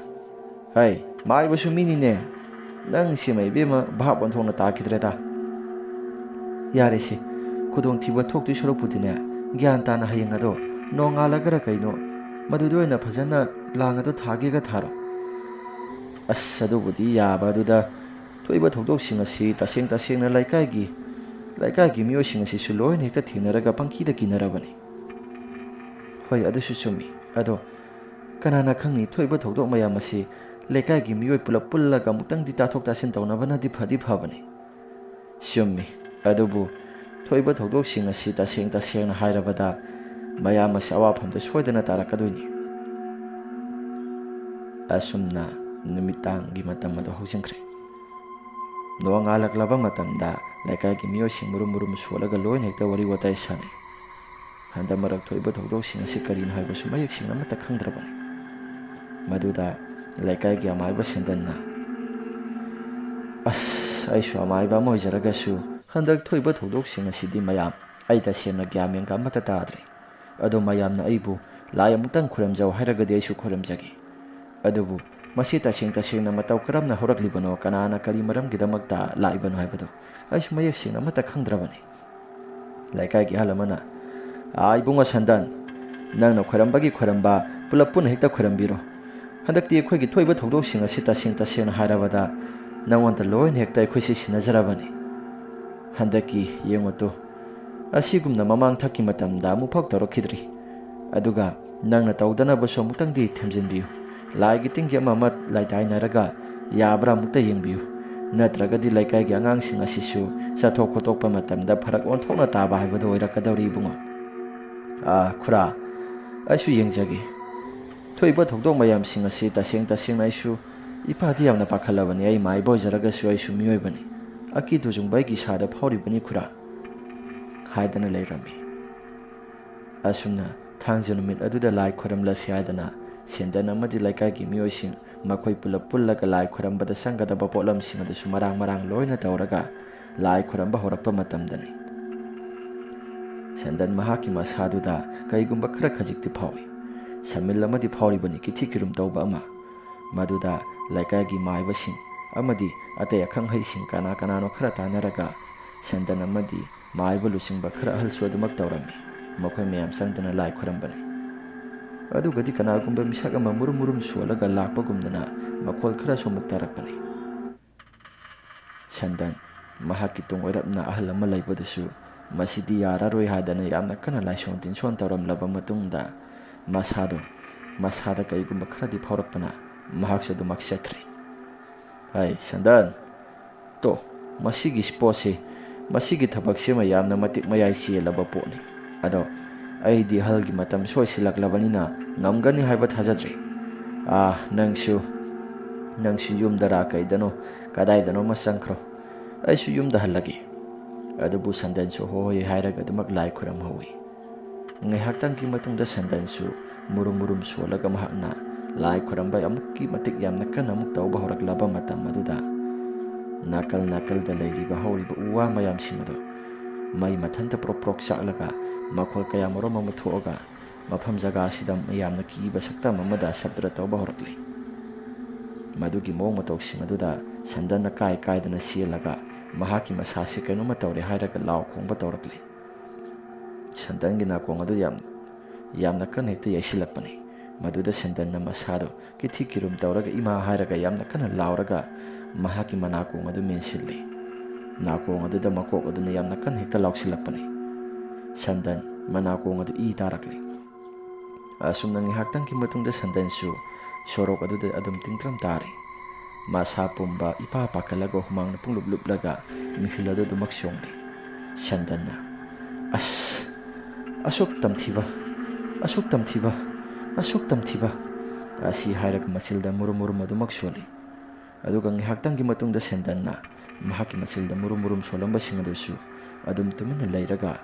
ꯍꯩ, ꯃꯥꯏꯕꯁꯨ ꯃꯤꯅꯤꯅꯦ꯫ ꯅꯪ ꯁꯤꯃ ꯏꯕꯦꯝꯃ ꯚꯥꯞ ꯑꯣꯟꯊꯣꯛꯅ ꯇꯥꯈꯤꯗ꯭ꯔꯦꯗ꯫ ꯌꯥꯔꯦꯁꯦ, ꯈꯨꯗꯣꯡꯊꯤꯕ ꯊꯣꯛꯇꯣꯏ ꯁꯔꯨꯛꯄꯨꯗꯤꯅꯦ, ꯒ꯭ꯌꯥꯟ ꯇꯥꯅ ꯍꯌꯦꯡ ꯑꯗꯣ ꯅꯣꯡꯉꯥꯜꯂꯒꯔ ꯀꯩꯅꯣ, ꯃꯗꯨꯗ ꯑꯣꯏꯅ ꯐꯖꯅ ꯂꯥꯡ ꯑꯗꯣ ꯊꯥꯒꯦꯒ ꯊꯥꯔꯣ꯫ ꯑꯁ, ꯑꯗꯨꯕꯨꯗꯤ ꯌꯥꯕ, ꯑꯗꯨꯗ ꯊꯣꯛꯏꯕ ꯊꯧꯗꯣꯛꯁꯤꯡ ꯑꯁꯤ ꯇꯁꯦꯡ ꯇꯁꯦꯡꯅ ꯂꯩꯀꯥꯏꯒꯤ, ꯂꯩꯀꯥꯏꯒꯤ ꯃꯤꯑꯣꯏꯁꯤꯡ ꯑꯁꯤꯁꯨ ꯂꯣꯏꯅ ꯍꯦꯛꯇ ꯊꯦꯡꯅꯔꯒ ꯄꯪꯀꯤꯗ ꯀꯤꯅꯔꯕꯅꯤ꯫ ꯍꯣꯏ, ꯑꯗꯨꯁꯨ ꯆꯨꯝꯃꯤ꯫ ꯑꯗꯣ ꯀꯅꯥꯅ ꯈꯪꯅꯤ, ꯊꯣꯛꯏꯕ ꯊꯧꯗꯣꯛ ꯃꯌꯥꯝ ꯑꯁꯤ ꯂꯩꯀꯥꯏꯒꯤ ꯃꯤꯑꯣꯏ ꯄꯨꯂꯞ ꯄꯨꯜꯂꯒ ꯑꯃꯨꯛꯇꯪꯗꯤ ꯇꯥꯊꯣꯛ ꯇꯥꯁꯤꯟ ꯇꯧꯅꯕꯅꯗꯤ ꯐꯗꯤ ꯐꯕꯅꯤ꯫ ꯆꯨꯝꯃꯤ꯫ ꯑꯗꯨꯕꯨ ꯊꯣꯛꯏꯕ ꯊꯧꯗꯣꯛꯁꯤꯡ ꯑꯁꯤ ꯇꯁꯦꯡ ꯇꯁꯦꯡꯅ ꯍꯥꯏꯔꯕꯗ ꯃꯌꯥꯝ ꯑꯁꯤ ꯑꯋꯥꯐꯝꯗ ꯁꯣꯏꯗꯅ ꯇꯥꯔꯛꯀꯗꯣꯏꯅꯤ꯫ ꯑꯁꯨꯝꯅ ꯅꯨꯃꯤꯗꯥꯡꯒꯤ ꯃꯇꯝ ꯑꯗꯨ ꯍꯧꯖꯤꯟꯈ꯭ꯔꯦ꯫ ꯅꯣꯡꯉꯥꯜꯂꯛꯂꯕ ꯃꯇꯝꯗ ꯂꯩꯀꯥꯏꯒꯤ ꯃꯤꯑꯣꯏꯁꯤꯡ ꯃꯔꯨꯝ ꯃꯔꯨꯝ ꯁꯣꯜꯂꯒ ꯂꯣꯏꯅ ꯍꯦꯛꯇ ꯋꯥꯔꯤ ꯋꯥꯇꯥꯏ ꯁꯥꯟꯅꯩ꯫ ꯍꯟꯗꯛ ꯃꯔꯛ ꯊꯣꯛꯏꯕ ꯊꯧꯗꯣꯛꯁꯤꯡ ꯑꯁꯤ ꯀꯔꯤꯅꯣ ꯍꯥꯏꯕꯁꯨ ꯃꯌꯦꯛ ꯁꯦꯡꯅ ꯑꯃꯠꯇ ꯈꯪꯗ꯭ꯔꯕꯅꯤ꯫ ꯃꯗꯨꯗ ꯂꯩꯀꯥꯏꯒꯤ ꯑꯃꯥꯏꯕ ꯁꯦꯟꯗꯟꯅ, "ꯑꯁ, ꯑꯩꯁꯨ ꯑꯃꯥꯏꯕ ꯑꯃ ꯑꯣꯏꯖꯔꯒꯁꯨ ꯍꯟꯗꯛ ꯊꯣꯛꯏꯕ ꯊꯧꯗꯣꯛꯁꯤꯡ ꯑꯁꯤꯗꯤ ꯃꯌꯥꯝ, ꯑꯩ ꯇꯁꯦꯡꯅ ꯒ꯭ꯌꯥꯟ ꯃꯦꯟꯒ ꯑꯃꯠꯇ ꯇꯥꯗ꯭ꯔꯦ꯫ ꯑꯗꯣ ꯃꯌꯥꯝꯅ ꯑꯩꯕꯨ ꯂꯥꯏ ꯑꯃꯨꯛꯇꯪ ꯈꯨꯔꯨꯝꯖꯧ ꯍꯥꯏꯔꯒꯗꯤ ꯑꯩꯁꯨ ꯈꯨꯔꯨꯝꯖꯒꯦ꯫ ꯑꯗꯨꯕꯨ ꯃꯁꯤ ꯇꯁꯦꯡ ꯇꯁꯦꯡꯅ ꯃꯇꯧ ꯀꯔꯝꯅ ꯍꯧꯔꯛꯂꯤꯕꯅꯣ, ꯀꯅꯥꯅ ꯀꯔꯤ ꯃꯔꯝꯒꯤꯗꯃꯛꯇ ꯂꯥꯛꯏꯕꯅꯣ ꯍꯥꯏꯕꯗꯨ ꯑꯩꯁꯨ ꯃꯌꯦꯛ ꯁꯦꯡꯅ ꯑꯃꯠꯇ ꯈꯪꯗ꯭ꯔꯕꯅꯤ꯫" ꯂꯩꯀꯥꯏꯒꯤ ꯑꯍꯜ ꯑꯃꯅ, "ꯑꯥ, ꯏꯕꯨꯡꯉꯣ ꯁꯟꯗꯟ, ꯅꯪꯅ ꯈꯣꯏꯔꯝꯕꯒꯤ ꯈꯣꯏꯔꯝꯕ ꯄꯨꯂꯞ ꯄꯨꯟꯅ ꯍꯦꯛꯇ ꯈꯣꯏꯔꯝꯕꯤꯔꯣ꯫ ꯍꯟꯗꯛꯇꯤ ꯑꯩꯈꯣꯏꯒꯤ ꯊꯣꯛꯏꯕ ꯊꯧꯗꯣꯛꯁꯤꯡ ꯑꯁꯤ ꯇꯁꯦꯡ ꯇꯁꯦꯡꯅ ꯍꯥꯏꯔꯕꯗ ꯅꯉꯣꯟꯗ ꯂꯣꯏꯅ ꯍꯦꯛꯇ ꯑꯩꯈꯣꯏꯁꯤ ꯁꯤꯟꯅꯖꯔꯕꯅꯤ꯫ ꯍꯟꯗꯛꯀꯤ ꯌꯦꯡꯉꯨ ꯇꯨ, ꯑꯁꯤꯒꯨꯝꯅ ꯃꯃꯥꯡ ꯊꯛꯀꯤ ꯃꯇꯝꯗ ꯑꯃꯨꯛꯐꯥꯎ ꯇꯧꯔꯛꯈꯤꯗ꯭ꯔꯤ꯫ ꯑꯗꯨꯒ ꯅꯪꯅ ꯇꯧꯗꯅꯕꯁꯨ ꯑꯃꯨꯛꯇꯪꯗꯤ ꯊꯦꯝꯖꯤꯟꯕꯤꯌꯨ꯫ ꯂꯥꯏꯒꯤ ꯇꯤꯟꯒꯤ ꯑꯃ ꯑꯃ ꯂꯥꯏꯗꯥꯏꯅꯔꯒ ꯌꯥꯕ꯭ꯔꯥ ꯑꯃꯨꯛꯇ ꯌꯦꯡꯕꯤꯌꯨ꯫ ꯅꯠꯇ꯭ꯔꯒꯗꯤ ꯂꯩꯀꯥꯏꯒꯤ ꯑꯉꯥꯡꯁꯤꯡ ꯑꯁꯤꯁꯨ ꯆꯠꯊꯣꯛ ꯈꯣꯠꯇꯣꯛꯄ ꯃꯇꯝꯗ ꯐꯔꯛ ꯑꯣꯟꯊꯣꯛꯅ ꯇꯥꯕ ꯍꯥꯏꯕꯗꯨ ꯑꯣꯏꯔꯛꯀꯗꯧꯔꯤ, ꯏꯕꯨꯡꯉꯣ꯫" "ꯑꯥ, ꯈꯨꯔꯥ, ꯑꯩꯁꯨ ꯌꯦꯡꯖꯒꯦ꯫ ꯊꯣꯛꯏꯕ ꯊꯧꯗꯣꯛ ꯃꯌꯥꯝꯁꯤꯡ ꯑꯁꯤ ꯇꯁꯦꯡ ꯇꯁꯦꯡꯅ ꯑꯩꯁꯨ "ꯏꯄꯥꯗꯤ ꯌꯥꯝꯅ ꯄꯥꯈꯠꯂꯕꯅꯤ, ꯑꯩ ꯃꯥꯏꯕ ꯑꯣꯏꯖꯔꯒꯁꯨ ꯑꯩꯁꯨ ꯃꯤꯑꯣꯏꯕꯅꯤ꯫ ꯑꯀꯤꯗꯨꯖꯨꯡꯕ ꯑꯩꯒꯤ ꯏꯁꯥꯗ ꯐꯥꯎꯔꯤꯕꯅꯤ ꯈꯨꯔꯥ" ꯍꯥꯏꯗꯅ ꯂꯩꯔꯝꯃꯤ꯫ ꯑꯁꯨꯝꯅ ꯊꯥꯡꯖ ꯅꯨꯃꯤꯠ ꯑꯗꯨꯗ ꯂꯥꯏ ꯈꯣꯏꯔꯝꯂꯁꯤ ꯍꯥꯏꯗꯅ ꯁꯦꯟꯗꯟ ꯑꯃꯗꯤ ꯂꯩꯀꯥꯏꯒꯤ ꯃꯤꯑꯣꯏꯁꯤꯡ ꯃꯈꯣꯏ ꯄꯨꯂꯞ ꯄꯨꯜꯂꯒ ꯂꯥꯏ ꯈꯣꯏꯔꯝꯕꯗ ꯆꯪꯒꯗꯕ ꯄꯣꯠꯂꯝꯁꯤꯡ ꯑꯗꯨꯁꯨ ꯃꯔꯥꯡ ꯃꯔꯥꯡ ꯂꯣꯏꯅ ꯇꯧꯔꯒ ꯂꯥꯏ ꯈꯣꯏꯔꯝꯕ ꯍꯧꯔꯛꯄ ꯃꯇꯝꯗꯅꯤ꯫ ꯁꯦꯟꯗꯟ ꯃꯍꯥꯛꯀꯤ ꯃꯁꯥꯗꯨꯗ ꯀꯩꯒꯨꯝꯕ ꯈꯔ ꯈꯖꯤꯛꯇꯤ ꯐꯥꯎꯏ꯫ ꯁꯃꯤꯜ ꯑꯃꯗꯤ ꯐꯥꯎꯔꯤꯕꯅꯤ, ꯀꯤꯊꯤ ꯀꯤꯔꯨꯝ ꯇꯧꯕ ꯑꯃ꯫ ꯃꯗꯨꯗ ꯂꯩꯀꯥꯏꯒꯤ ꯃꯥꯏꯕꯁꯤꯡ ꯑꯃꯗꯤ ꯑꯇꯩ ꯑꯈꯪ ꯑꯍꯩꯁꯤꯡ ꯀꯅꯥ ꯀꯅꯥꯅꯣ ꯈꯔ ꯇꯥꯟꯅꯔꯒ ꯁꯦꯟꯗꯟ ꯑꯃꯗꯤ ꯃꯥꯏꯕ ꯂꯨꯆꯤꯡꯕ ꯈꯔ ꯑꯍꯜꯁꯨ ꯑꯗꯨꯃꯛ ꯇꯧꯔꯝꯃꯤ꯫ ꯃꯈꯣꯏ ꯃꯌꯥꯝ ꯆꯪꯗꯨꯅ ꯂꯥꯏ ꯈꯨꯔꯝꯕꯅꯤ꯫ ꯑꯗꯨꯒꯗꯤ ꯀꯅꯥꯒꯨꯝꯕ ꯃꯤꯁꯛ ꯑꯃ ꯃꯨꯔꯨꯝ ꯃꯨꯔꯨꯝ ꯁꯣꯜꯂꯒ ꯂꯥꯛꯄꯒꯨꯝꯗꯅ ꯃꯈꯣꯜ ꯈꯔꯁꯨ ꯑꯃꯨꯛ ꯇꯥꯔꯛꯄꯅꯤ꯫ ꯁꯟꯗꯟ, ꯃꯍꯥꯛꯀꯤ ꯇꯨꯡ ꯑꯣꯏꯔꯞꯅ ꯑꯍꯜ ꯑꯃ ꯂꯩꯕꯗꯨꯁꯨ ꯃꯁꯤꯗꯤ ꯌꯥꯔꯔꯣꯏ ꯍꯥꯏꯗꯅ ꯌꯥꯝꯅ ꯀꯟꯅ ꯂꯥꯏꯁꯣꯟ ꯇꯤꯟꯁꯣꯟ ꯇꯧꯔꯝꯂꯕ ꯃꯇꯨꯡꯗ ꯃꯁꯥꯗꯣ, ꯃꯁꯥꯗ ꯀꯔꯤꯒꯨꯝꯕ ꯈꯔꯗꯤ ꯐꯥꯎꯔꯛꯄꯅ ꯃꯍꯥꯛꯁꯨ ꯑꯗꯨꯃꯛ ꯆꯠꯈ꯭ꯔꯦ꯫ "ꯑꯩ ꯁꯟꯗꯟ, ꯇꯣ, ꯃꯁꯤꯒꯤ ꯄꯣꯠꯁꯤ, ꯃꯁꯤꯒꯤ ꯊꯕꯛꯁꯤꯃ ꯌꯥꯝꯅ ꯃꯇꯤꯛ ꯃꯌꯥꯏ ꯆꯦꯜꯂꯕ ꯄꯣꯠꯅꯤ꯫ ꯑꯗꯣ ꯑꯩꯗꯤ ꯑꯍꯜꯒꯤ ꯃꯇꯝ ꯁꯣꯏꯁꯤꯜꯂꯛꯂꯕꯅꯤꯅ ꯉꯝꯒꯅꯤ ꯍꯥꯏꯕ ꯊꯥꯖꯗ꯭ꯔꯦ꯫ ꯑꯥ, ꯅꯪꯁꯨ, ꯅꯪꯁꯨ ꯌꯨꯝꯗꯔꯥ ꯀꯩꯗꯅꯣ, ꯀꯗꯥꯏꯗꯅꯣ ꯑꯃ ꯆꯪꯈ꯭ꯔꯣ꯫ ꯑꯩꯁꯨ ꯌꯨꯝꯗ ꯍꯜꯂꯒꯦ"꯫ ꯑꯗꯨꯕꯨ ꯁꯟꯗꯟꯁꯨ ꯍꯣꯏ ꯍꯥꯏꯔꯒ ꯑꯗꯨꯃꯛ ꯂꯥꯏ ꯈꯨꯔꯝꯍꯧꯏ꯫ ꯉꯥꯏꯍꯥꯛꯇꯪꯒꯤ ꯃꯇꯨꯡꯗ ꯁꯟꯗꯟꯁꯨ ꯃꯨꯔꯨꯝ ꯃꯨꯔꯨꯝ ꯁꯣꯜꯂꯒ ꯃꯍꯥꯛꯅ ꯂꯥꯏ ꯈꯨꯔꯝꯕ ꯑꯃꯨꯛꯀꯤ ꯃꯇꯤꯛ ꯌꯥꯝꯅ ꯀꯟꯅ ꯑꯃꯨꯛ ꯇꯧꯕ ꯍꯧꯔꯛꯂꯕ ꯃꯇꯝ ꯑꯗꯨꯗ ꯅꯥꯀꯜ ꯅꯥꯀꯜꯗ ꯂꯩꯔꯤꯕ ꯍꯧꯔꯤꯕ ꯎ ꯋꯥ ꯃꯌꯥꯝꯁꯤꯡ ꯑꯗꯨ ꯃꯩ ꯃꯊꯟꯇ ꯄ꯭ꯔꯣꯛ ꯄ꯭ꯔꯣꯛ ꯆꯥꯛꯂꯒ ꯃꯈꯣꯜ ꯀꯌꯥ ꯃꯔꯨꯝ ꯑꯃ ꯊꯣꯛꯑꯒ ꯃꯐꯝ ꯖꯒꯥ ꯑꯁꯤꯗ ꯌꯥꯝꯅ ꯀꯤꯕ ꯁꯛꯇꯝ ꯑꯃꯗ ꯁꯞꯇ꯭ꯔ ꯇꯧꯕ ꯍꯧꯔꯛꯂꯤ꯫ ꯃꯗꯨꯒꯤ ꯃꯑꯣꯡ ꯃꯇꯧꯁꯤꯡ ꯑꯗꯨꯗ ꯁꯟꯗꯟꯅ ꯀꯥꯏ ꯀꯥꯏꯗꯅ ꯆꯦꯜꯂꯒ ꯃꯍꯥꯛꯀꯤ ꯃꯁꯥꯁꯤ ꯀꯩꯅꯣꯝꯃ ꯇꯧꯔꯦ ꯍꯥꯏꯔꯒ ꯂꯥꯎ ꯈꯣꯡꯕ ꯇꯧꯔꯛꯂꯤ꯫ ꯁꯟꯗꯟꯒꯤ ꯅꯥꯀꯣꯡ ꯑꯗꯨ ꯌꯥꯝ, ꯌꯥꯝꯅ ꯀꯟꯅ ꯍꯦꯛꯇ ꯌꯩꯁꯤꯜꯂꯛꯄꯅꯤ꯫ ꯃꯗꯨꯗ ꯁꯟꯗꯟꯅ ꯃꯁꯥꯗꯨ ꯀꯤꯊꯤ ꯀꯤꯔꯨꯝ ꯇꯧꯔꯒ "ꯏꯃꯥ" ꯍꯥꯏꯔꯒ ꯌꯥꯝꯅ ꯀꯟꯅ ꯂꯥꯎꯔꯒ ꯃꯍꯥꯛꯀꯤ ꯃꯅꯥꯀꯣꯡ ꯑꯗꯨ ꯃꯦꯟꯁꯤꯜꯂꯤ꯫ ꯅꯥꯀꯣꯡ ꯑꯗꯨꯗ ꯃꯀꯣꯛ ꯑꯗꯨꯅ ꯌꯥꯝꯅ ꯀꯟꯅ ꯍꯦꯛꯇ ꯂꯥꯎꯁꯤꯜꯂꯛꯄꯅꯤ꯫ ꯁꯟꯗꯟ ꯃꯅꯥꯀꯣꯡ ꯑꯗꯨ ꯏ ꯇꯥꯔꯛꯂꯤ꯫ ꯑꯁꯨꯝꯅ ꯉꯥꯏꯍꯥꯛꯇꯪꯒꯤ ꯃꯇꯨꯡꯗ ꯁꯟꯗꯟꯁꯨ ꯁꯣꯔꯣꯛ ꯑꯗꯨꯗ ꯑꯗꯨꯝ ꯇꯤꯡꯇ꯭ꯔꯝ ꯇꯥꯔꯤ꯫ ꯃꯁꯥ ꯄꯨꯝꯕ ꯏꯄꯥ ꯄꯥꯈꯠꯂꯒ ꯍꯨꯃꯥꯡꯅ ꯄꯨꯡꯂꯨꯞ ꯂꯨꯞꯂꯒ ꯃꯤꯍꯨꯜ ꯑꯗꯨ ꯑꯗꯨꯃꯛ ꯆꯣꯡꯂꯤ꯫ ꯁꯟꯗꯟꯅ, "ꯑꯁ, ꯑꯁꯨꯛ ꯇꯝꯊꯤꯕ, ꯑꯁꯨꯛ ꯇꯝꯊꯤꯕ, ꯑꯁꯨꯛ ꯇꯝꯊꯤꯕ!" ꯑꯁꯤ ꯍꯥꯏꯔꯒ ꯃꯆꯤꯜꯗ ꯃꯨꯔꯨꯝ ꯃꯨꯔꯨꯝ ꯑꯗꯨꯃꯛ ꯁꯣꯜꯂꯤ꯫ ꯑꯗꯨꯒ ꯉꯥꯏꯍꯥꯛꯇꯪꯒꯤ ꯃꯇꯨꯡꯗ ꯁꯦꯟꯗꯟꯅ ꯃꯍꯥꯛꯀꯤ ꯃꯆꯤꯜꯗ ꯃꯨꯔꯨꯝ ꯃꯨꯔꯨꯝ ꯁꯣꯜꯂꯝꯕꯁꯤꯡ ꯑꯗꯨꯁꯨ ꯑꯗꯨꯝ ꯇꯨꯃꯤꯟꯅ ꯂꯩꯔꯒ,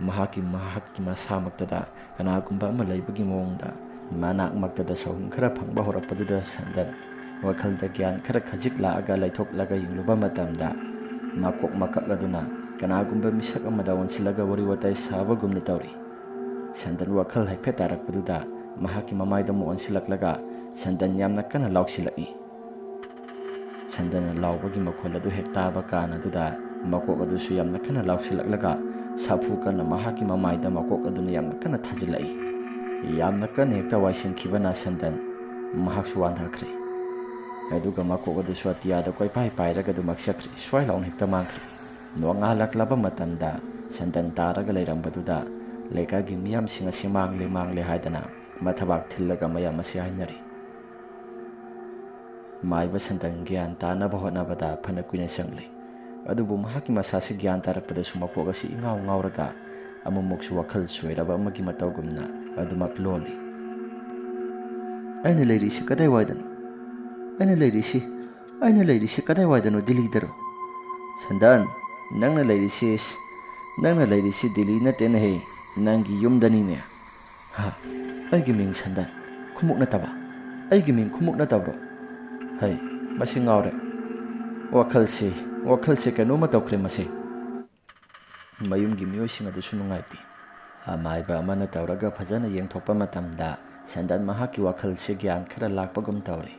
ꯃꯍꯥꯛꯀꯤ, ꯃꯍꯥꯛꯀꯤ ꯃꯁꯥꯃꯛꯇꯗ ꯀꯅꯥꯒꯨꯝꯕ ꯑꯃ ꯂꯩꯕꯒꯤ ꯃꯑꯣꯡꯗ ꯃꯅꯥꯛꯃꯛꯇꯗ ꯁꯥꯎꯍꯨꯝ ꯈꯔ ꯐꯪꯕ ꯍꯧꯔꯛꯄꯗꯨꯗ ꯁꯦꯟꯗꯟ ꯋꯥꯈꯜꯗ ꯒ꯭ꯌꯥꯟ ꯈꯔ ꯈꯖꯤꯛ ꯂꯥꯛꯑꯒ ꯂꯩꯊꯣꯛꯂꯒ ꯌꯦꯡꯂꯨꯕ ꯃꯇꯝꯗ, ꯃꯀꯣꯛ ꯃꯀꯛ ꯑꯗꯨꯅ ꯀꯅꯥꯒꯨꯝꯕ ꯃꯤꯁꯛ ꯑꯃꯗ ꯑꯣꯟꯁꯤꯜꯂꯒ ꯋꯥꯔꯤ ꯋꯥꯇꯥꯏ ꯁꯥꯕꯒꯨꯝꯅ ꯇꯧꯔꯤ꯫ ꯁꯦꯟꯗꯟ ꯋꯥꯈꯜ ꯍꯥꯏꯐꯦꯠ ꯇꯥꯔꯛꯄꯗꯨꯗ ꯃꯍꯥꯛꯀꯤ ꯃꯃꯥꯏꯗ ꯑꯃꯨꯛ ꯑꯣꯟꯁꯤꯜꯂꯛꯂꯒ ꯁꯦꯟꯗꯟ ꯌꯥꯝꯅ ꯀꯟꯅ ꯂꯥꯎꯁꯤꯜꯂꯛꯏ꯫ ꯁꯦꯟꯗꯟꯅ ꯂꯥꯎꯕꯒꯤ ꯃꯈꯣꯜ ꯑꯗꯨ ꯍꯦꯛ ꯇꯥꯕ ꯀꯥꯟ ꯑꯗꯨꯗ ꯃꯀꯣꯛ ꯑꯗꯨꯁꯨ ꯌꯥꯝꯅ ꯀꯟꯅ ꯂꯥꯎꯁꯤꯜꯂꯛꯂꯒ ꯁꯥꯐꯨ ꯀꯟꯅ ꯃꯍꯥꯛꯀꯤ ꯃꯃꯥꯏꯗ ꯃꯀꯣꯛ ꯑꯗꯨꯅ ꯌꯥꯝꯅ ꯀꯟꯅ ꯊꯥꯖꯤꯜꯂꯛꯏ꯫ ꯌꯥꯝꯅ ꯀꯟꯅ ꯍꯦꯛꯇ ꯋꯥꯏꯁꯤꯟꯈꯤꯕꯅ ꯁꯦꯟꯗꯟ ꯃꯍꯥꯛꯁꯨ ꯋꯥꯟꯊꯈ꯭ꯔꯦ꯫ ꯑꯗꯨꯒ ꯃꯀꯣꯛ ꯑꯗꯨꯁꯨ ꯑꯇꯤꯌꯥꯗ ꯀꯣꯏꯄꯥꯏ ꯄꯥꯏꯔꯒ ꯑꯗꯨꯃꯛ ꯆꯠꯈ꯭ꯔꯦ꯫ ꯁ꯭ꯋꯥꯏ ꯂꯥꯎꯅ ꯍꯦꯛꯇ ꯃꯥꯡꯈ꯭ꯔꯦ꯫ ꯅꯣꯡꯉꯥꯜꯂꯛꯂꯕ ꯃꯇꯝꯗ ꯁꯦꯟꯗꯟ ꯇꯥꯔꯒ ꯂꯩꯔꯝꯕꯗꯨꯗ ꯂꯩꯀꯥꯏꯒꯤ ꯃꯤꯌꯥꯝꯁꯤꯡ ꯑꯁꯤ ꯃꯥꯡꯂꯦ, ꯃꯥꯡꯂꯦ ꯍꯥꯏꯗꯅ ꯃꯊꯕꯥꯛ ꯊꯤꯜꯂꯒ ꯃꯌꯥꯝ ꯑꯁꯤ ꯍꯥꯏꯅꯔꯤ꯫ ꯃꯥꯏꯕ ꯁꯦꯟꯗꯟ ꯒ꯭ꯌꯥꯟ ꯇꯥꯅꯕ ꯍꯣꯠꯅꯕꯗ ꯐꯅ ꯀꯨꯏꯅ ꯆꯪꯂꯦ꯫ ꯑꯗꯨꯕꯨ ꯃꯍꯥꯛꯀꯤ ꯃꯁꯥꯁꯤ ꯒ꯭ꯌꯥꯟ ꯇꯥꯔꯛꯄꯗꯁꯨ ꯃꯀꯣꯛ ꯑꯁꯤ ꯏꯉꯥꯎ ꯉꯥꯎꯔꯒ ꯑꯃꯨꯛꯃꯨꯛꯁꯨ ꯋꯥꯈꯜ ꯆꯣꯏꯔꯕ ꯑꯃꯒꯤ ꯃꯇꯧꯒꯨꯝꯅ ꯑꯗꯨꯃꯛ ꯂꯣꯜꯂꯤ꯫ "ꯑꯩꯅ ꯂꯩꯔꯤꯁꯤ ꯀꯗꯥꯏꯋꯥꯏꯗꯅꯣ? ꯑꯩꯅ ꯂꯩꯔꯤꯁꯤ, ꯑꯩꯅ ꯂꯩꯔꯤꯁꯤ ꯀꯗꯥꯏꯋꯥꯏꯗꯅꯣ? ꯗꯤꯜꯂꯤꯗꯔꯣ?" "ꯁꯦꯟꯗꯟ, ꯅꯪꯅ ꯂꯩꯔꯤꯁꯤ, ꯅꯪꯅ ꯂꯩꯔꯤꯁꯤ ꯗꯤꯜꯂꯤ ꯅꯠꯇꯦꯅꯦꯍꯦ, ꯅꯪꯒꯤ ꯌꯨꯝꯗꯅꯤꯅꯦ꯫" "ꯍꯥ? ꯑꯩꯒꯤ ꯃꯤꯡ ꯁꯦꯟꯗꯟ, ꯈꯨꯃꯨꯛ ꯅꯠꯇꯕ? ꯑꯩꯒꯤ ꯃꯤꯡ ꯈꯨꯃꯨꯛ ꯅꯠꯇꯕ꯭ꯔꯣ? ꯍꯩ, ꯃꯁꯤ ꯉꯥꯎꯔꯦ꯫ ꯋꯥꯈꯜꯁꯤ, ꯋꯥꯈꯜꯁꯤ ꯀꯩꯅꯣꯝꯃ ꯇꯧꯈ꯭ꯔꯦ ꯃꯁꯤ꯫" ꯃꯌꯨꯝꯒꯤ ꯃꯤꯑꯣꯏꯁꯤꯡ ꯑꯗꯨꯁꯨ ꯅꯨꯡꯉꯥꯏꯇꯦ꯫ ꯑꯃꯥꯏꯕ ꯑꯃꯅ ꯇꯧꯔꯒ ꯐꯖꯅ ꯌꯦꯡꯊꯣꯛꯄ ꯃꯇꯝꯗ ꯁꯦꯟꯗꯟ ꯃꯍꯥꯛꯀꯤ ꯋꯥꯈꯜꯁꯦ ꯒ꯭ꯌꯥꯟ ꯈꯔ ꯂꯥꯛꯄꯒꯨꯝ ꯇꯧꯔꯦ꯫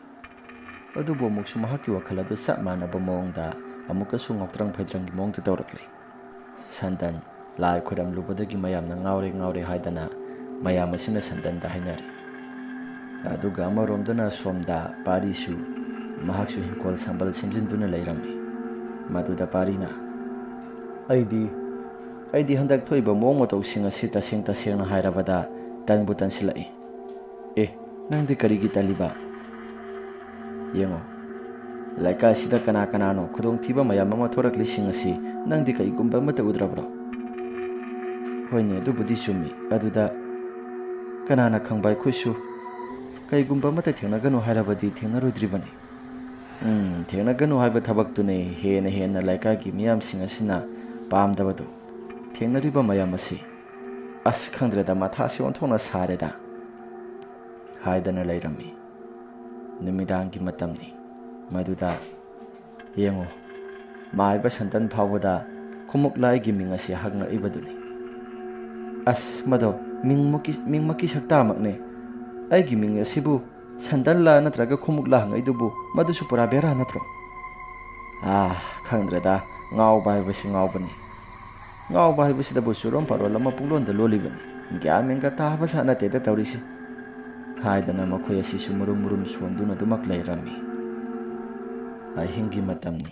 ꯑꯗꯨꯕꯨ ꯑꯃꯨꯛꯁꯨ ꯃꯍꯥꯛꯀꯤ ꯋꯥꯈꯜ ꯑꯗꯨ ꯆꯞ ꯃꯥꯟꯅꯕ ꯃꯑꯣꯡꯗ ꯑꯃꯨꯛꯀꯁꯨ ꯉꯥꯎꯇ꯭ꯔꯪ ꯐꯩꯗ꯭ꯔꯪꯒꯤ ꯃꯑꯣꯡꯗ ꯇꯧꯔꯛꯂꯦ꯫ ꯁꯦꯟꯗꯟ ꯂꯥꯏ ꯈꯣꯏꯔꯝꯂꯨꯕꯗꯒꯤ ꯃꯌꯥꯝꯅ ꯉꯥꯎꯔꯦ, ꯉꯥꯎꯔꯦ ꯍꯥꯏꯗꯅ ꯃꯌꯥꯝ ꯑꯁꯤꯅ ꯁꯦꯟꯗꯟꯗ ꯍꯥꯏꯅꯔꯦ꯫ ꯑꯗꯨꯒ ꯑꯃꯔꯣꯝꯗꯅ ꯁꯣꯝꯗ ꯄꯥꯔꯤꯁꯨ ꯃꯍꯥꯛꯁꯨ ꯍꯤꯡꯈꯣꯜ ꯁꯝꯕꯜ ꯁꯦꯝꯖꯤꯟꯗꯨꯅ ꯂꯩꯔꯝꯃꯤ꯫ ꯃꯗꯨꯗ ꯄꯥꯔꯤꯅ, "ꯑꯩꯗꯤ, ꯑꯩꯗꯤ ꯍꯟꯗꯛ ꯊꯣꯛꯏꯕ ꯃꯑꯣꯡ ꯃꯇꯧꯁꯤꯡ ꯑꯁꯤ ꯇꯁꯦꯡ ꯇꯁꯦꯡꯅ ꯍꯥꯏꯔꯕꯗ ꯇꯟꯕꯨ ꯇꯟꯁꯤꯜꯂꯛꯏ꯫" "ꯑꯦ, ꯅꯪꯗꯤ ꯀꯔꯤꯒꯤ ꯇꯜꯂꯤꯕ? ꯌꯦꯡꯉꯣ, ꯂꯩꯀꯥꯏꯁꯤꯗ ꯀꯅꯥ ꯀꯅꯥꯅꯣ ꯈꯨꯗꯣꯡꯊꯤꯕ ꯃꯌꯥꯝ ꯑꯃ ꯊꯣꯔꯛꯂꯤꯁꯤꯡ ꯑꯁꯤ ꯅꯪꯗꯤ ꯀꯔꯤꯒꯨꯝꯕ ꯑꯃꯠꯇ ꯎꯗ꯭ꯔꯕ꯭ꯔꯣ?" "ꯍꯣꯏꯅꯦ, ꯑꯗꯨꯕꯨꯗꯤ ꯆꯨꯝꯃꯤ꯫ ꯑꯗꯨꯗ ꯀꯅꯥꯅ ꯈꯪꯕ, ꯑꯩꯈꯣꯏꯁꯨ, ꯀꯩꯒꯨꯝꯕ ꯑꯃꯠꯇ ꯊꯦꯡꯅꯒꯅꯨ ꯍꯥꯏꯔꯕꯗꯤ ꯊꯦꯡꯅꯔꯣꯏꯗ꯭ꯔꯤꯕꯅꯤ꯫ ꯎꯝ, ꯊꯦꯡꯅꯒꯅꯨ ꯍꯥꯏꯕ ꯊꯕꯛꯇꯨꯅꯤ ꯍꯦꯟꯅ ꯍꯦꯟꯅ ꯂꯩꯀꯥꯏꯒꯤ ꯃꯤꯌꯥꯝꯁꯤꯡ ꯑꯁꯤꯅ ꯄꯥꯝꯗꯕꯗꯨ꯫ ꯊꯦꯡꯅꯔꯤꯕ ꯃꯌꯥꯝ ꯑꯁꯤ, "ꯑꯁ, ꯈꯪꯗ꯭ꯔꯦꯗ, ꯃꯊꯥꯁꯤ ꯑꯣꯟꯊꯣꯛꯅ ꯁꯥꯔꯦꯗ" ꯍꯥꯏꯗꯅ ꯂꯩꯔꯝꯃꯤ꯫ ꯅꯨꯃꯤꯗꯥꯡꯒꯤ ꯃꯇꯝꯅꯤ꯫ ꯃꯗꯨꯗ ꯌꯦꯡꯉꯨ, ꯃꯥꯏꯕ ꯁꯟꯇꯟ ꯐꯥꯎꯕꯗ ꯈꯨꯃꯨꯛ ꯂꯥꯏꯒꯤ ꯃꯤꯡ ꯑꯁꯤ ꯍꯪꯉꯛꯏꯕꯗꯨꯅꯤ꯫ "ꯑꯁ, ꯃꯗꯣ ꯃꯤꯡꯃꯛꯀꯤ, ꯃꯤꯡꯃꯛꯀꯤ ꯁꯛꯇꯥꯃꯛꯅꯦ꯫ ꯑꯩꯒꯤ ꯃꯤꯡ ꯑꯁꯤꯕꯨ ꯁꯟꯇꯟꯂꯥ ꯅꯠꯇ꯭ꯔꯒ ꯈꯨꯃꯨꯛꯂꯥ ꯍꯪꯉꯛꯏꯗꯨꯕꯨ? ꯃꯗꯨꯁꯨ ꯄꯨꯔꯥ ꯕꯦꯔꯥ ꯅꯠꯇ꯭ꯔꯣ?" ꯑꯥ, ꯈꯪꯗ꯭ꯔꯦꯗ, ꯉꯥꯎꯕ ꯍꯥꯏꯕꯁꯤ ꯉꯥꯎꯕꯅꯤ꯫ ꯉꯥꯎꯕ ꯍꯥꯏꯕꯁꯤꯗꯕꯨ ꯆꯨꯔꯣꯟ ꯄꯥꯔꯣꯟ ꯑꯃ ꯄꯨꯡꯂꯣꯟꯗ ꯂꯣꯜꯂꯤꯕꯅꯤ꯫ ꯒ꯭ꯌꯥꯟ ꯃꯦꯟꯒ ꯇꯥꯕ ꯖꯥꯠ ꯅꯠꯇꯦꯗ ꯇꯧꯔꯤꯁꯤ꯫ ꯍꯥꯏꯗꯅ ꯃꯈꯣꯏ ꯑꯁꯤꯁꯨ ꯃꯨꯔꯨꯝ ꯃꯨꯔꯨꯝ ꯁꯣꯟꯗꯨꯅ ꯑꯗꯨꯃꯛ ꯂꯩꯔꯝꯃꯤ꯫ ꯑꯍꯤꯡꯒꯤ ꯃꯇꯝꯅꯤ꯫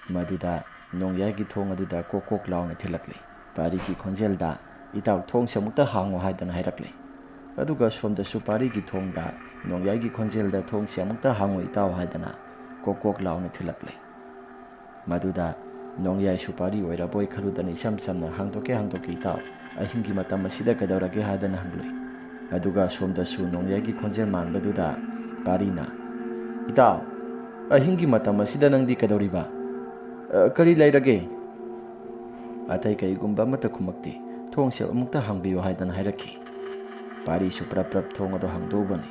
ꯃꯗꯨꯗ ꯅꯣꯡꯌꯥꯏꯒꯤ ꯊꯣꯡ ꯑꯗꯨꯗ ꯀꯣꯛ ꯀꯣꯛ ꯂꯥꯎꯅ ꯊꯤꯜꯂꯛꯂꯦ꯫ ꯄꯥꯔꯤꯒꯤ ꯈꯣꯟꯖꯦꯜꯗ, "ꯏꯇꯥꯎ, ꯊꯣꯡꯁꯦ ꯑꯃꯨꯛꯇ ꯍꯥꯡꯉꯨ" ꯍꯥꯏꯗꯅ ꯍꯥꯏꯔꯛꯂꯦ꯫ ꯑꯗꯨꯒ ꯁꯣꯝꯗꯁꯨ ꯄꯥꯔꯤꯒꯤ ꯊꯣꯡꯗ ꯅꯣꯡꯌꯥꯏꯒꯤ ꯈꯣꯟꯖꯦꯜꯗ, "ꯊꯣꯡꯁꯦ ꯑꯃꯨꯛꯇ ꯍꯥꯡꯉꯨ, ꯏꯇꯥꯎ" ꯍꯥꯏꯗꯅ ꯀꯣꯛ ꯀꯣꯛ ꯂꯥꯎꯅ ꯊꯤꯜꯂꯛꯂꯦ꯫ ꯃꯗꯨꯗ ꯅꯣꯡꯌꯥꯏ ꯁꯨꯄꯥꯔꯤ ꯑꯣꯏꯔꯕꯣꯏ ꯈꯜꯂꯨꯗꯅ ꯏꯆꯝ ꯆꯝꯅ, "ꯍꯥꯡꯗꯣꯛꯀꯦ, ꯍꯥꯡꯗꯣꯛꯀꯦ, ꯏꯇꯥꯎ꯫ ꯑꯍꯤꯡꯒꯤ ꯃꯇꯝ ꯑꯁꯤꯗ ꯀꯩꯗꯧꯔꯒꯦ?" ꯍꯥꯏꯗꯅ ꯍꯪꯂꯨꯏ꯫ ꯑꯗꯨꯒ ꯁꯣꯝꯗꯁꯨ ꯅꯣꯡꯌꯥꯏꯒꯤ ꯈꯣꯟꯖꯦꯜ ꯃꯥꯟꯕꯗꯨꯗ ꯄꯥꯔꯤꯅ, "ꯏꯇꯥꯎ, ꯑꯍꯤꯡꯒꯤ ꯃꯇꯝ ꯑꯁꯤꯗ ꯅꯪꯗꯤ ꯀꯩꯗꯧꯔꯤꯕ? ꯑ, ꯀꯔꯤ ꯂꯩꯔꯒꯦ?" ꯑꯇꯩ ꯀꯔꯤꯒꯨꯝꯕ ꯑꯃꯠꯇ ꯈꯨꯝꯃꯛꯇꯦ꯫ "ꯊꯣꯡꯁꯦ ꯑꯃꯨꯛꯇ ꯍꯥꯡꯕꯤꯌꯨ" ꯍꯥꯏꯗꯅ ꯍꯥꯏꯔꯛꯈꯤ꯫ ꯄꯥꯔꯤꯁꯨ ꯄ꯭ꯔꯞ ꯄ꯭ꯔꯞ ꯊꯣꯡ ꯑꯗꯨ ꯍꯥꯡꯗꯣꯛꯎꯕꯅꯤ꯫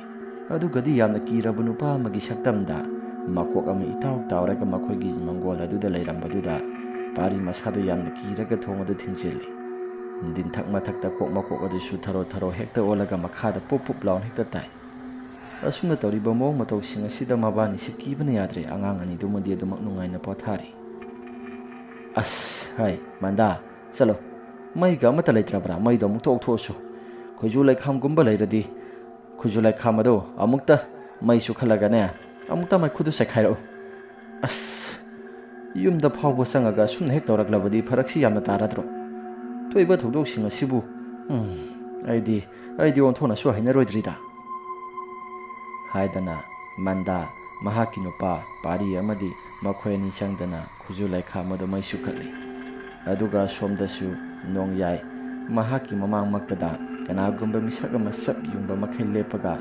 ꯑꯗꯨꯒꯗꯤ ꯌꯥꯝꯅ ꯀꯤꯔꯕ ꯅꯨꯄꯥ ꯑꯃꯒꯤ ꯁꯛꯇꯝꯗ ꯃꯀꯣꯛ ꯑꯃ ꯏꯇꯥꯎ ꯇꯥꯎꯔꯒ ꯃꯈꯣꯏꯒꯤ ꯃꯪꯒꯣꯜ ꯑꯗꯨꯗ ꯂꯩꯔꯝꯕꯗꯨꯗ ꯄꯥꯔꯤ ꯃꯁꯥꯗꯨ ꯌꯥꯝꯅ ꯀꯤꯔꯒ ꯊꯣꯡ ꯑꯗꯨ ꯊꯤꯡꯖꯤꯜꯂꯤ꯫ ꯗꯤꯟꯊꯛ ꯃꯊꯛꯇ ꯀꯣꯛ ꯃꯀꯣꯛ ꯑꯗꯨꯁꯨ ꯊꯔꯣ ꯊꯔꯣ ꯍꯦꯛꯇ ꯑꯣꯜꯂꯒ ꯃꯈꯥꯗ ꯄꯨꯞ ꯄꯨꯞ ꯂꯥꯎꯅ ꯍꯦꯛꯇ ꯇꯥꯏ꯫ ꯑꯁꯨꯝꯅ ꯇꯧꯔꯤꯕ ꯃꯑꯣꯡ ꯃꯇꯧꯁꯤꯡ ꯑꯁꯤꯗ ꯃꯕꯥꯅꯤꯁꯤ ꯀꯤꯕꯅ ꯌꯥꯗ꯭ꯔꯦ꯫ ꯑꯉꯥꯡ ꯑꯅꯤꯗꯨꯃꯗꯤ ꯑꯗꯨꯃꯛ ꯅꯨꯡꯉꯥꯏꯅ ꯄꯣꯊꯥꯔꯤ꯫ "ꯑꯁ, ꯍꯥꯏ, ꯃꯟꯗꯥ, ꯆꯠꯂꯣ꯫ ꯃꯩꯒ ꯑꯃꯠꯇ ꯂꯩꯇ꯭ꯔꯕ꯭ꯔꯥ? ꯃꯩꯗꯣ ꯑꯃꯨꯛꯇ ꯑꯣꯛꯊꯣꯛꯑꯁꯨ꯫ ꯈꯣꯏꯖꯨ ꯂꯩꯈꯥꯝꯒꯨꯝꯕ ꯂꯩꯔꯗꯤ, ꯈꯣꯏꯖꯨ ꯂꯩꯈꯥꯝ ꯑꯗꯣ ꯑꯃꯨꯛꯇ ꯃꯩ ꯆꯨꯈꯠꯂꯒꯅꯦ, ꯑꯃꯨꯛꯇ ꯃꯩꯈꯨꯗꯨ ꯆꯥꯏꯈꯥꯏꯔꯛꯎ꯫ ꯑꯁ, ꯌꯨꯝꯗ ꯐꯥꯎꯕ ꯆꯪꯉꯒ ꯑꯁꯨꯝꯅ ꯍꯦꯛ ꯇꯧꯔꯛꯂꯕꯗꯤ ꯐꯔꯛꯁꯤ ꯌꯥꯝꯅ ꯇꯥꯔꯗ꯭ꯔꯣ? ꯊꯣꯛꯏꯕ ꯊꯧꯗꯣꯛꯁꯤꯡ ꯑꯁꯤꯕꯨ, ꯎꯝ, ꯑꯩꯗꯤ, ꯑꯩꯗꯤ ꯑꯣꯟꯊꯣꯛꯅꯁꯨ ꯍꯩꯅꯔꯣꯏꯗ꯭ꯔꯤꯗ" ꯍꯥꯏꯗꯅ ꯃꯟꯗꯥ, ꯃꯍꯥꯛꯀꯤ ꯅꯨꯄꯥ ꯄꯥꯔꯤ ꯑꯃꯗꯤ ꯃꯈꯣꯏ ꯑꯅꯤ ꯆꯪꯗꯅ ꯈꯨꯖꯨ ꯂꯩꯈꯥꯝ ꯑꯗꯨ ꯃꯩ ꯆꯨꯈꯠꯂꯤ꯫ ꯑꯗꯨꯒ ꯁꯣꯝꯗꯁꯨ ꯅꯣꯡꯌꯥꯏ ꯃꯍꯥꯛꯀꯤ ꯃꯃꯥꯡꯃꯛꯇꯗ ꯀꯅꯥꯒꯨꯝꯕ ꯃꯤꯁꯛ ꯑꯃ ꯆꯞ ꯌꯨꯡꯕ ꯃꯈꯩ ꯂꯦꯞꯄꯒ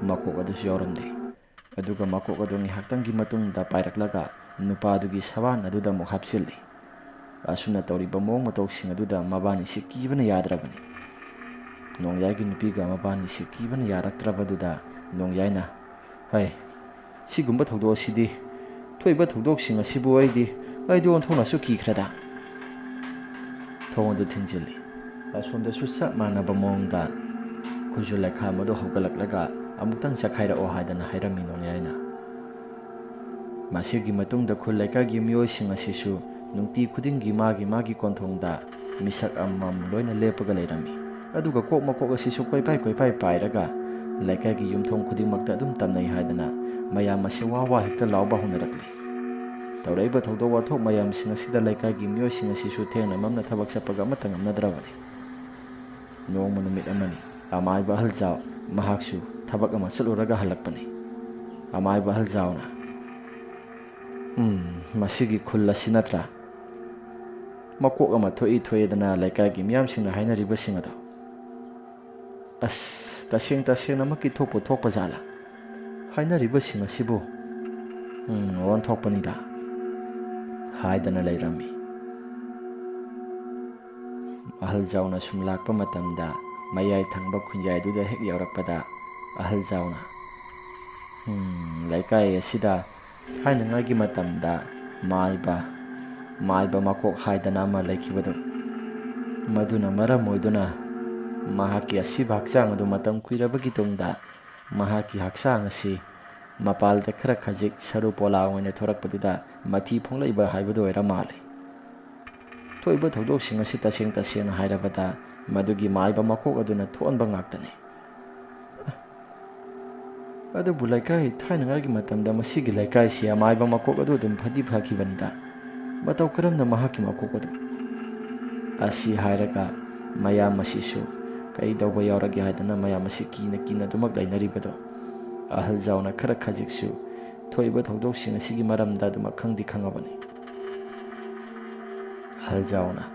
ꯃꯀꯣꯛ ꯑꯗꯨꯁꯨ ꯌꯥꯎꯔꯝꯗꯦ꯫ ꯑꯗꯨꯒ ꯃꯀꯣꯛ ꯑꯗꯨ ꯉꯥꯏꯍꯥꯛꯇꯪꯒꯤ ꯃꯇꯨꯡꯗ ꯄꯥꯏꯔꯛꯂꯒ ꯅꯨꯄꯥ ꯑꯗꯨꯒꯤ ꯁꯕꯥꯟ ꯑꯗꯨꯗ ꯑꯃꯨꯛ ꯍꯥꯞꯆꯤꯜꯂꯤ꯫ ꯑꯁꯨꯝꯅ ꯇꯧꯔꯤꯕ ꯃꯑꯣꯡ ꯃꯇꯧꯁꯤꯡ ꯑꯗꯨꯗ ꯃꯕꯥꯅꯤꯁꯤ ꯀꯤꯕꯅ ꯌꯥꯗ꯭ꯔꯕꯅꯤ꯫ ꯅꯣꯡꯌꯥꯏꯒꯤ ꯅꯨꯄꯤꯒ ꯃꯕꯥꯅꯤꯁꯤ ꯀꯤꯕꯅ ꯌꯥꯔꯛꯇ꯭ꯔꯕꯗꯨꯗ ꯅꯣꯡꯌꯥꯏꯅ, "ꯍꯩ, ꯁꯤꯒꯨꯝꯕ ꯊꯧꯗꯣꯛ ꯑꯁꯤꯗꯤ, ꯊꯣꯛꯏꯕ ꯊꯧꯗꯣꯛꯁꯤꯡ ꯑꯁꯤꯕꯨ ꯑꯩꯗꯤ, ꯑꯩꯗꯤ ꯑꯣꯟꯊꯣꯛꯅꯁꯨ ꯀꯤꯈ꯭ꯔꯦꯗ"꯫ ꯊꯣꯡ ꯑꯗꯨ ꯊꯤꯡꯖꯤꯜꯂꯤ꯫ ꯑꯁꯣꯝꯗꯁꯨ ꯆꯞ ꯃꯥꯟꯅꯕ ꯃꯑꯣꯡꯗ ꯈꯨꯖꯨ ꯂꯩꯈꯥꯝ ꯑꯗꯨ ꯍꯧꯒꯠꯂꯛꯂꯒ "ꯑꯃꯨꯛꯇꯪ ꯆꯈꯥꯏꯔꯛꯑꯣ" ꯍꯥꯏꯗꯅ ꯍꯥꯏꯔꯝꯃꯤ ꯅꯣꯡꯌꯥꯏꯅ꯫ ꯃꯁꯤꯒꯤ ꯃꯇꯨꯡꯗ ꯈꯨꯜ ꯂꯩꯀꯥꯏꯒꯤ ꯃꯤꯑꯣꯏꯁꯤꯡ ꯑꯁꯤꯁꯨ ꯅꯨꯡꯇꯤ ꯈꯨꯗꯤꯡꯒꯤ ꯃꯥꯒꯤ ꯃꯥꯒꯤ ꯀꯣꯟꯊꯣꯡꯗ ꯃꯤꯁꯛ ꯑꯃꯃꯝ ꯂꯣꯏꯅ ꯂꯦꯞꯄꯒ ꯂꯩꯔꯝꯃꯤ꯫ ꯑꯗꯨꯒ ꯀꯣꯛ ꯃꯀꯣꯛ ꯑꯁꯤꯁꯨ ꯀꯣꯏꯄꯥꯏ ꯀꯣꯏꯄꯥꯏ ꯄꯥꯏꯔꯒ ꯂꯩꯀꯥꯏꯒꯤ ꯌꯨꯝꯊꯣꯡ ꯈꯨꯗꯤꯡꯃꯛꯇ ꯑꯗꯨꯝ ꯇꯝꯅꯩ ꯍꯥꯏꯗꯅ ꯃꯌꯥꯝ ꯑꯁꯤ ꯋꯥ ꯋꯥ ꯍꯦꯛꯇ ꯂꯥꯎꯕ ꯍꯧꯅꯔꯛꯂꯤ꯫ ꯇꯧꯔꯛꯏꯕ ꯊꯧꯗꯣꯛ ꯋꯥꯊꯣꯛ ꯃꯌꯥꯝꯁꯤꯡ ꯑꯁꯤꯗ ꯂꯩꯀꯥꯏꯒꯤ ꯃꯤꯑꯣꯏꯁꯤꯡ ꯑꯁꯤꯁꯨ ꯊꯦꯡꯅ ꯃꯝꯅ ꯊꯕꯛ ꯆꯠꯄꯒ ꯑꯃꯠꯇ ꯉꯝꯅꯗ꯭ꯔꯕꯅꯤ꯫ ꯅꯣꯡꯃ ꯅꯨꯃꯤꯠ ꯑꯃꯅꯤ꯫ ꯑꯃꯥꯏꯕ ꯑꯍꯜ ꯖꯥꯎ ꯃꯍꯥꯛꯁꯨ ꯊꯕꯛ ꯑꯃ ꯆꯠꯂꯨꯔꯒ ꯍꯜꯂꯛꯄꯅꯤ꯫ ꯑꯃꯥꯏꯕ ꯑꯍꯜ ꯖꯥꯎꯅ, "ꯎꯝ, ꯃꯁꯤꯒꯤ ꯈꯨꯜ ꯑꯁꯤ ꯅꯠꯇ꯭ꯔꯥ? ꯃꯀꯣꯛ ꯑꯃ ꯊꯣꯛꯏ ꯊꯣꯛꯑꯦꯗꯅ ꯂꯩꯀꯥꯏꯒꯤ ꯃꯤꯌꯥꯝꯁꯤꯡꯅ ꯍꯥꯏꯅꯔꯤꯕꯁꯤꯡ ꯑꯗꯣ꯫ ꯑꯁ, ꯇꯁꯦꯡ ꯇꯁꯦꯡꯅꯃꯛꯀꯤ ꯊꯣꯛꯄꯨ ꯊꯣꯛꯄ ꯖꯥꯠꯂꯥ? ꯍꯥꯏꯅꯔꯤꯕꯁꯤꯡ ꯑꯁꯤꯕꯨ, ꯎꯝ, ꯑꯣꯟꯊꯣꯛꯄꯅꯤꯗ" ꯍꯥꯏꯗꯅ ꯂꯩꯔꯝꯃꯤ꯫ ꯑꯍꯜ ꯖꯥꯎꯅ ꯁꯨꯝ ꯂꯥꯛꯄ ꯃꯇꯝꯗ ꯃꯌꯥꯏ ꯊꯪꯕ ꯈꯨꯟꯌꯥꯏꯗꯨꯗ ꯍꯦꯛ ꯌꯧꯔꯛꯄꯗ ꯑꯍꯜ ꯖꯥꯎꯅ, "ꯎꯝ, ꯂꯩꯀꯥꯏ ꯑꯁꯤꯗ ꯊꯥꯏꯅꯉꯥꯏꯒꯤ ꯃꯇꯝꯗ ꯃꯥꯏꯕ, ꯃꯥꯏꯕ ꯃꯀꯣꯛ ꯍꯥꯏꯗꯅ ꯑꯃ ꯂꯩꯈꯤꯕꯗꯨ, ꯃꯗꯨꯅ ꯃꯔꯝ ꯑꯣꯏꯗꯨꯅ ꯃꯍꯥꯛꯀꯤ ꯑꯁꯤꯕ ꯍꯛꯆꯥꯡ ꯑꯗꯨ ꯃꯇꯝ ꯀꯨꯏꯔꯕꯒꯤ ꯇꯨꯡꯗ ꯃꯍꯥꯛꯀꯤ ꯍꯛꯆꯥꯡ ꯑꯁꯤ ꯃꯄꯥꯜꯗ ꯈꯔ ꯈꯖꯤꯛ ꯁꯔꯨ ꯄꯣꯂꯥꯡ ꯑꯣꯏꯅ ꯊꯣꯔꯛꯄꯗꯨꯗ ꯃꯊꯤ ꯐꯣꯡꯂꯛꯏꯕ ꯍꯥꯏꯕꯗꯨ ꯑꯣꯏꯔ ꯃꯥꯜꯂꯦ꯫ ꯊꯣꯛꯏꯕ ꯊꯧꯗꯣꯛꯁꯤꯡ ꯑꯁꯤ ꯇꯁꯦꯡ ꯇꯁꯦꯡꯅ ꯍꯥꯏꯔꯕꯗ ꯃꯗꯨꯒꯤ ꯃꯥꯏꯕ ꯃꯀꯣꯛ ꯑꯗꯨꯅ ꯊꯣꯛꯍꯟꯕ ꯉꯥꯛꯇꯅꯤ"꯫ "ꯑꯗꯨꯕꯨ ꯂꯩꯀꯥꯏ ꯊꯥꯏꯅꯉꯥꯏꯒꯤ ꯃꯇꯝꯗ ꯃꯁꯤꯒꯤ ꯂꯩꯀꯥꯏꯁꯤ ꯑꯃꯥꯏꯕ ꯃꯀꯣꯛ ꯑꯗꯨ ꯑꯗꯨꯝ ꯐꯗꯤ ꯐꯈꯤꯕꯅꯤꯗ꯫ ꯃꯇꯧ ꯀꯔꯝꯅ ꯃꯍꯥꯛꯀꯤ ꯃꯀꯣꯛ ꯑꯗꯨ?" ꯑꯁꯤ ꯍꯥꯏꯔꯒ ꯃꯌꯥꯝ ꯑꯁꯤꯁꯨ ꯀꯩꯗꯧꯕ ꯌꯥꯎꯔꯒꯦ ꯍꯥꯏꯗꯅ ꯃꯌꯥꯝ ꯑꯁꯤ ꯀꯤꯅ ꯀꯤꯅ ꯑꯗꯨꯃꯛ ꯂꯩꯅꯔꯤꯕꯗꯣ꯫ ꯑꯍꯜ ꯖꯥꯎꯅ ꯈꯔ ꯈꯖꯤꯛꯁꯨ ꯊꯣꯛꯏꯕ ꯊꯧꯗꯣꯛꯁꯤꯡ ꯑꯁꯤꯒꯤ ꯃꯔꯝꯗ ꯑꯗꯨꯃꯛ ꯈꯪꯗꯤ ꯈꯪꯉꯕꯅꯤ꯫ ꯑꯍꯜ ꯖꯥꯎꯅ,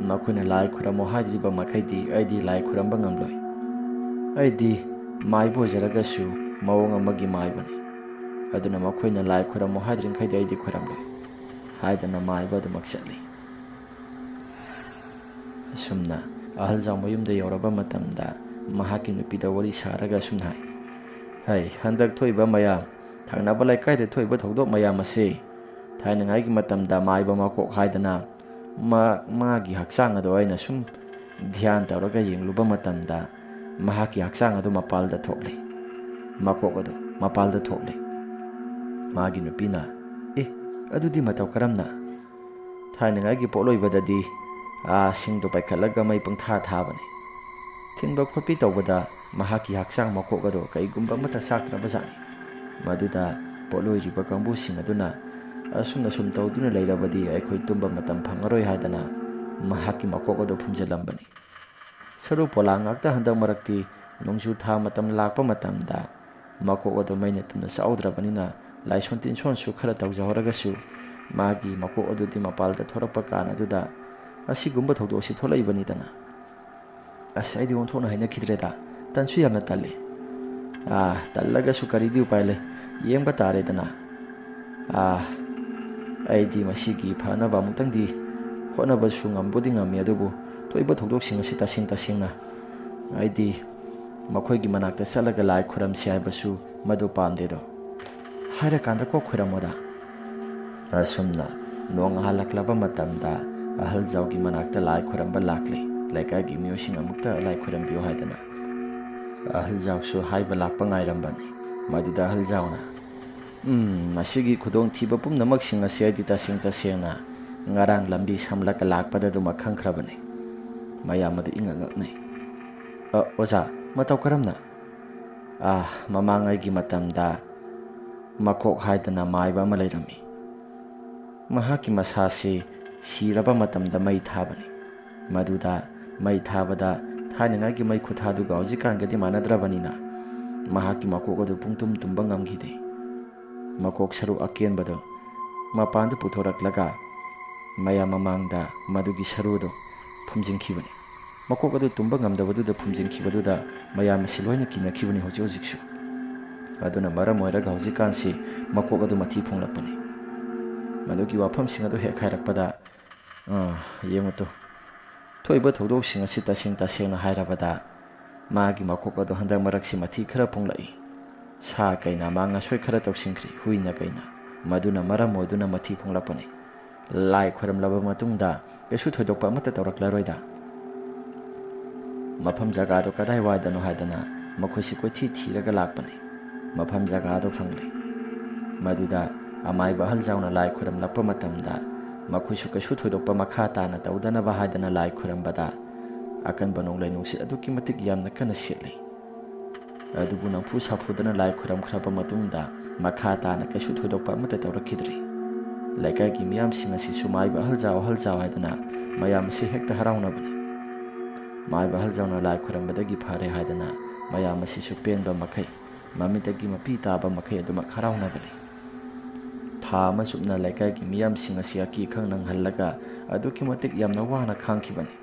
"ꯃꯈꯣꯏꯅ ꯂꯥꯏ ꯈꯨꯔꯝꯃꯣ ꯍꯥꯏꯗ꯭ꯔꯤꯕ ꯃꯈꯩꯗꯤ ꯑꯩꯗꯤ ꯂꯥꯏ ꯈꯨꯔꯝꯕ ꯉꯝꯂꯣꯏ꯫ ꯑꯩꯗꯤ ꯃꯥꯏꯕ ꯑꯣꯏꯖꯔꯒꯁꯨ ꯃꯑꯣꯡ ꯑꯃꯒꯤ ꯃꯥꯏꯕꯅꯤ꯫ ꯑꯗꯨꯅ ꯃꯈꯣꯏꯅ ꯂꯥꯏ ꯈꯣꯏꯔꯝꯃꯨ ꯍꯥꯏꯗ꯭ꯔꯤꯡꯈꯩꯗꯤ ꯑꯩꯗꯤ ꯈꯣꯏꯔꯝꯂꯣꯏ" ꯍꯥꯏꯗꯅ ꯃꯥꯏꯕ ꯑꯗꯨꯃꯛ ꯆꯠꯂꯤ꯫ ꯑꯁꯨꯝꯅ ꯑꯍꯜ ꯖꯥꯎ ꯃꯌꯨꯝꯗ ꯌꯧꯔꯕ ꯃꯇꯝꯗ ꯃꯍꯥꯛꯀꯤ ꯅꯨꯄꯤꯗ ꯋꯥꯔꯤ ꯁꯥꯔꯒ ꯑꯁꯨꯝꯅ ꯍꯥꯏ, "ꯍꯩ, ꯍꯟꯗꯛ ꯊꯣꯛꯏꯕ ꯃꯌꯥꯝ, ꯊꯪꯅꯕ ꯂꯩꯀꯥꯏꯗ ꯊꯣꯛꯏꯕ ꯊꯧꯗꯣꯛ ꯃꯌꯥꯝ ꯑꯁꯤ ꯊꯥꯏꯅꯉꯥꯏꯒꯤ ꯃꯇꯝꯗ ꯃꯥꯏꯕ ꯃꯀꯣꯛ ꯍꯥꯏꯗꯅ ꯃꯥ-, ꯃꯥꯒꯤ ꯍꯛꯆꯥꯡ ꯑꯗꯣ ꯑꯩꯅ ꯁꯨꯝ ꯙ꯭ꯌꯥꯟ ꯇꯧꯔꯒ ꯌꯦꯡꯂꯨꯕ ꯃꯇꯝꯗ ꯃꯍꯥꯛꯀꯤ ꯍꯛꯆꯥꯡ ꯑꯗꯨ ꯃꯄꯥꯜꯗ ꯊꯣꯛꯂꯦ꯫ ꯃꯀꯣꯛ ꯑꯗꯨ ꯃꯄꯥꯜꯗ ꯊꯣꯛꯂꯦ꯫" ꯃꯥꯒꯤ ꯅꯨꯄꯤꯅ, "ꯑꯦ, ꯑꯗꯨꯗꯤ ꯃꯇꯧ ꯀꯔꯝꯅ?" "ꯊꯥꯏꯅꯉꯥꯏꯒꯤ ꯄꯣꯠꯂꯣꯏꯕꯗꯗꯤ, ꯑꯥ, ꯁꯤꯡꯗꯣ ꯄꯥꯏꯈꯠꯂꯒ ꯃꯩ ꯄꯪꯊꯥ ꯊꯥꯕꯅꯤ꯫ ꯊꯤꯟꯕ ꯈꯣꯠꯄꯤ ꯇꯧꯕꯗ ꯃꯍꯥꯛꯀꯤ ꯍꯛꯆꯥꯡ ꯃꯀꯣꯛ ꯑꯗꯣ ꯀꯩꯒꯨꯝꯕ ꯑꯃꯠꯇ ꯆꯥꯛꯇ꯭ꯔꯕꯖꯥꯠꯅꯤ꯫ ꯃꯗꯨꯗ ꯄꯣꯠꯂꯣꯏꯔꯤꯕ ꯀꯥꯡꯕꯨꯁꯤꯡ ꯑꯗꯨꯅ ꯑꯁꯨꯝꯅ ꯁꯨꯝ ꯇꯧꯗꯨꯅ ꯂꯩꯔꯕꯗꯤ ꯑꯩꯈꯣꯏ ꯇꯨꯝꯕ ꯃꯇꯝ ꯐꯪꯉꯔꯣꯏ" ꯍꯥꯏꯗꯅ ꯃꯍꯥꯛꯀꯤ ꯃꯀꯣꯛ ꯑꯗꯨ ꯐꯨꯝꯖꯤꯜꯂꯝꯕꯅꯤ꯫ ꯁꯔꯨ ꯄꯣꯂꯥꯡ ꯉꯥꯛꯇ ꯍꯟꯗꯛ ꯃꯔꯛꯇꯤ ꯅꯣꯡꯖꯨ ꯊꯥ ꯃꯇꯝ ꯂꯥꯛꯄ ꯃꯇꯝꯗ ꯃꯀꯣꯛ ꯑꯗꯨ ꯃꯩꯅ ꯇꯨꯝꯅ ꯆꯥꯛꯍꯧꯗ꯭ꯔꯕꯅꯤꯅ ꯂꯥꯏꯁꯣꯟ ꯇꯤꯟꯁꯣꯟꯁꯨ ꯈꯔ ꯇꯧꯖꯍꯧꯔꯒꯁꯨ ꯃꯥꯒꯤ ꯃꯀꯣꯛ ꯑꯗꯨꯗꯤ ꯃꯄꯥꯜꯗ ꯊꯣꯔꯛꯄ ꯀꯥꯟ ꯑꯗꯨꯗ ꯑꯁꯤꯒꯨꯝꯕ ꯊꯧꯗꯣꯛ ꯑꯁꯤ ꯊꯣꯛꯂꯛꯏꯕꯅꯤꯗꯅ꯫ ꯑꯁ, ꯑꯩꯗꯤ ꯑꯣꯟꯊꯣꯛꯅ ꯍꯩꯅꯈꯤꯗ꯭ꯔꯦꯗ꯫ ꯇꯟꯁꯨ ꯌꯥꯝꯅ ꯇꯜꯂꯤ꯫ ꯑꯥ, ꯇꯜꯂꯒꯁꯨ ꯀꯔꯤꯗꯤ ꯎꯄꯥꯏ ꯂꯩ? ꯌꯦꯡꯕ ꯇꯥꯔꯦꯗꯅ꯫ ꯑꯥ, ꯑꯩꯗꯤ ꯃꯁꯤꯒꯤ ꯐꯅꯕ ꯑꯃꯨꯛꯇꯪꯗꯤ ꯍꯣꯠꯅꯕꯁꯨ ꯉꯝꯕꯨꯗꯤ ꯉꯝꯃꯤ, ꯑꯗꯨꯕꯨ ꯊꯣꯛꯏꯕ ꯊꯧꯗꯣꯛꯁꯤꯡ ꯑꯁꯤ ꯇꯁꯦꯡ ꯇꯁꯦꯡꯅ ꯑꯩꯗꯤ ꯃꯈꯣꯏꯒꯤ ꯃꯅꯥꯛꯇ ꯆꯠꯂꯒ ꯂꯥꯏ ꯈꯨꯔꯝꯁꯤ ꯍꯥꯏꯕꯁꯨ ꯃꯗꯨ ꯄꯥꯝꯗꯦꯗꯣ꯫ ꯍꯥꯏꯔꯀꯥꯟꯗ ꯀꯣꯛ ꯈꯣꯏꯔꯝꯃꯣꯗ꯫ ꯑꯁꯨꯝꯅ ꯅꯣꯡꯉꯥꯜꯂꯛꯂꯕ ꯃꯇꯝꯗ ꯑꯍꯜ ꯖꯥꯎꯒꯤ ꯃꯅꯥꯛꯇ ꯂꯥꯏ ꯈꯣꯏꯔꯝꯕ ꯂꯥꯛꯂꯦ꯫ ꯂꯩꯀꯥꯏꯒꯤ ꯃꯤꯑꯣꯏꯁꯤꯡ ꯑꯃꯨꯛꯇ ꯂꯥꯏ ꯈꯣꯏꯔꯝꯕꯤꯌꯨ ꯍꯥꯏꯗꯅ꯫ ꯑꯍꯜ ꯖꯥꯎꯁꯨ ꯍꯥꯏꯕ ꯂꯥꯛꯄ ꯉꯥꯏꯔꯝꯕꯅꯤ꯫ ꯃꯗꯨꯗ ꯑꯍꯜ ꯖꯥꯎꯅ, "ꯎꯝ, ꯃꯁꯤꯒꯤ ꯈꯨꯗꯣꯡꯊꯤꯕ ꯄꯨꯝꯅꯃꯛꯁꯤꯡ ꯑꯁꯤ ꯑꯩꯗꯤ ꯇꯁꯦꯡ ꯇꯁꯦꯡꯅ ꯉꯔꯥꯡ ꯂꯝꯕꯤ ꯁꯝꯂꯒ ꯂꯥꯛꯄꯗ ꯑꯗꯨꯃꯛ ꯈꯪꯈ꯭ꯔꯕꯅꯤ꯫" ꯃꯌꯥꯝ ꯑꯗꯨ ꯏꯉꯛ ꯉꯛꯅꯩ꯫ "ꯑ, ꯑꯣꯖꯥ, ꯃꯇꯧ ꯀꯔꯝꯅ?" "ꯑꯥ, ꯃꯃꯥꯡꯉꯩꯒꯤ ꯃꯇꯝꯗ ꯃꯀꯣꯛ ꯍꯥꯏꯗꯅ ꯃꯥꯏꯕ ꯑꯃ ꯂꯩꯔꯝꯃꯤ꯫ ꯃꯍꯥꯛꯀꯤ ꯃꯁꯥꯁꯤ ꯁꯤꯔꯕ ꯃꯇꯝꯗ ꯃꯩ ꯊꯥꯕꯅꯤ꯫ ꯃꯗꯨꯗ ꯃꯩ ꯊꯥꯕꯗ ꯊꯥꯏꯅꯉꯥꯏꯒꯤ ꯃꯩ ꯈꯨꯊꯥꯗꯨꯒ ꯍꯧꯖꯤꯛꯀꯥꯟꯒꯗꯤ ꯃꯥꯟꯅꯗ꯭ꯔꯕꯅꯤꯅ ꯃꯍꯥꯛꯀꯤ ꯃꯀꯣꯛ ꯑꯗꯨ ꯄꯨꯡꯇꯨꯝ ꯇꯨꯝꯕ ꯉꯝꯈꯤꯗꯦ꯫ ꯃꯀꯣꯛ ꯁꯔꯨ ꯑꯀꯦꯟꯕꯗꯨ ꯃꯄꯥꯟꯗ ꯄꯨꯊꯣꯔꯛꯂꯒ ꯃꯌꯥꯝ ꯃꯃꯥꯡꯗ ꯃꯗꯨꯒꯤ ꯁꯔꯨꯗꯨ ꯐꯨꯝꯖꯤꯟꯈꯤꯕꯅꯤ꯫" ꯃꯀꯣꯛ ꯑꯗꯨ ꯇꯨꯝꯕ ꯉꯝꯗꯕꯗꯨꯗ ꯐꯨꯝꯖꯤꯟꯈꯤꯕꯗꯨꯗ ꯃꯌꯥꯝ ꯑꯁꯤ ꯂꯣꯏꯅ ꯀꯤꯅꯈꯤꯕꯅꯤ ꯍꯧꯖꯤꯛ ꯍꯧꯖꯤꯛꯁꯨ꯫ ꯑꯗꯨꯅ ꯃꯔꯝ ꯑꯣꯏꯔꯒ ꯍꯧꯖꯤꯛꯀꯥꯟꯁꯤ ꯃꯀꯣꯛ ꯑꯗꯨ ꯃꯊꯤ ꯐꯣꯡꯂꯛꯄꯅꯤ꯫ ꯃꯗꯨꯒꯤ ꯋꯥꯐꯝꯁꯤꯡ ꯑꯗꯨ ꯍꯦꯛ ꯍꯥꯏꯔꯛꯄꯗ, ꯑꯥ, ꯌꯦꯡꯉꯨ ꯇꯨ, ꯊꯣꯛꯏꯕ ꯊꯧꯗꯣꯛꯁꯤꯡ ꯑꯁꯤ ꯇꯁꯦꯡ ꯇꯁꯦꯡꯅ ꯍꯥꯏꯔꯕꯗ ꯃꯥꯒꯤ ꯃꯀꯣꯛ ꯑꯗꯨ ꯍꯟꯗꯛ ꯃꯔꯛꯁꯤ ꯃꯊꯤ ꯈꯔ ꯐꯣꯡꯂꯛꯏ꯫ ꯁꯥ ꯀꯩꯅ ꯃꯥ ꯉꯁꯣꯏ ꯈꯔ ꯇꯧꯁꯤꯟꯈ꯭ꯔꯤ, ꯍꯨꯏꯅ ꯀꯩꯅ꯫ ꯃꯗꯨꯅ ꯃꯔꯝ ꯑꯣꯏꯗꯨꯅ ꯃꯊꯤ ꯐꯣꯡꯂꯛꯄꯅꯤ꯫ ꯂꯥꯏ ꯈꯣꯏꯔꯝꯂꯕ ꯃꯇꯨꯡꯗ ꯀꯩꯁꯨ ꯊꯣꯏꯗꯣꯛꯄ ꯑꯃꯠꯇ ꯇꯧꯔꯛꯂꯔꯣꯏꯗ꯫ ꯃꯐꯝ ꯖꯒꯥꯗꯨ ꯀꯗꯥꯏꯋꯥꯏꯗꯅꯣ ꯍꯥꯏꯗꯅ ꯃꯈꯣꯏꯁꯤ ꯀꯣꯏꯊꯤ ꯊꯤꯔꯒ ꯂꯥꯛꯄꯅꯤ꯫ ꯃꯐꯝ ꯖꯒꯥꯗꯨ ꯐꯪꯂꯦ꯫ ꯃꯗꯨꯗ ꯑꯃꯥꯏꯕ ꯑꯍꯜ ꯖꯥꯎꯅ ꯂꯥꯏ ꯈꯣꯏꯔꯝꯂꯛꯄ ꯃꯇꯝꯗ ꯃꯈꯣꯏꯁꯨ ꯀꯩꯁꯨ ꯊꯣꯏꯗꯣꯛꯄ ꯃꯈꯥ ꯇꯥꯅ ꯇꯧꯗꯅꯕ ꯍꯥꯏꯗꯅ ꯂꯥꯏ ꯈꯣꯏꯔꯝꯕꯗ ꯑꯀꯟꯕ ꯅꯣꯡꯂꯩ ꯅꯨꯡꯁꯤꯠ ꯑꯗꯨꯛꯀꯤ ꯃꯇꯤꯛ ꯌꯥꯝꯅ ꯀꯟꯅ ꯁꯤꯠꯂꯤ꯫ ꯑꯗꯨꯕꯨ ꯅꯝꯐꯨ ꯁꯥꯐꯨꯗꯅ ꯂꯥꯏ ꯈꯣꯏꯔꯝꯈ꯭ꯔꯕ ꯃꯇꯨꯡꯗ ꯃꯈꯥ ꯇꯥꯅ ꯀꯩꯁꯨ ꯊꯣꯏꯗꯣꯛꯄ ꯑꯃꯠꯇ ꯇꯧꯔꯛꯈꯤꯗ꯭ꯔꯤ꯫ ꯂꯩꯀꯥꯏꯒꯤ ꯃꯤꯌꯥꯝꯁꯤꯡ ꯑꯁꯤꯁꯨ ꯃꯥꯏꯕ ꯑꯍꯜ ꯖꯥꯎ, ꯑꯍꯜ ꯖꯥꯎ ꯍꯥꯏꯗꯅ ꯃꯌꯥꯝ ꯑꯁꯤ ꯍꯦꯛꯇ ꯍꯔꯥꯎꯅꯕꯅꯤ꯫ ꯃꯥꯏꯕ ꯑꯍꯜ ꯖꯥꯎꯅ ꯂꯥꯏ ꯈꯣꯏꯔꯝꯕꯗꯒꯤ ꯐꯔꯦ ꯍꯥꯏꯗꯅ ꯃꯌꯥꯝ ꯑꯁꯤꯁꯨ ꯄꯦꯟꯕ ꯃꯈꯩ, ꯃꯃꯤꯠꯇꯒꯤ ꯃꯄꯤ ꯇꯥꯕ ꯃꯈꯩ ꯑꯗꯨꯃꯛ ꯍꯔꯥꯎꯅꯕꯅꯤ꯫ ꯊꯥ ꯑꯃ ꯆꯨꯞꯅ ꯂꯩꯀꯥꯏꯒꯤ ꯃꯤꯌꯥꯝꯁꯤꯡ ꯑꯁꯤ ꯑꯀꯤ ꯑꯈꯪ ꯅꯪꯍꯜꯂꯒ ꯑꯗꯨꯛꯀꯤ ꯃꯇꯤꯛ ꯌꯥꯝꯅ ꯋꯥꯅ ꯈꯥꯡꯈꯤꯕꯅꯤ꯫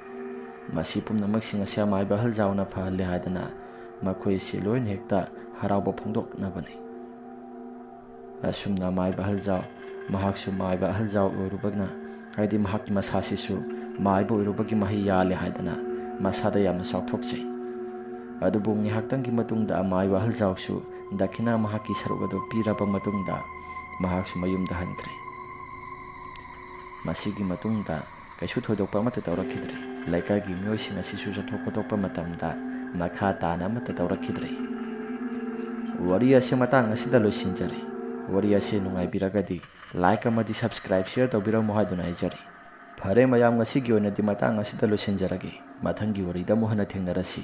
ꯃꯁꯤ ꯄꯨꯝꯅꯃꯛꯁꯤꯡ ꯑꯁꯤ ꯑꯃꯥꯏꯕ ꯑꯍꯜ ꯖꯥꯎꯅ ꯐꯍꯜꯂꯦ ꯍꯥꯏꯗꯅ ꯃꯈꯣꯏꯁꯤ ꯂꯣꯏꯅ ꯍꯦꯛꯇ ꯍꯔꯥꯎꯕ ꯐꯣꯡꯗꯣꯛꯅꯕꯅꯤ꯫ ꯑꯁꯨꯝꯅ ꯃꯥꯏꯕ ꯑꯍꯜ ꯖꯥꯎ, ꯃꯍꯥꯛꯁꯨ ꯃꯥꯏꯕ ꯑꯍꯜ ꯖꯥꯎ ꯑꯣꯏꯔꯨꯕꯅ, ꯍꯥꯏꯗꯤ ꯃꯍꯥꯛꯀꯤ ꯃꯁꯥꯁꯤꯁꯨ ꯃꯥꯏꯕ ꯑꯣꯏꯔꯨꯕꯒꯤ ꯃꯍꯩ ꯌꯥꯜꯂꯦ ꯍꯥꯏꯗꯅ ꯃꯁꯥꯗ ꯌꯥꯝꯅ ꯆꯥꯎꯊꯣꯛꯆꯩ꯫ ꯑꯗꯨꯕꯨ ꯉꯥꯏꯍꯥꯛꯇꯪꯒꯤ ꯃꯇꯨꯡꯗ ꯃꯥꯏꯕ ꯑꯍꯜ ꯖꯥꯎꯁꯨ ꯗꯈꯤꯅꯥ ꯃꯍꯥꯛꯀꯤ ꯁꯔꯨꯛ ꯑꯗꯨ ꯄꯤꯔꯕ ꯃꯇꯨꯡꯗ ꯃꯍꯥꯛꯁꯨ ꯃꯌꯨꯝꯗ ꯍꯟꯈ꯭ꯔꯦ꯫ ꯃꯁꯤꯒꯤ ꯃꯇꯨꯡꯗ ꯀꯩꯁꯨ ꯊꯣꯏꯗꯣꯛꯄ ꯑꯃꯠꯇ ꯇꯧꯔꯛꯈꯤꯗ꯭ꯔꯦ꯫ ꯂꯩꯀꯥꯏꯒꯤ ꯃꯤꯑꯣꯏꯁꯤꯡ ꯑꯁꯤꯁꯨ ꯆꯠꯊꯣꯛ ꯈꯣꯠꯇꯣꯛꯄ ꯃꯇꯝꯗ ꯃꯈꯥ ꯇꯥꯅ ꯑꯃꯠꯇ ꯇꯧꯔꯛꯈꯤꯗ꯭ꯔꯦ꯫ ꯋꯥꯔꯤ ꯑꯁꯤ ꯃꯇꯥꯡ ꯑꯁꯤꯗ ꯂꯣꯏꯁꯤꯟꯖꯔꯦ꯫ ꯋꯥꯔꯤ ꯑꯁꯤ ꯅꯨꯡꯉꯥꯏꯕꯤꯔꯒꯗꯤ like ꯑꯃꯗꯤ subscribe, share ꯇꯧꯕꯤꯔꯝꯃꯨ ꯍꯥꯏꯗꯨꯅ ꯍꯥꯏꯖꯔꯤ꯫ ꯐꯔꯦ, ꯃꯌꯥꯝ, ꯉꯁꯤꯒꯤ ꯑꯣꯏꯅꯗꯤ ꯃꯇꯥꯡ ꯑꯁꯤꯗ ꯂꯣꯏꯁꯤꯟꯖꯔꯒꯦ꯫ ꯃꯊꯪꯒꯤ ꯋꯥꯔꯤꯗ ꯑꯃꯨꯛ ꯍꯟꯅ ꯊꯦꯡꯅꯔꯁꯤ꯫